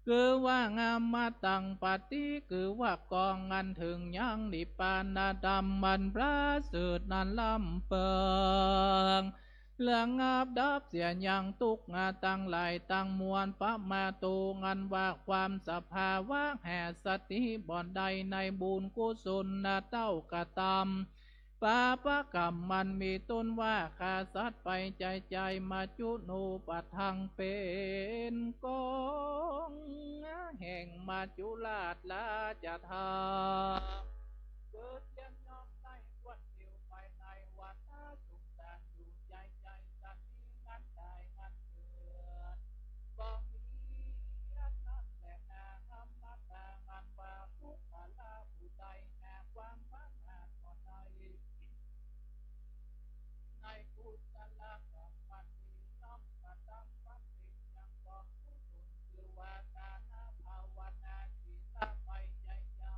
คือว่าอมตังปะติ คือว่ากองอันเถิงยังนิพพานธรรมอันประเสริฐนั้นลำเปิง ระงับดับเสียยังตุ๊กข์ตังหลายตังมวล ประมาโต อันว่าความสภาวะแห่งสติบ่อนใดในบุญกุศลนะเต้ากระตำ ปาปกรรมมันมีต้นว่าฆ่าสัตว์ไปใจ๋ใจ๋ มัจจุโนปัฏฐังเป๋นกอง แห่งมัจจุราชราชธรรม เกิดเสียย่อมได้ควรเตียวไปในวัฏฏะสงสารอยู่ใจ๋ใจ๋ สันนี้นั้นต๋ายนั้นเกิด บ่มีอันนั้นแลนา อมตะ อันว่าบุคคละผู้ใดหาความประมาทบ่ได้ ในกุศลกรรมอันดีย่อมกระตำบำเพ็ญยังกองกุศล จื้อว่าทานะ ภาวนา ศีลไปใจ๋ใจ๋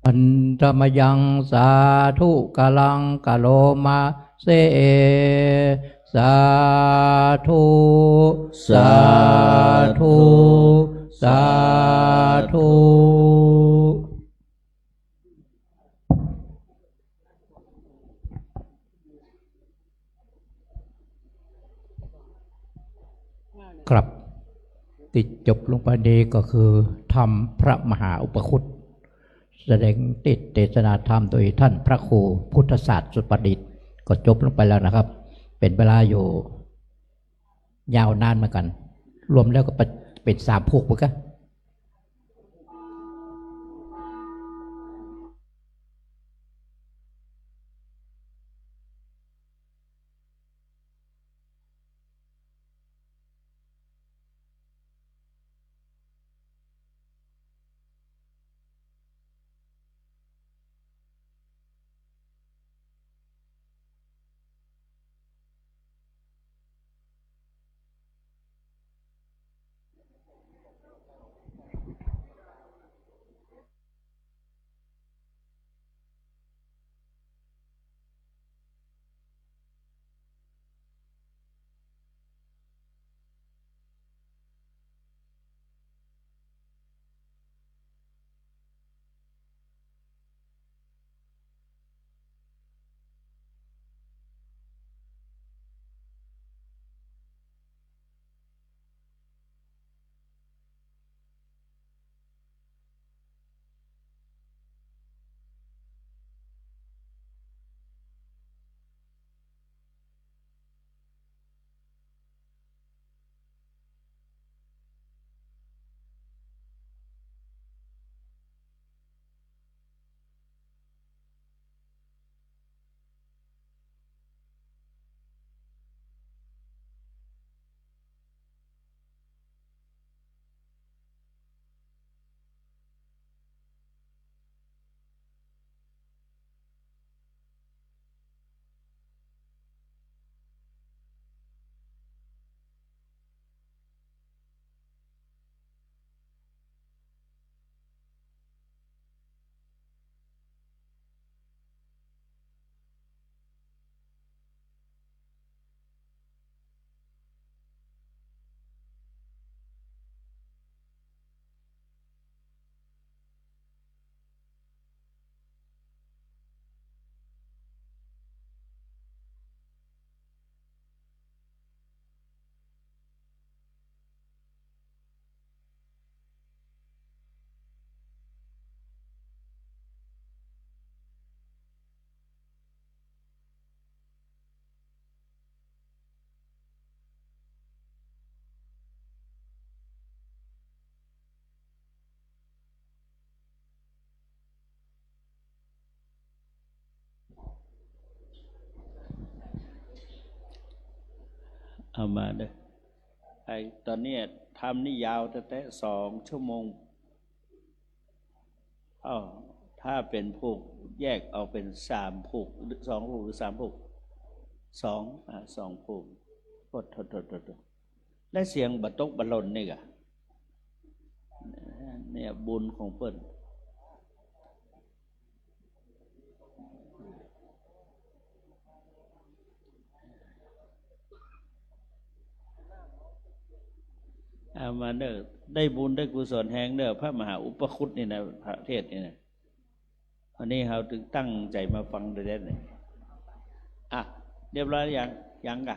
Handa mayaṃ sādhukaraṃ karoma se. สาธุ สาธุ สาธุ ครับ ตี้จบลงไปนี้ก็คือธรรมพระมหาอุปคุต แสดงเตสนาธรรมโดยท่านพระครูพุทธศาสตร์สุประดิษฐ์ ก็จบลงไปแล้วนะครับ เป๋นเวลาอยู่ยาวนานเหมือนกั๋น รวมแล้วก็เป๋น เป๋นสามผูกเหมือนกั๋น เอามาเด้อ ไอ้ต๋อนนี้ทำนี่ยาวแต๊ๆ สองชั่วโมง อ้าว ถ้าเป๋นผูก แยกออกเป๋นสามผูก หรือสองผูก หรือสามผูก สอง อ่า สองผูก โอ้ โถ โถ โถ โถ และเสียงบ่ตกบ่หล่นนี่ก่ะ เนี่ยบุญของเปิ้น เอามาเน้อ ได้บุญได้กุศลแฮงเน้อ พระมหาอุปคุตนี่นะ พระเทศน์นี่นะ อันนี้เฮาตึงตั้งใจ๋มาฟังโดยแท้เนี่ย อ่ะ เรียบร้อยหรือยัง ยังก่ะ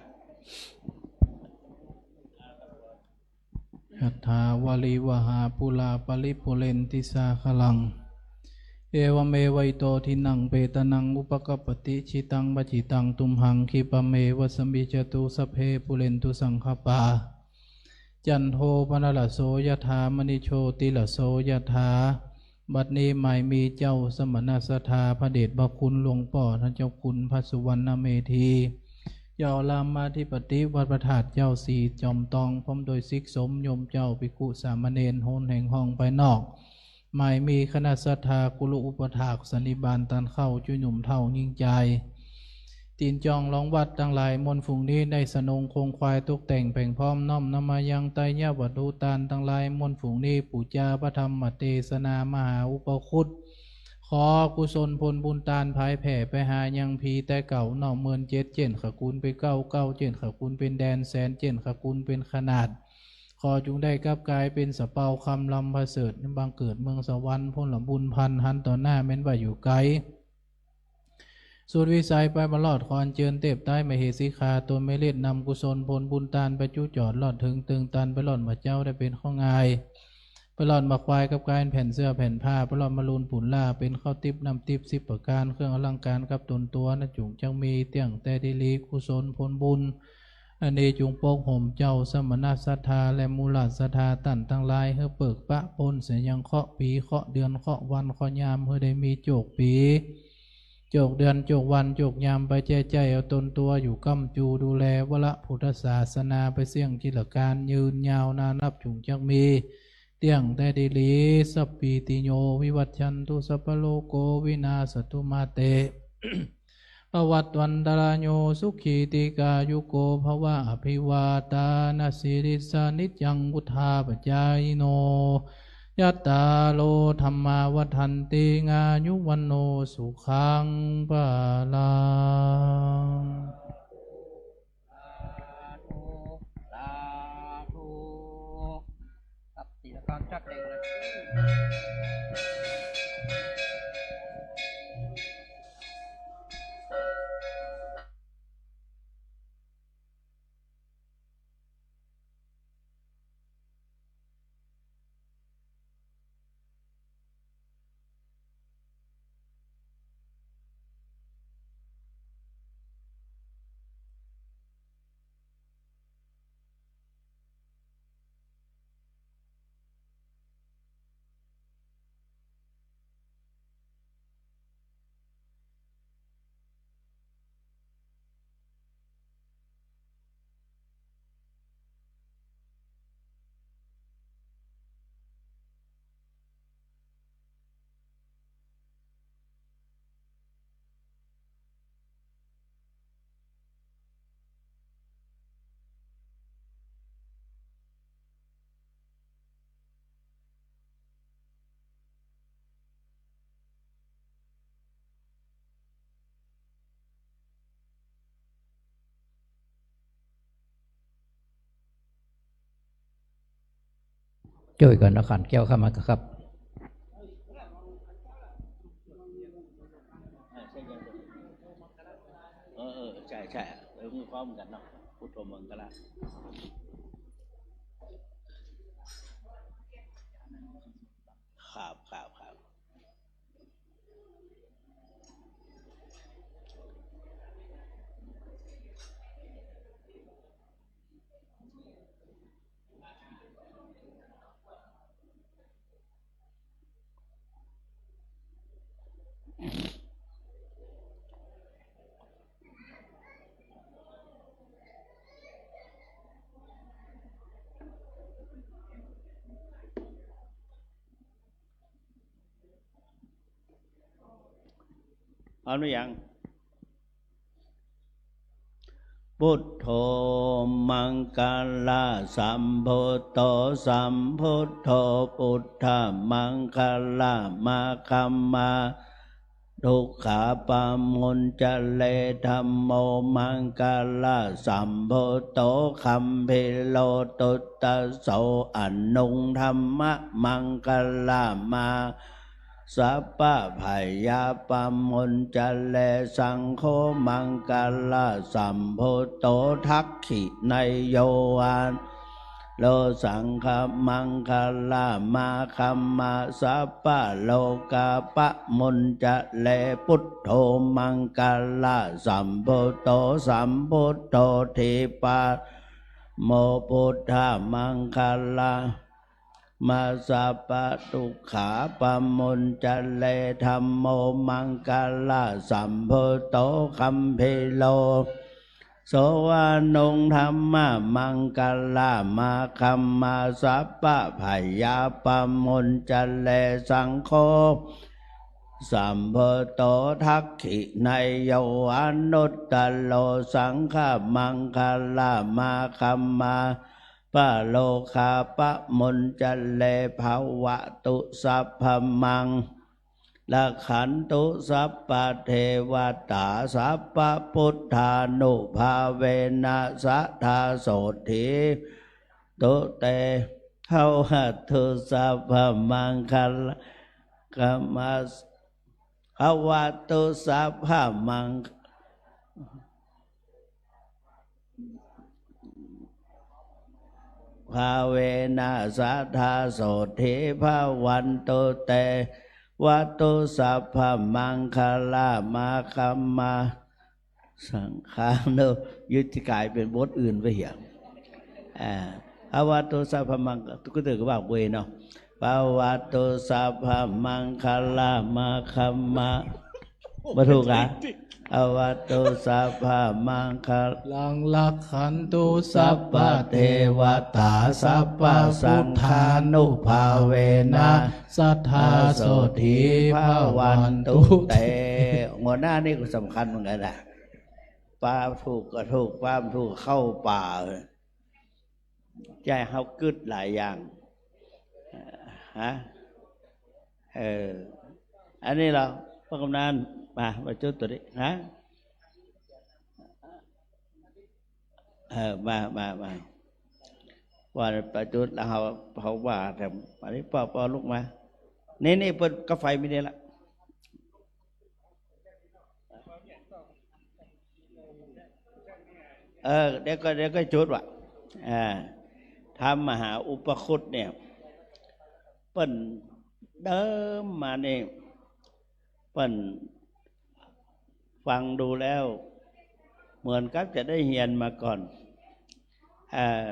Yathā vārivahā pūrā paripūrenti sāgaraṃ. Evameva ito dinnaṃ petānaṃ upakappati. Citaṃ patthitaṃ tumhaṃ khippameva samijjhatu. Sabbe pūrentu saṅkappā, cando paṇṇaraso yathā, maṇi jotiraso yathā. บัดนี้หมายมีเจ้าสมณศรัทธา พระเดชพระคุณหลวงป้อ ท่านเจ้าคุณพระสุวรรณเมธี เจ้าอารามอธิปติวัดพระธาตุ เจ้าศรีจอมตอง พร้อมโดยศิษย์สมโยมเจ้า ภิกขุสามเณร โหนแห่งห้องภายนอก หมายมีคณะศรัทธา กุลุอุปัฏฐาก สันนิบาตต้านเข้า จุ้ยหนุ่มเฒ่าญิงจาย ตี๋นจองรองวัดตังหลายมวลฝูงนี้ ได้สนงโครงควายตกแต่งแป๋งพร้อม น้อมนำมายังไตรยวัตถุตานตังหลายมวลฝูงนี้ ปู๋จาพระธรรมเตสนา มหาอุปคุต ขอกุศลผลบุญตานผายแผ่ไปหายังผีแต๊เก่านอกเมินเจ็ด เจ้นขกูลเป๋นเก๊า เก๊าเจ้นขกูลเป๋นแดน แสนเจ้นขกูลเป๋นขนาด ขอจุ่งได้กลับกายเป๋นสะเปาคำลำประเสริฐ บังเกิดเมืองสวรรค์ ผลบุญพันหันต่อหน้าแม้นว่าอยู่ไก๋ สุดวิสัยไปบ่รอด ขออัญเจิญเตพไตรมเหสีข้า ต๋นแม่เล็ดนำกุศลผลบุญตานไปจุจอด รอดเถิงเติงตัน ไปรอดบ่าเจ๊าได้เป๋นของ่าย ไปรอดบ่าควายกับกายแผ่นเสื้อแผ่นผ้า ไปรอดบ่าลูนปูนล่า เป๋นข้าวติ๊บน้ำติ๊บสิบประก๋าน เครื่องอลังก๋านกับต๋นตั๋วนั้นจุ่งจักมี เตี้ยงแต๊ดีหลี กุศลผลบุญ อันนี้จุ่งปกห่มเจ้าสมณะศรัทธา และหมู่ราชศรัทธาต้านตังหลาย หื้อเปิกปะป๊นเสียยังเคราะห์ปี เคราะห์เดือน เคราะห์วัน เคราะห์ยาม หื้อได้มีโจคปี โจคเดือน โจควัน โจคยาม ไปแจ้ใจ๊เอาต๋นตั๋วอยู่ก้ำจู๋ดูแลวรพุทธศาสนาไปเสี้ยงจิรก๋าล ยืนยาวนานับจุ่งจักมี เตี้ยงแต๊ดีหลี สัพพีติโยวิวัชชันตุ สัพพะโรโควินาสสตุมาเต ภวัตวันตรายโย สุขีตีฆายุโกภวะ อภิวาทานะสีลิสสะ นิจจังวุฑฒาปะจายิโน ยัตตาโรธัมมาวัฑฒันติ อายุวัณโณสุขังพะลัง สาธุ สาธุ ครับ ตีละครั้งชัดเร็วเลย จ้วยกั๋นเอาขันแก้วเข้ามาครับ เออ เออ ใช่ ใช่ เออ มีความเหมือนกันเนาะ พุทโธมังคละ ครับ ครับ ครับ เอาหรือยัง พุทโธมังคละสัมพุทโธ สัมพุทโธพุทธมังคละ มาคัมมา ทุกขาปะมุญจะเล ธัมโมมังคละสัมพุทโธ คัมภีโร ตุตตะโส อนุง ธัมมะมังคละ มา สัพพะพยาปะมุญจะเล สังโฆมังคละสัมพุทโธ ทักขิไนโย อา โล สังฆมังคละ มาคัมมา สัพพะโลกาปะมุญจะเล พุทโธมังคละสัมพุทโธ สัมพุทโธ ทีปะโม พุทธมังคละ มา สัพพะทุกขาปะมุญจะเล ธัมโมมังคละสัมพุทโธ คัมภีโร โส อนุง ธัมมะมังคละ มาคัมมา สัพพะพยาปะมุญจะเล สังโฆสัมพุทโธ ทักขิไนโย อนุตตะโร สังฆมังคละ มาคัมมา ปะโลกาปะมุญจะเล ภะวะตุสัพพะมัง รักขันตุสัพพะเทวะตา สัพพะพุทธานุภาเวนะ สัทธาโสตถี ตุเต ภะวะตุสัพพะมังคะลัง คะมะ ภะวะตุสัพพะมัง ภาเวนะ สัทธาโสตถี ภะวันตุเต ภะวะตุสัพพะมังคะละ มะคะมะ สังฆานุ ยุติกายเป๋นบทอื่นไปเหีย อ่า ภะวะตุสัพพะมัง ก็ถือว่าเวยเนาะ ภะวะตุสัพพะมังคะละ มะคะมะ บ่ถูกอะ ภะวะตุสัพพะมังคะลัง รักขันตุสัพพะเทวะตา สัพพะสังฆานุภาเวนะ สัทธาโสตถี ภะวันตุเต หัวหน้านี่ก็สำคัญเหมือนกั๋นนะ ปาถูกก็ถูก ปาบ่ถูกเข้าป่า จะหื้อเฮากึ๊ดหลายอย่าง ฮะ เออ อันนี้เฮา ป้อกำนัน มา มาจุดตรงนี้ ฮะ เออ มา มา มา ว่าไปจุดแล้วเฮา เฮาว่า แต่อันนี้ป้อ ป้อลุกมา นี่ นี่ เปิ้นกาไฟมีนี่ละ เออ เดี๋ยวก็ เดี๋ยวก็จุดว่ะ อ่า ธรรมมหาอุปคุตเนี่ย เปิ้นเดิมมานี่ เปิ้นฟังดูแล้ว เหมือนกับจะได้เฮียนมาก่อน เอ่อ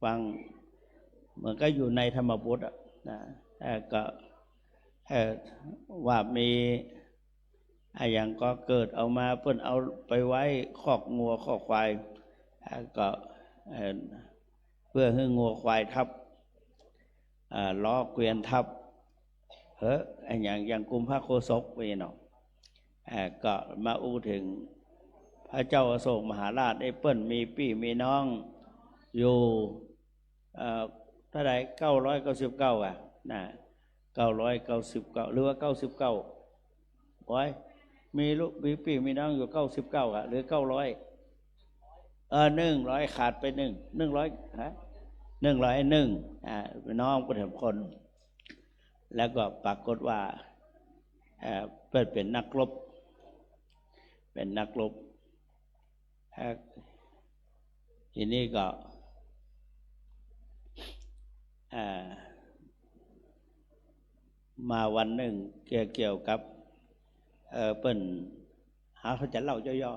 ฟังเหมือนกับอยู่ในธรรมบทอะ นะ เอ่อ ก็ เอ่อ ว่ามี อะหยังก็เกิดเอามา เปิ้นเอาไปไว้คอกงัวคอกควาย อ่า ก็ เอ่อ เพื่อหื้องัวควายทับ อ่า ล้อเกวียนทับ เหอะ อะหยัง อย่างกุมภโคศกไปเนาะ อ่า ก็มาอู้เถิงพระเจ้าอโศกมหาราช ไอ้เปิ้นมีปี้มีน้องอยู่ เอ่อ เท่าใด เก้าร้อยเก้าสิบเก้า อะ นะ เก้าร้อยเก้าสิบเก้า หรือว่าเก้าสิบเก้า โอ๊ย มีลูก มีปี้มีน้องอยู่เก้าสิบเก้า อะ หรือเก้าร้อย เออ หนึ่งร้อย ขาดไปหนึ่ง หนึ่งร้อย ฮะ หนึ่งร้อยเอ็ด อ่า น้องเปิ้นสามคน แล้วก็ปรากฏว่า เอ่อ เปิ้นเป๋นนักรบ เป๋นนักรบ เอ่อ ทีนี้ก็ เอ่อ มาวันนึ่งเกี่ยว เกี่ยวกับ เอ่อ เปิ้น เฮาจะเล่าย่อ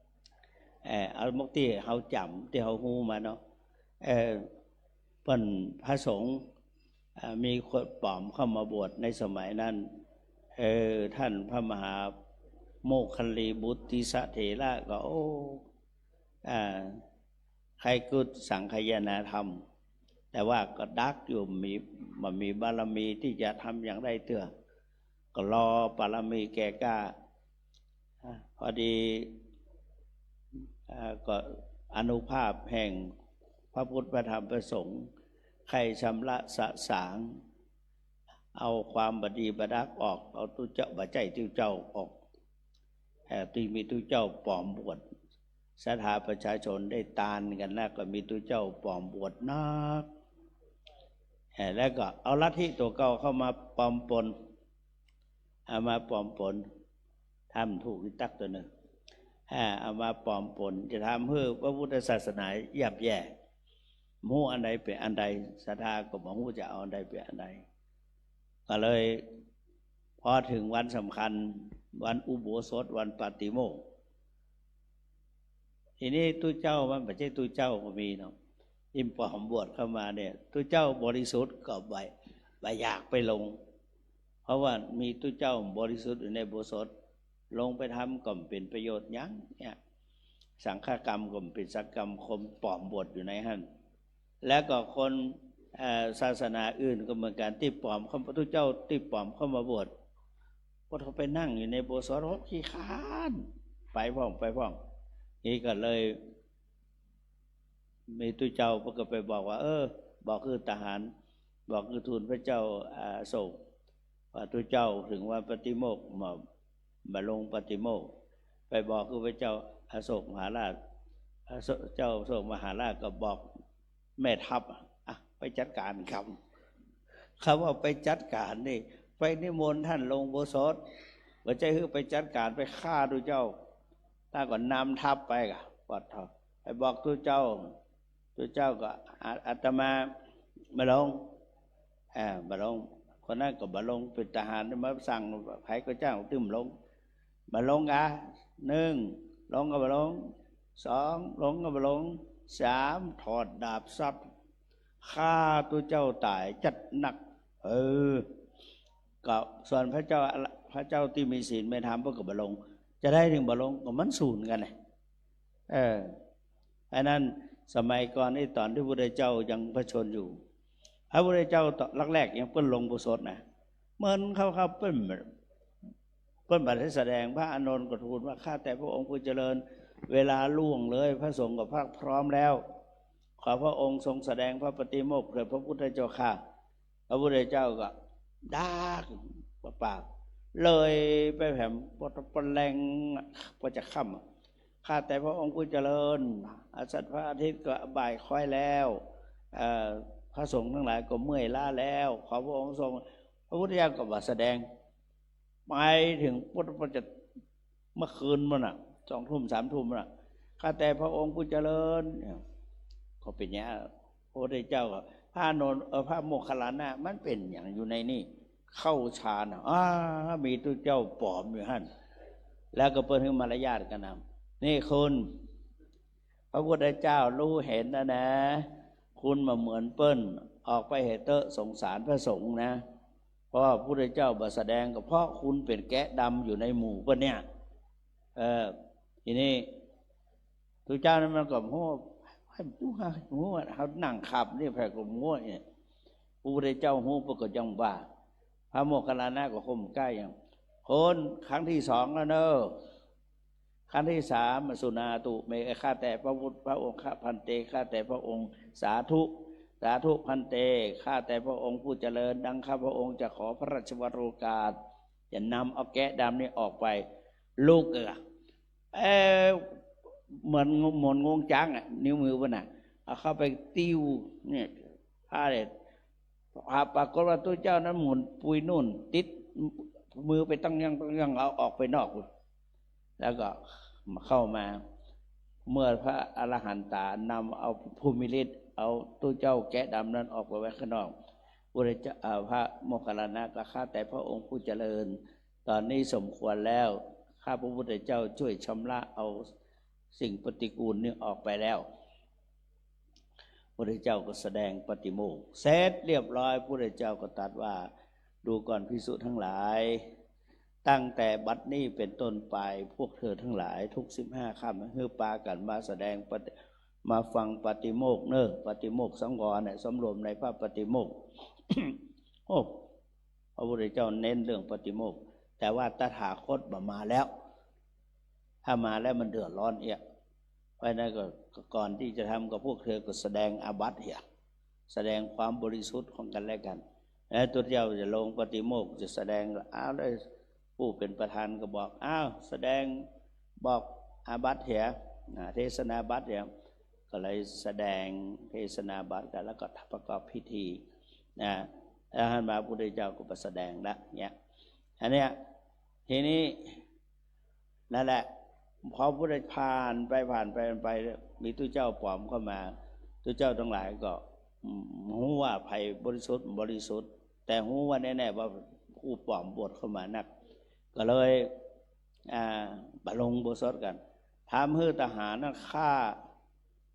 ๆ เอ่อ เอาหมวกตี้เฮาจ๋ำ ตี้เฮาฮู้มาเนาะ เอ่อ เปิ้นพระสงฆ์ อ่า มีคนป๋อมเข้ามาบวชในสมัยนั้น เออ ท่านพระมหาโมคคัลลีบุตติสเถระก็ โอ้ อ่า ใค่กุศลสังคายนาธรรม แต่ว่าก็ดักอยู่ มี บ่มีบารมีตี้จะทำอย่างใดเตื้อ ก็รอบารมีแก่กล้า อ่า พอดี อ่า ก็อานุภาพแห่งพระพุทธพระธรรมพระสงฆ์ ใค่ชำระสะสาง เอาความบ่ดีบ่ดักออก เอาตุ๊เจ้า บ่ใจ้ตุ๊เจ้าออก เอ่อ ตี้มีตุ๊เจ้าป๋อมบวช ศรัทธาประชาชนได้ตานกั๋นแล้ว ก็มีตุ๊เจ้าป๋อมบวชนัก เอ่อ แล้วก็เอาลัทธิตั๋วเก่าเข้ามาปนปน เอามาปนปน ทำถูกอีตักตั๋วนึ่ง อ่า เอามาปนปน จะทำหื้อพระพุทธศาสนาย่ำแย่ บ่ฮู้อันใดเป๋นอันใด ศรัทธาก็บ่ฮู้จะเอาอันใดเป๋นอันใด ก็เลย พอเถิงวันสำคัญ วันอุโบสถ วันปาติโมกข์ ทีนี้ตุ๊เจ้ามันบ่ใจ้ตุ๊เจ้าก็มีเนาะ ตี้ป๋อมบวชเข้ามาเนี่ย ตุ๊เจ้าบริสุทธิ์ก็บ่ บ่อยากไปลง เพราะว่ามีตุ๊เจ้าบริสุทธิ์อยู่ในอุโบสถ ลงไปทำก็บ่เป๋นประโยชน์หยังเนี่ย สังฆกรรมก็บ่เป๋นสังฆกรรม คนป๋อมบวชอยู่ในหั้น แล้วก็คน เอ่อ ศาสนาอื่นก็เหมือนกั๋น ตี้ป๋อมเข้า ตุ๊เจ้าตี้ป๋อมเข้ามาบวช พอเขาไปนั่งอยู่ในอุโบสถ โอ้ ขี้คร้าน ไปพ่อง ไปพ่อง นี่ก็เลย มีตุ๊เจ้าเปิ้นก็ไปบอกว่า เออ บอกหื้อทหาร บอกหื้อทูลพระเจ้า อ่า อโศก ว่าตุ๊เจ้าเถิงวันปาติโมกข์ มา มาลงปาติโมกข์ ไปบอกคือพระเจ้าอโศกมหาราช อโศก เจ้าอโศกมหาราชก็บอกแม่ทัพ อ่ะ อ่ะ ไปจัดก๋านกำ คำว่าไปจัดก๋านนี่ ไปนิมนต์ต้านลงอุโบสถ บ่ใจ้หื้อไปจัดก๋าน ไปฆ่าตุ๊เจ้า ต้านก็นำทัพไปก่ะ ปอดทอง ไปบอกตุ๊เจ้า ตุ๊เจ้าก็ อา อาตมาบ่ลง อ่า บ่ลง คนนั้นก็บ่ลง เป๋นทหารมาสั่ง ใผก็จ้างตึงบ่ลง บ่ลงกา นึ่ง ลงก็บ่ลง สอง ลงก็บ่ลง สาม ถอดดาบสับ ฆ่าตุ๊เจ้าต๋ายจัดหนัก เออ ก็ส่วนพระเจ้า พระเจ้าตี้มีศีลมีธรรมเปิ้นก็บ่ลง จะใดเถิงบ่ลง ก็มันสูนกั๋นไง เออ อันนั้นสมัยก่อนนี่ ต๋อนตี้พระพุทธเจ้ายังพระชนม์อยู่ พระพุทธเจ้าต๋อนแรกๆ ยังเปิ้นลงอุโบสถนะ เหมือนเขา เขาเปิ้น เปิ้นบ่ได้แสดง พระอานนท์ก็ทูลว่า ข้าแต่พระองค์ผู้เจริญ เวลาล่วงเลย พระสงฆ์ก็พักพร้อมแล้ว ขอพระองค์ทรงแสดงพระปาติโมกข์เถิดพระพุทธเจ้าข้า พระพุทธเจ้าก็ดากปาก เลยไปแผมปะแลง ปะจะค่ำ ข้าแต่พระองค์ผู้เจริญ อาทิตย์ พระอาทิตย์ก็บ่ายคล้อยแล้ว เอ่อ พระสงฆ์ทั้งหลายก็เมื่อยล้าแล้ว ขอพระองค์ทรง พระพุทธเจ้าก็บ่แสดง ไปเถิงปุ๊บ ปุ๊บ จะ เมื่อคืนปู้นน่ะ สองทุ่ม สามทุ่มปู้นน่ะ ข้าแต่พระองค์ผู้เจริญ เนี่ย ก็เป๋นอย่างเงี้ย พระพุทธเจ้าก็ พระอานนท์ เออ พระโมคคัลลานะ มันเป๋นหยังอยู่ในนี่ เข้าฌานน่ะ อ้า มีตุ๊เจ้าปลอมอยู่หั้น แล้วก็เปิ้นหื้อมารยาทกั๋นนำ นี่คุณ พระพุทธเจ้าฮู้หันแล้วนะ คุณบ่เหมือนเปิ้น ออกไปเหอะเต๊อะ สงสารพระสงฆ์นะ เพราะว่าพระพุทธเจ้าบ่แสดงก็เพราะคุณเป๋นแกะดำอยู่ในหมู่เปิ้นเนี่ย เออ ทีนี้ตุ๊เจ้านั้นมันก็ฮู้ ฮู้ ฮู้ เฮานั่งขับนี่ไผก็ฮู้เนี่ย พระพุทธเจ้าฮู้ เปิ้นก็ยังว่า พระโมคคัลลานะก็ก้มใก้อย่าง คน ครั้งตี้สองแล้วเน่อ ครั้งตี้สาม สุนาตุ เม ข้าแต่พระพุทธ พระองค์ ข้า ภันเต ข้าแต่พระองค์ สาธุ สาธุ ภันเต ข้าแต่พระองค์ผู้เจริญ ดังข้าพระองค์จะขอพระราชวโรกาส จะนำเอาแกะดำนี่ออกไป ลุกเออ เอ่อ เหมือน เหมือนงวงจ๊างอะ นิ้วมือเปิ้นน่ะ เอาเข้าไปติ้ว เนี่ย ผ้าเนี่ย ปรากฏว่าตุ๊เจ้านั้นหมุนปุยนุ่น ติดมือไปตังยังตังยัง เอาออกไปนอก แล้วก็เข้ามา เมื่อพระอรหันตานำเอาผู้มีฤทธิ์ เอาตุ๊เจ้าแกะดำนั้นออกไปไว้ข้างนอก พระพุทธเจ้า เอ่อ พระโมคคัลลานะก็ ข้าแต่พระองค์ผู้เจริญ ต๋อนนี้สมควรแล้ว ข้าพระพุทธเจ้าช่วยชำระเอาสิ่งปฏิกูลนี้ออกไปแล้ว พระพุทธเจ้าก็แสดงปาติโมกข์เสร็จเรียบร้อย พระพุทธเจ้าก็ตรัสว่า ดูก่อนภิกษุทั้งหลาย ตั้งแต่บัดนี้เป็นต้นไป พวกเธอทั้งหลาย ทุกสิบห้าค่ำหื้อปากั๋นมาแสดงปาติ มาฟังปาติโมกข์เน่อ ปาติโมกข์สังวรเนี่ย สำรวมในพระปาติโมกข์ โอ้ พระพุทธเจ้าเน้นเรื่องปาติโมกข์ แต่ว่าตถาคตบ่มาแล้ว ถ้ามาแล้วมันเดือดร้อนเอีย เพราะฉะนั้นก็ ก่อนตี้จะทำกับพวกเธอก็แสดงอาบัติเหีย แสดงความบริสุทธิ์ของกันและกัน แล้วพระพุทธเจ้าจะลงปาติโมกข์ จะแสดง อ้าว แล้วผู้เป๋นประธานก็บอก อ้าว แสดง บอกอาบัติเหีย อ่า เทศนาบัติเหีย ก็เลยแสดงเทศนาบัติกั๋น แล้วก็ประกอบพิธีนะ แล้วหันมาพระพุทธเจ้าก็ไปแสดงละเนี่ย อันเนี้ย ทีนี้ นั่นแหละ พอพระพุทธผ่านไป ผ่านไป ผ่านไป มีตุ๊เจ้าปลอมเข้ามา ตุ๊เจ้าทั้งหลายก็ อืม ฮู้ว่าใผบริสุทธิ์ บริสุทธิ์ แต่ฮู้ว่าแน่ๆ ว่าผู้ปลอมบวชเข้ามานัก ก็เลย อ่า บ่ลงอุโบสถกั๋น ทำหื้อทหารนั้นฆ่า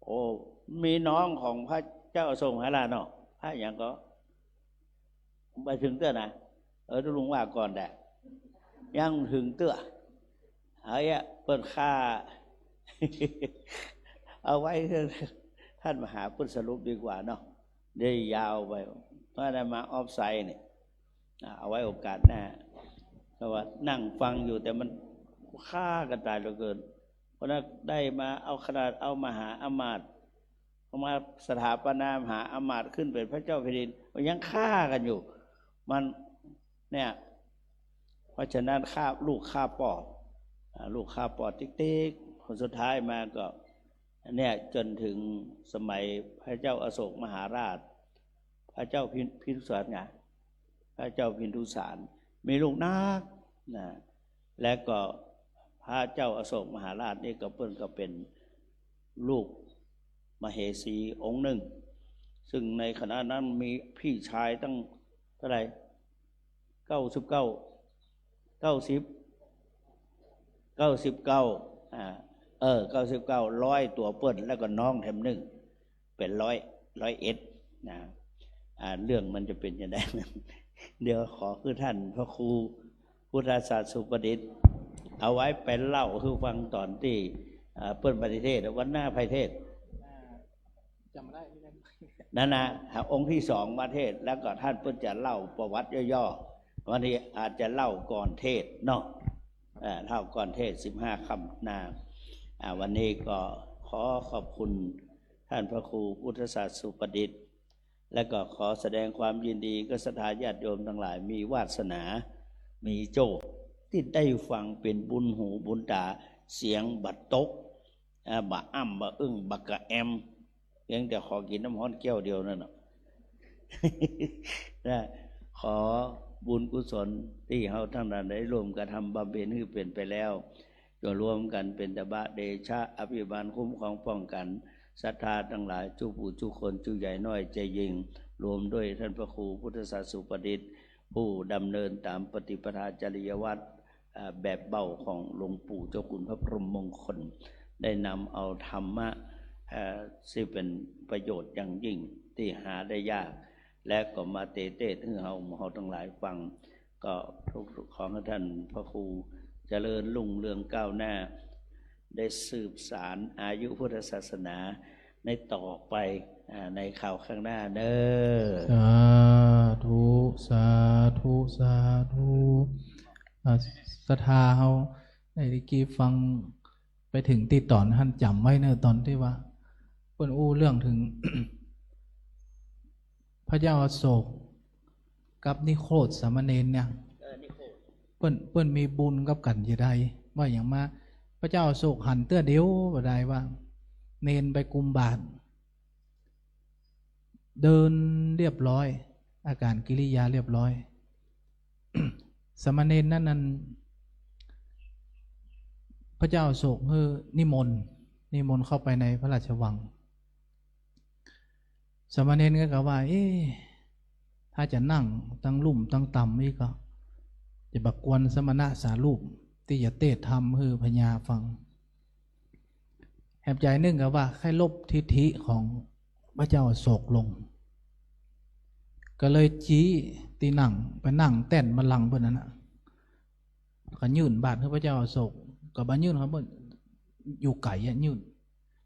โอ้ มีน้องของพระเจ้าอโศกมหาราชเนาะ พระหยังก็ บ่เถิงเตื้อนะ เออ ตุ๊ลุงว่าก่อนแต๊ ยังบ่เถิงเตื้อ เอาเอีย เปิ้นฆ่า เอาไว้ ท่านมหาพุทธสรุปดีกว่าเนาะ ได้ยาวไป เพราะอาตมาออฟไซต์เนี่ย อ่ะ เอาไว้โอกาสหน้า เพราะว่านั่งฟังอยู่แต่มันฆ่ากันตายเหลือเกิน เพราะนั้นได้มาเอาขนาดเอามหาอำมาตย์ เอามาสถาปนามหาอำมาตย์ขึ้นเป็นพระเจ้าแผ่นดิน มันยังฆ่ากันอยู่ มัน เนี่ย ราะฉะนั้นข้า ลูกข้าป้อ อ่า ลูกข้าป้อติ๊กๆ คนสุดท้ายมาก็ เนี่ย จ๋นถึงสมัยพระเจ้าอโศกมหาราช พระเจ้าพิน- พินทุสารไง พระเจ้าพินทุสาร มีลูกนักนะ และก็พระเจ้าอโศกมหาราชนี่ก็เปิ้นก็เป๋นลูกมเหสีองค์นึ่ง ซึ่งในขณะนั้นมีพี่ชายตั้งเท่าไหร่ เก้าสิบเก้า เก้าสิบ เก้าสิบเก้า อ่า เออ เก้าสิบเก้า ร้อยตั๋วเปิ้น แล้วก็น้องแถมนึ่ง เป๋นร้อย ร้อยเอ็ด นะ อ่า เรื่องมันจะเป๋นจะได เดี๋ยวขอหื้อท่านพระครูพุทธศาสุปดิษฐ เอาไว้ไปเล่าหื้อฟังต๋อนตี้ อ่า เปิ้นไปเทศน์ วันหน้าใผเทศน์ จ๋ำบ่ได้ นั่นนะ องค์ที่สองมาเทศน์ แล้วก็ท่านเปิ้นจะเล่าประวัติย่อๆ วันนี้อาจจะเล่าก่อนเทศน์เนาะ เอ่อ เล่าก่อนเทศน์สิบห้าค่ำนะ อ่า วันนี้ก็ขอขอบคุณท่านพระครูพุทธศาสุปดิษฐ และก็ขอแสดงความยินดีกับศรัทธาญาติโยมตังหลาย มีวาสนา มีโจค ตี้ได้ฟังเป๋นบุญหูบุญต๋า เสียงบ่ตก อ่า บ่อ้ำบ่อึ้ง บ่กระแอม เพียงแต่ขอกิ๋นน้ำฮ้อนแก้วเดียวนั่นน่ะ นะ ขอบุญกุศลตี้เฮาตังหลายได้ร่วมกระทำบำเพ็ญหื้อเป๋นไปแล้ว จงรวมกั๋นเป๋นตบะเดชะ อภิบาลคุ้มครองป้องกั๋น ศรัทธาตังหลาย จุผู้จุคน จุใหญ่น้อยใจ๋ยิ่ง รวมด้วยท่านพระครูพุทธศาสุปดิษฐ ผู้ดำเนินต๋ามปฏิปทาจริยวัตร อ่า แบบเบ้าของหลวงปู่เจ้าคุณพระพรหมมงคล ได้นำเอาธรรมะ เอ่อ ซึ่งเป๋นประโยชน์อย่างยิ่งตี้หาได้ยาก และก็มาเตเตศน์หื้อเฮา เฮาตังหลายฟัง ก็ทุกๆ ขอให้ท่านพระครูเจริญรุ่งเรืองก้าวหน้า ได้สืบสานอายุพุทธศาสนาในต่อไป อ่า ในคราวข้างหน้าเน้อ สาธุ สาธุ สาธุ อ่า ศรัทธาเฮา ในตะกี้ฟังไปเถิงตี้ต๋อนหั้นจ๋ำไว้เน้อ ต๋อนตี้ว่าเปิ้นอู้เรื่องเถิง พระเจ้าอโศกกับนิโครธสามเณรเนี่ย เออ นิโครธ เปิ้น เปิ้นมีบุญกับกั๋นจะใด ว่าอย่างมา พระเจ้าอโศกหันเตื้อเดียวบ่ได้ว่า เณรไปกุมบาตร เดินเรียบร้อย อาการกิริยาเรียบร้อย สามเณรนั้นนั้น พระเจ้าอโศกหื้อนิมนต์ นิมนต์เข้าไปในพระราชวัง สามเณรก็กล่าวว่า เอ๊ะ ถ้าจะนั่งตังลุ่มตังต่ำนี่ก็ จะบ่กวนสมณะสารูปตี้จะเตศน์ธรรมหื้อพญาฟัง แหมใจ๋นึ่งก็ว่าใค่ลบทิฐิของพระเจ้าอโศกลง ก็เลยจี๊ตี้นั่ง ไปนั่งแต้นบัลลังก์เปิ้นนั้นน่ะ ก็ยื่นบาตรหื้อพระเจ้าอโศก ก็บ่ยื่นครับ เปิ้นอยู่ไก๋อะ ยื่น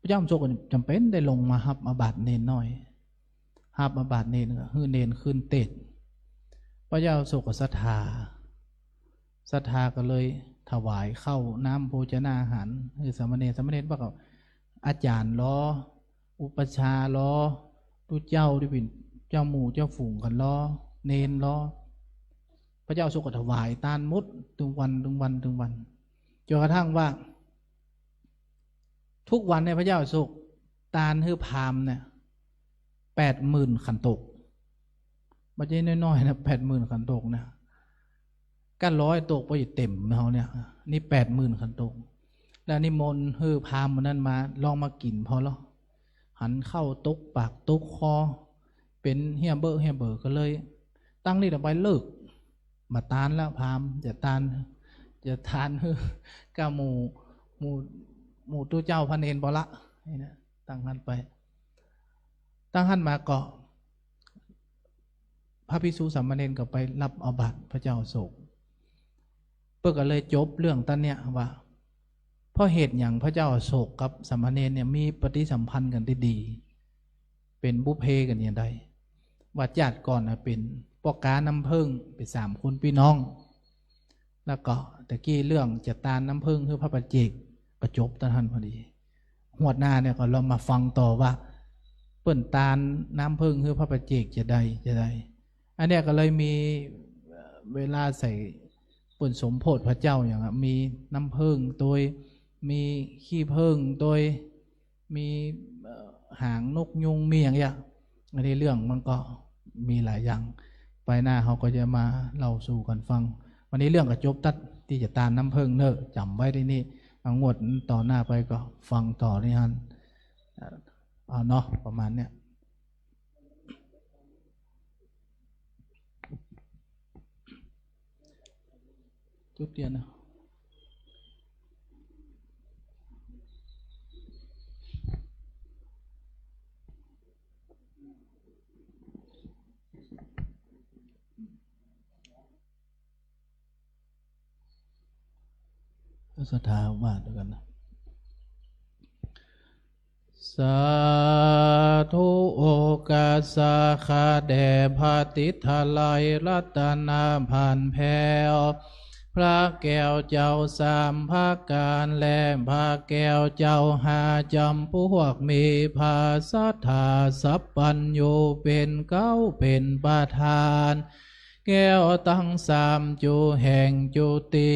พระเจ้าอโศกก็จ๋ำเป๋นได้ลงมาฮับเอาบาตรเณรน้อย ฮับเอาบาตรเณร หื้อเณรขึ้นเตศน์ พระเจ้าอโศกก็ศรัทธา ศรัทธาก็เลยถวายข้าวน้ำโภชนาหารหื้อสามเณร สามเณรบอกว่า อาจ๋ารย์ลอ อุปัชฌาย์ลอ ตุ๊เจ้าตี้เป๋นเจ้าหมู่เจ้าฝูงกั๋นลอ เณรลอ พระเจ้าอโศกก็ถวายตานหมด ตึงวัน ตึงวัน ตึงวัน จ๋นกระทั่งว่า ทุกวันเนี่ยพระเจ้าอโศกตานหื้อพราหมณ์เนี่ย แปดหมื่นขันโตก บ่ใจ้น้อยๆ นะ แปดหมื่นขันโตกนะ ก้าร้อยโตกก็จะเต๋มเฮาเนี่ย นี่แปดหมื่นขันโตก แล้วนิมนต์หื้อพราหมณ์หมู่นั้นมา ลองมากิ๋นผ่อลอ หันข้าวตกปากตกคอ เป๋นเฮี้ยเบ้อเฮี้ยเบ้อ ก็เลย ตั้งนี้ต่อไปเลิก บ่ตานแล้วพราหมณ์ จะตาน จะตานหื้อก้าหมู่ หมู่ หมู่ตุ๊เจ้าพระเณรผ่อละ นี่นะ ตั้งหั้นไป ตั้งหั้นมาก็ พระภิกษุสามเณรก็ไปฮับเอาบาตรพระเจ้าอโศก เปิ้นก็เลยจบเรื่องต๋อนเนี้ยว่า เพราะเหตุหยังพระเจ้าอโศกกับสามเณรเนี่ยมีปฏิสัมพันธ์กั๋นได้ดี เป๋นบุพเพกั๋นอย่างใด ว่าจาติก่อนน่ะเป๋นป้อก๊าน้ำเผิ้ง เป๋นสามคนปี้น้อง แล้วก็ตะกี้เรื่องจะตานน้ำเผิ้งหื้อพระปัจเจก ก็จบต๋อนหั้นพอดี ฮวดหน้าเนี่ยก็ลองมาฟังต่อว่า เปิ้นตานน้ำเผิ้งหื้อพระปัจเจกจะใด จะใด อันเนี้ยก็เลยมี เอ่อ เวลาใส่ ปิ้นสมโพธิพระเจ้าอย่างอะ มีน้ำผึ้งตวย มีขี้ผึ้งตวย มี เอ่อ หางนกยูง มีอย่างเนี้ย อันนี้เรื่องมันก็มีหลายอย่าง ไปหน้าเฮาก็จะมาเล่าสู่กั๋นฟัง วันนี้เรื่องก็จบตั๊ดตี้จะตานน้ำผึ้งเน่อ จ๋ำไว้ตี้นี่ เอางวดต่อหน้าไปก็ฟังต่อตี้หั้น เอาเนาะ ประมาณเนี้ย จุดเตียนนะ ศรัทธาว่าด้วยกั๋นนะ สาธุ โอกัสสะ ข้าแด่พระติสสะไลยรัตนพันแผ้ว พระแก้วเจ้าสามประก๋าน และพระแก้วเจ้าห้าจ๋ำพวก มีพระสัตถาสัพพัญญูเป๋นเก๊าเป๋นประธาน แก้วตังสามจุแห่งจุติ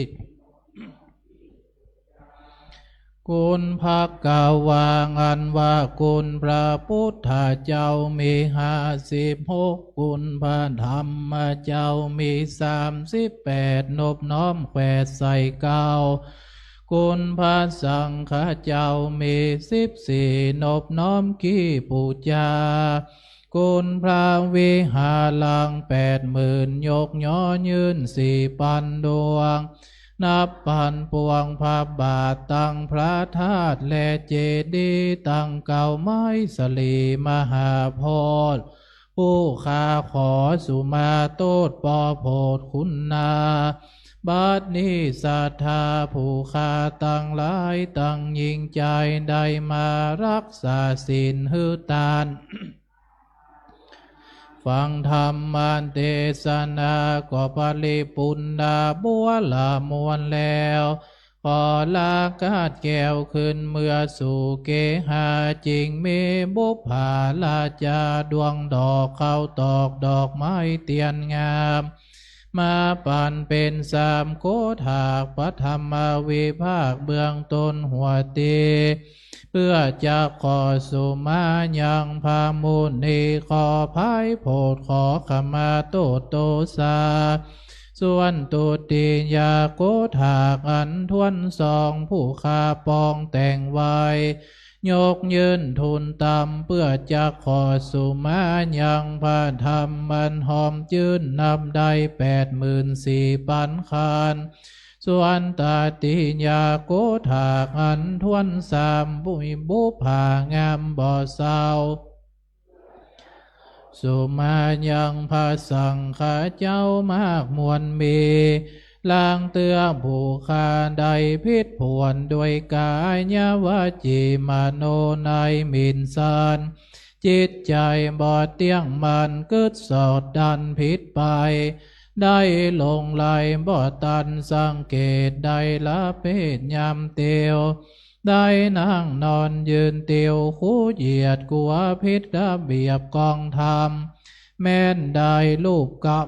คุณพระกวางอันว่าคุณพระพุทธเจ้ามีห้าสิบหก คุณพระธรรมเจ้ามีสามสิบแปด นบน้อมแขวนใส่เก๊า คุณพระสังฆเจ้ามีสิบสี่ นบน้อมกี้ปู๋จา คุณพระวิหารังแปดหมื่น ยกย้อยื่นสี่ปันดวง นับปันปวงพระบาทตังพระธาตุและเจดีย์ตังเก๊าไม้สลีมหาโพธิ์ ผู้ข้าขอสุมาโตษปอโผดคุณนา บัดนี้ศรัทธาผู้ข้าตังหลายตังยิ่งใจ๋ได้มารักษาศีลหื้อตาน ฟังธรรมเตสนาก็ปริปุณณาบัวละมวลแล้ว ขอลากาสแก้วคืนเมือสู่เกหา จึงมีบุปผาราจาดวงดอกข้าวตอกดอกไม้เตียนงาม มาปันเป๋นสามโกฏาก ปฐมวิภาคเบื้องต้นหัวเตีย เปื้อจะขอสุมายังพระมุนี ขอผายโผดขอขมาโตษโตษา ส่วนตุติยโกฏากอันถ้วนสอง ผู้ข้าปองแต่งไว้ ยกยื่นทูลตาม เปื้อจะขอสุมายังพระธรรมอันหอมจื้น นับได้แปดหมื่นสี่ปันคาน ส่วนตติยโกฏากอันถ้วนสาม บุ บุปผางามบ่เศร้า สุมายังพระสังฆเจ้ามากมวลมี ลางเตื้อผู้ข้าได้ผิดผวน ด้วยกายวจีมโนในหมิ่นสัน จิตใจ๋บ่เตี้ยงมั่น กึ๊ดสอดดันผิดไป ได้หลงไหลบ่ตันสังเกต ได้ละเพศยามเตียว ได้นั่งนอนยืนเตียว คู่เหยียดกั๋วผิดระเบียบกองธรรม แม้นได้รูปกำ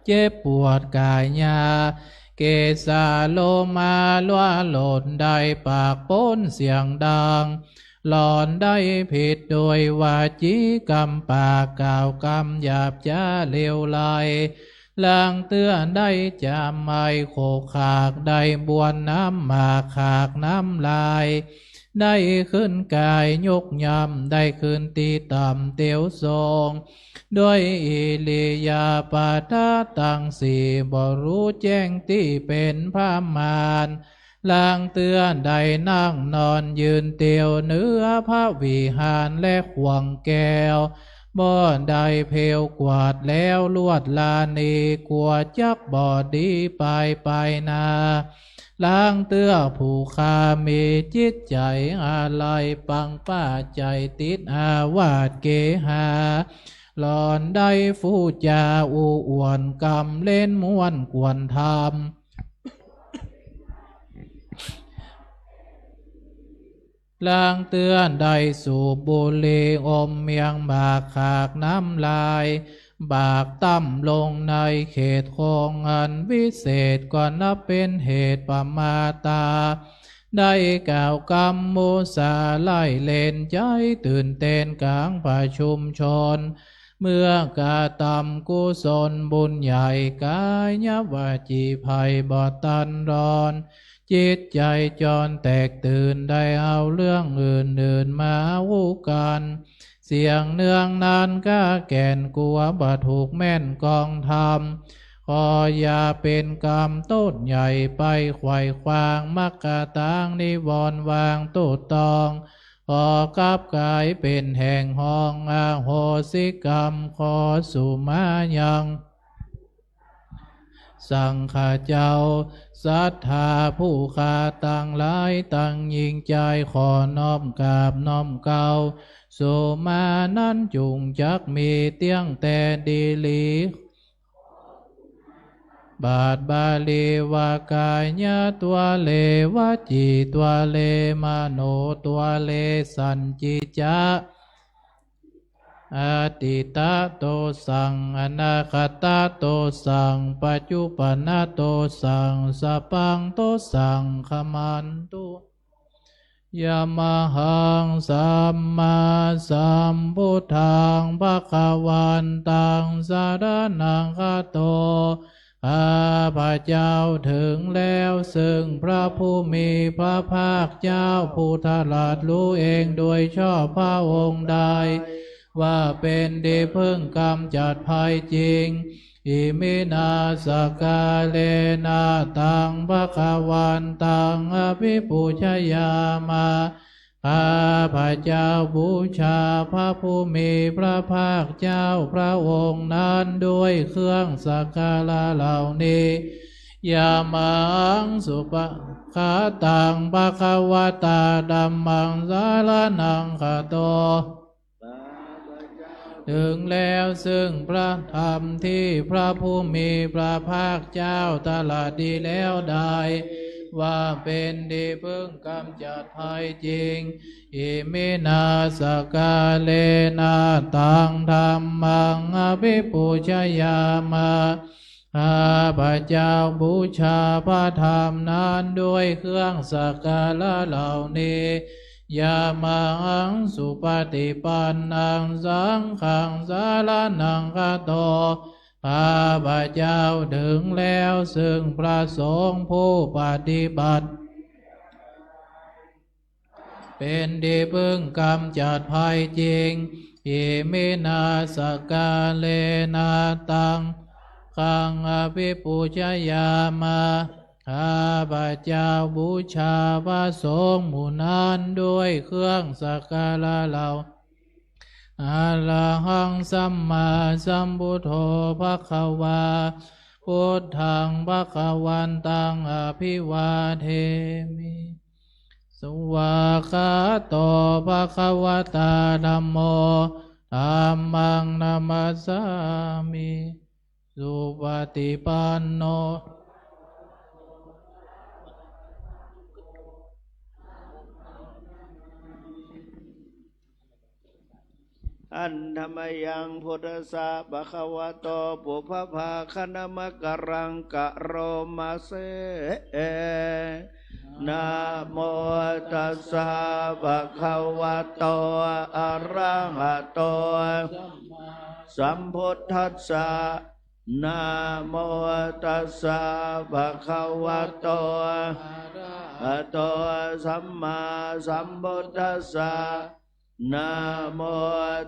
เจ็บปวดก๋ายา เกสาโลมาล่วหล่น ได้ปากป๊นเสียงดัง หลอนได้ผิดโดยวจีกรรม ปากกล่าวกำหยาบจ๊าเลวร้าย ลางเตื้อได้จ๋ำไม้โขกขาก ได้บ้วนน้ำหมากขากน้ำลาย ได้ขึ้นก๋ายยกย่ำ ได้ขึ้นตี้ต่ำเตียวทรง ด้วยอิริยาบถตังสี่ บ่ฮู้แจ้งตี้เป๋นพระมาร ลางเตื้อได้นั่งนอนยืนเตียวเหนือพระวิหารและข่วงแก้ว บ่ได้เพลวกวาดแล้วลวดลานี กั๋วจักบ่ดีไปไปนา ลางเตื้อผู้ข้ามีจิตใจ๋อาลัย ปังป้าใจ๋ติดอาวาสเกหา หลอนได้ฟู่จ๋าอู้อ่วนกำเล่นม่วนกวนธรรม ลางเตื้อได้สูบบุหรี่อมเมียงหมากขากน้ำลาย บากต้ำลงในเขตคงอันวิเศษ ก็นับเป๋นเหตุประมาทา ได้กล่าวกำมุสาไล่เล่น ใจ๋ตื่นเต้นก๋างประชุมชน เมื่อกระตำกุศลบุญใหญ่ ก๋ายวจีภัยบ่ตันรอน จิตใจ๋จรแตกตื่น ได้เอาเรื่องอื่นๆ มาอู้กั๋น เสี้ยงเนืองนั้นกล้าแก่น กลัวบ่ถูกแม่นกองธรรม ขออย่าเป๋นกรรมต้นใหญ่ ไปไขว่ขวางมรรคตางนิวรณ์วางตุ๊ตอง ขอกลับก๋ายเป๋นแห่งห้องอโหสิกรรม ขอสุมายัง สังฆะเจ้า ศรัทธาผู้ข้าตังหลาย ตังยิ่งใจ๋ ขอน้อมกราบน้อมเกล้า สุมานั้นจุ่งจักมี เตี้ยงแต่ดีหลี บาทบาลีว่า กายะตัวเล วจีตัวเล มโนตัวเล สันจิจะ อตีตะโตสัง อนาคตะโตสัง ปัจจุปันนะโตสัง สัพพังโตสัง ขมันตุ ยะมะหัง สัมมาสัมพุทธัง ภะคะวันตัง สะระณังคะโต ข้าพเจ้าถึงแล้วซึ่งพระผู้มีพระภาคเจ้า ผู้ตรัสรู้เองโดยชอบพระองค์ใด ว่าเป๋นที่พึ่งกำจัดภัยจริง อิมินา สกกาเลนะ ตัง ภะคะวันตัง อภิปูชยามะ ข้าพเจ้าบูชาพระผู้มีพระภาคเจ้าพระองค์นั้นด้วยเครื่องสักการะเหล่านี้ ยะมะหัง สุปะคะตัง ภะคะวะตา ธัมมัง สะระณังคะโต ถึงแล้วซึ่งพระธรรมที่พระผู้มีพระภาคเจ้าตรัสดีแล้วได้ ว่าเป๋นที่พึ่งกำจัดภัยจริง อิมินา สกกาเลนะ ตัง ธัมมัง อภิปูชยามะ ข้าพเจ้าบูชาพระธรรมนั้นด้วยเครื่องสักการะเหล่านี้ ยะมะหัง สุปฏิปันนัง สังฆัง สะระณังคะโต ข้าพเจ้าถึงแล้วซึ่งพระสงฆ์ผู้ปฏิบัติ เป๋นที่พึ่งกำจัดภัยจริง อิมินา สกกาเลนะ ตัง สังฆัง อภิปูชยามะ ข้าพเจ้าบูชาพระสงฆ์หมู่นั้นด้วยเครื่องสักการะเหล่า อะระหัง สัมมาสัมพุทโธ ภะคะวา พุทธัง ภะคะวันตัง อภิวาเทมิ สวากขาโต ภะคะวะตา ธัมโม ธัมมัง นะมัสสามิ สุปฏิปันโน หันธะมะยัง พุทธัสสะ ภะคะวะโต ปุพพะภาคะนะมะกะรัง กะโรมะเส นะโมตัสสะ ภะคะวะโต อะระหะโต สัมพุทธัสสะ นะโมตัสสะ ภะคะวะโต อะระหะโต สัมมาสัมพุทธัสสะ นะโม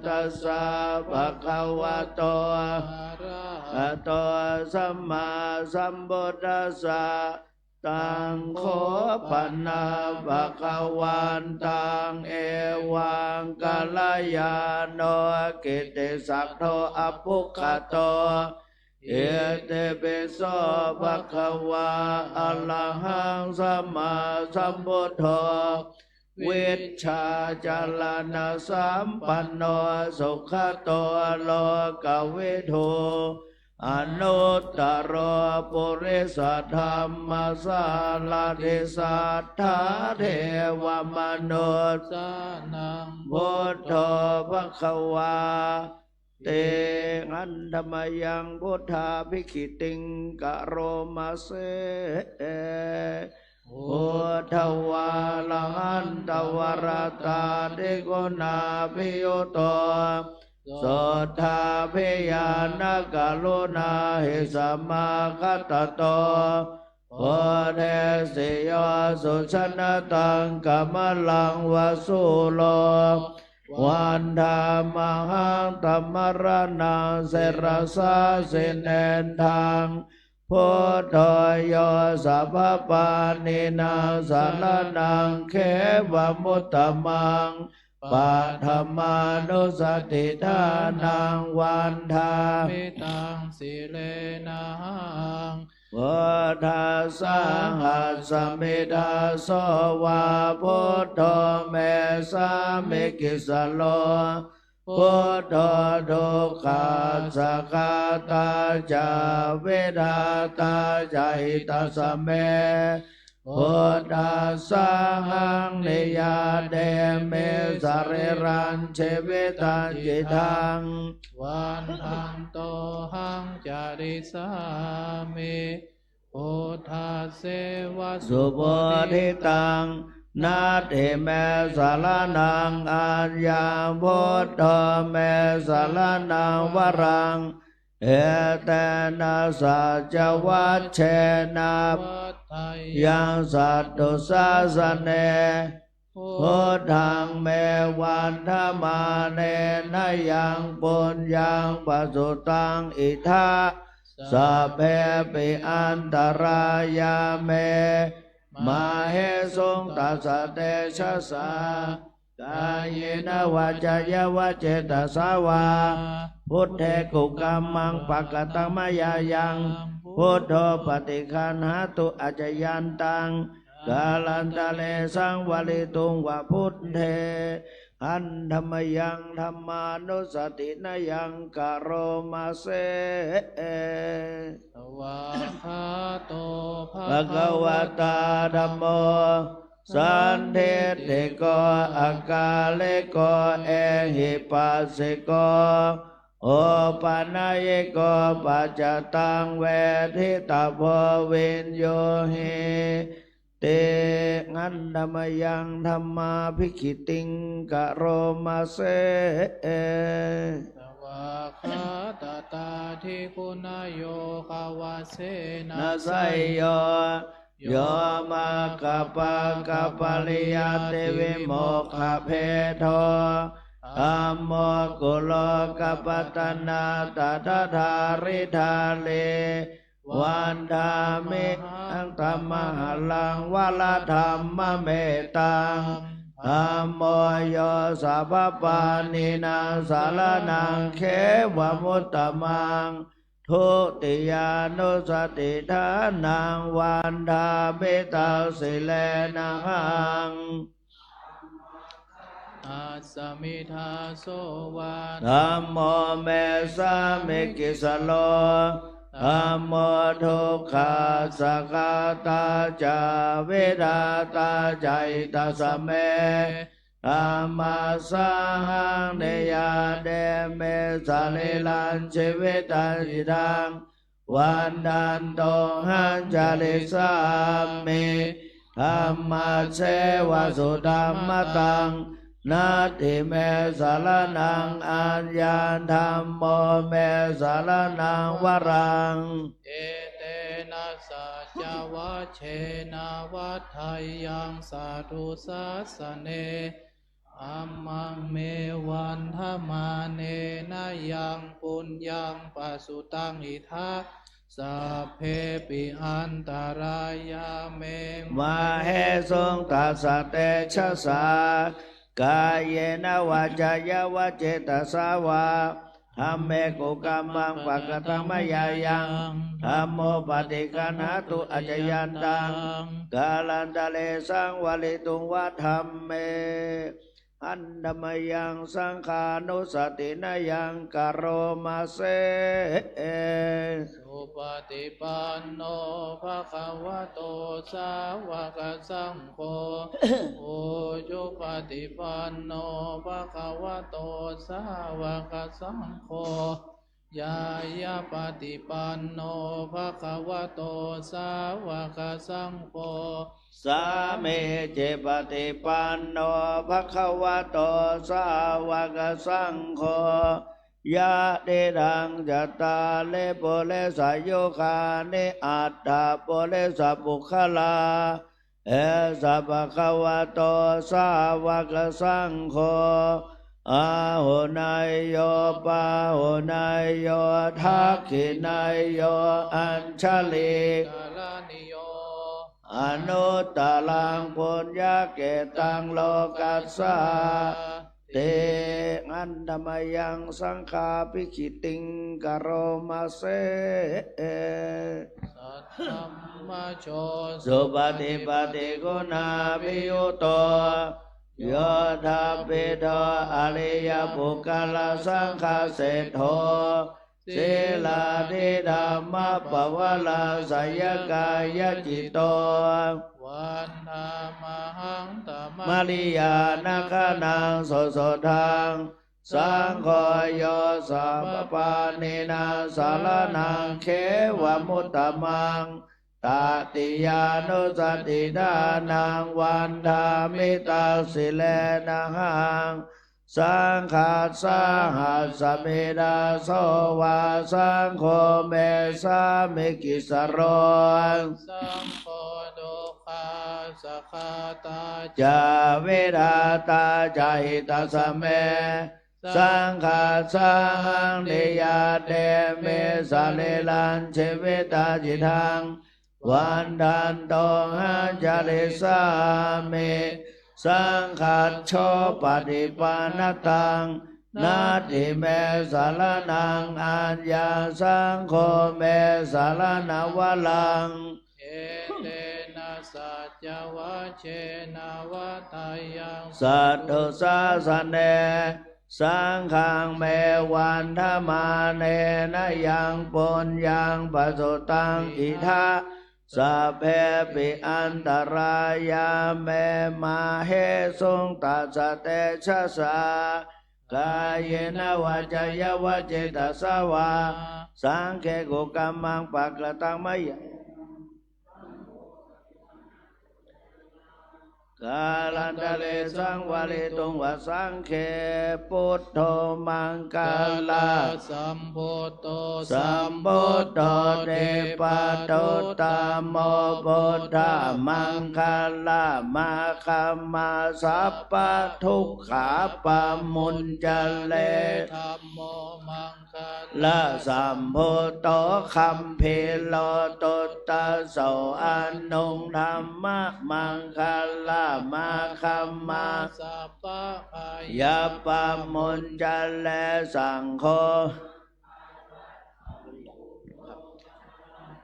ตัสสะ ภะคะวะโต อะระหะโต สัมมาสัมพุทธัสสะ ตัง ขอพระนาม ภะคะวันตัง เอวัง กัลยาโณ กิตติศักดิ์โณ อะภุคคะโต อิติปิโส ภะคะวา อะระหัง สัมมาสัมพุทโธ วิชชาจารณะสัมปันโณ สุขะโต โลกะวิทู อนุตตะโร ปุริสะธัมมะสารถิ สัทธาเทวะมนุสสานัง พุทโธ ภะคะวา Tiṇṇaṃ mayaṃ buddhābhigītiṃ karoma se. Buddhavārahantavaratādiguṇābhiyutto, suddhābhiñāṇakaruṇāhi samāgatatto, bodhesi yo sujanataṃ kamalaṃ va sūro, vandāmahaṃ tamaraṇaṃ sirasā jinendaṃ. Buddho yo sabbapāṇīnaṃ saraṇaṃ khemamuttamaṃ, paṭhamānussatiṭṭhānaṃ vandāmi taṃ sirenahaṃ. Buddhassāhasmi dāso va, buddho me sāmikissaro, buddho dukkhassa ghātā ca vidhātā ca hitassa me. Buddhassāhaṃ niyyādemi sarīrañjīvitañcidaṃ, vandantohaṃ carissāmi buddhasseva subodhitaṃ. Natthi me saraṇaṃ aññaṃ, buddho me saraṇaṃ varaṃ, etena saccavajjena vaḍḍheyyaṃ satthu sāsane. Buddhaṃ me vandamānena yaṃ puññaṃ pasutaṃ idha, sabbepi antarāyā me māhesuṃ tassa tejasā. Kāyena vācāya va cetasā vā, buddhe kukammaṃ pakataṃ mayā yaṃ, buddho paṭiggaṇhatu accayantaṃ, kālantare saṃvarituṃ va buddhe. Handa mayaṃ dhammānussatinayaṃ karoma se. Svākkhāto bhagavatā dhammo, sandiṭṭhiko akāliko ehipassiko, opanayiko paccattaṃ veditabbo viññūhīti. Handa mayaṃ dhammābhigītiṃ karoma se. Svākkhātatādiguṇayogavasena seyyo, yo maggapākapariyattivimokkhabhedo, dhammo kulokapatanā tadadhāridhārī, vandāmihaṃ tamaharaṃ varadhammametaṃ. Dhammo yo sabbapāṇīnaṃ saraṇaṃ khemamuttamaṃ, dutiyānussatiṭṭhānaṃ vandāmi taṃ sirenahaṃ. Asmi dāso va, dhammo me sāmikissaro, dhammo dukkhassa ghātā ca vidhātā ca hitassa me. Dhammassāhaṃ niyyādemi sarīrañjīvitañcidaṃ, vandantohaṃ carissāmi dhammasseva sudhammataṃ. Natthi me saraṇaṃ aññaṃ, dhammo me saraṇaṃ varaṃ, etena saccavajjena vaḍḍheyyaṃ satthu sāsane. Dhammaṃ me vandamānena yaṃ puññaṃ pasutaṃ idha, sabbepi antarāyā me māhesuṃ tassa tejasā. Kāyena vācāya va cetasā vā, dhamme kukammaṃ pakataṃ mayā yaṃ, dhammo paṭiggaṇhatu accayantaṃ, kālantare saṃvarituṃ va dhamme. Handa mayaṃ saṅghānussatinayaṃ karoma se. Supaṭipanno bhagavato sāvakasaṅgho, ujupaṭipanno bhagavato sāvakasaṅgho, ñāyapaṭipanno bhagavato sāvakasaṅgho, sāmīcipaṭipanno bhagavato sāvakasaṅgho, yadidaṃ cattāri purisayugāni aṭṭha purisapuggalā, esa bhagavato sāvakasaṅgho, āhuneyyo pāhuneyyo dakkhiṇeyyo añjalikaraṇīyo, anuttaraṃ puññakkhettaṃ lokassā ti. Handa mayaṃ saṅghābhigītiṃ karoma se. Saddhammajo supaṭipattiguṇābhiyutto, yoṭṭhabbidho ariyapuggalāsaṅghaseṭṭho, sīlādidhammapavarāsayakāyacitto, vandāmahaṃ tamariyāna gaṇaṃ susuddhaṃ. Saṅgho yo sabbapāṇīnaṃ saraṇaṃ khemamuttamaṃ, tatiyānussatiṭṭhānaṃ vandāmi taṃ sirenahaṃ. Saṅghassāhasmi dāso va, saṅgho me sāmikissaro, saṅgho dukkhassa ghātā ca vidhātā ca hitassa me. Saṅghassāhaṃ niyyādemi sarīrañjīvitañcidaṃ, vandantohaṃ carissāmi saṅghajjopaṭipannataṃ. Natthi me saraṇaṃ aññaṃ, saṅgho me saraṇaṃ varaṃ. Etena saccavajjena vaḍḍheyyaṃ satthu sāsane. Saṅghaṃ me vandamānena yaṃ puññaṃ pasutaṃ idha, sabbepi antarāyā me māhesuṃ tassa tejasā. Kāyena vācāya va cetasā vā, saṅghe kukammaṃ pakataṃ mayā kālantare saṃvarituṃ va saṅghe. Buddho maṅgalasambhūto sambuddho dīpavottammo, buddhamaṅgalamāgamma sabbadukkhā pamuñcare. Dhammo maṅ galasambhūto gambhīro tutthaso, anuṃ dhammamaṅgalamāgamma sabbabhayā pamuñcare. Saṅgho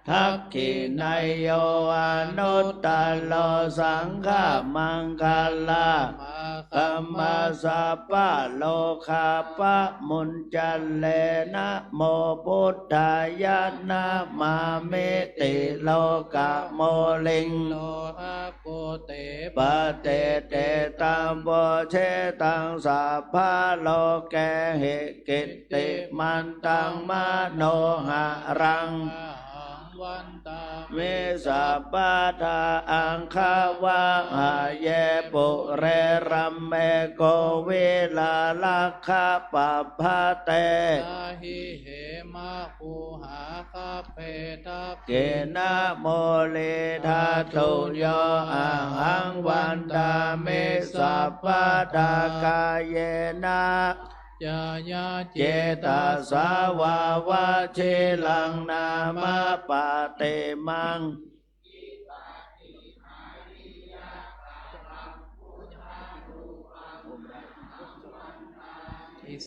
dakkhiṇeyyo anuttaro, saṅghamaṅgalamāgamma sabbarogā pamuñcare. Namo buddhāya, namāmiti lokamūliṃ. Lokapote patiṭṭhitaṃ bojjhataṃ sabbalokāhi, kittimantaṃ manoharaṃ. Ahaṃ vandāmi sabbadā aṅgavahāye pure rāme kovilalagghapabbate. Tahi khemaguhā gabbhe dakkhiṇamūle dhātuyo, ahaṃ vandāmi sabbadā kāyena vācāya cetasā vā. Vajirahaṃ nāma paṭimaṃ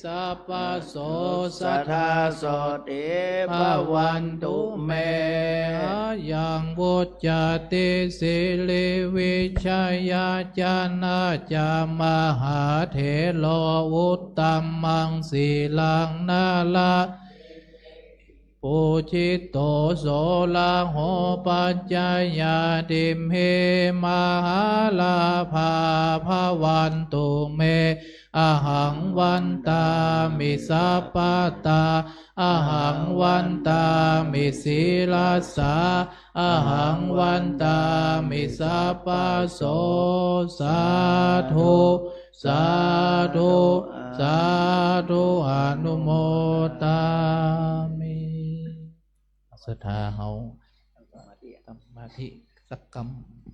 สัพพะโส สัทธาโสติ ภะวันตุเม อายัง วุจจาติ สิริวิชยะ จะนะ จะ มหาเถโร อุตตะมัง สีลัง นะระ ปูจิตโต โสระโห ปัจจะยาติมหิ มหาลาภา ภะวันตุเม อะหัง วันตามิ สัพพะตา อะหัง วันตามิ สีลัสสา อะหัง วันตามิ สัพพะโส สาธุ สาธุ สาธุ อนุโมทามิ ศรัทธาเฮา สมาธิสักกำ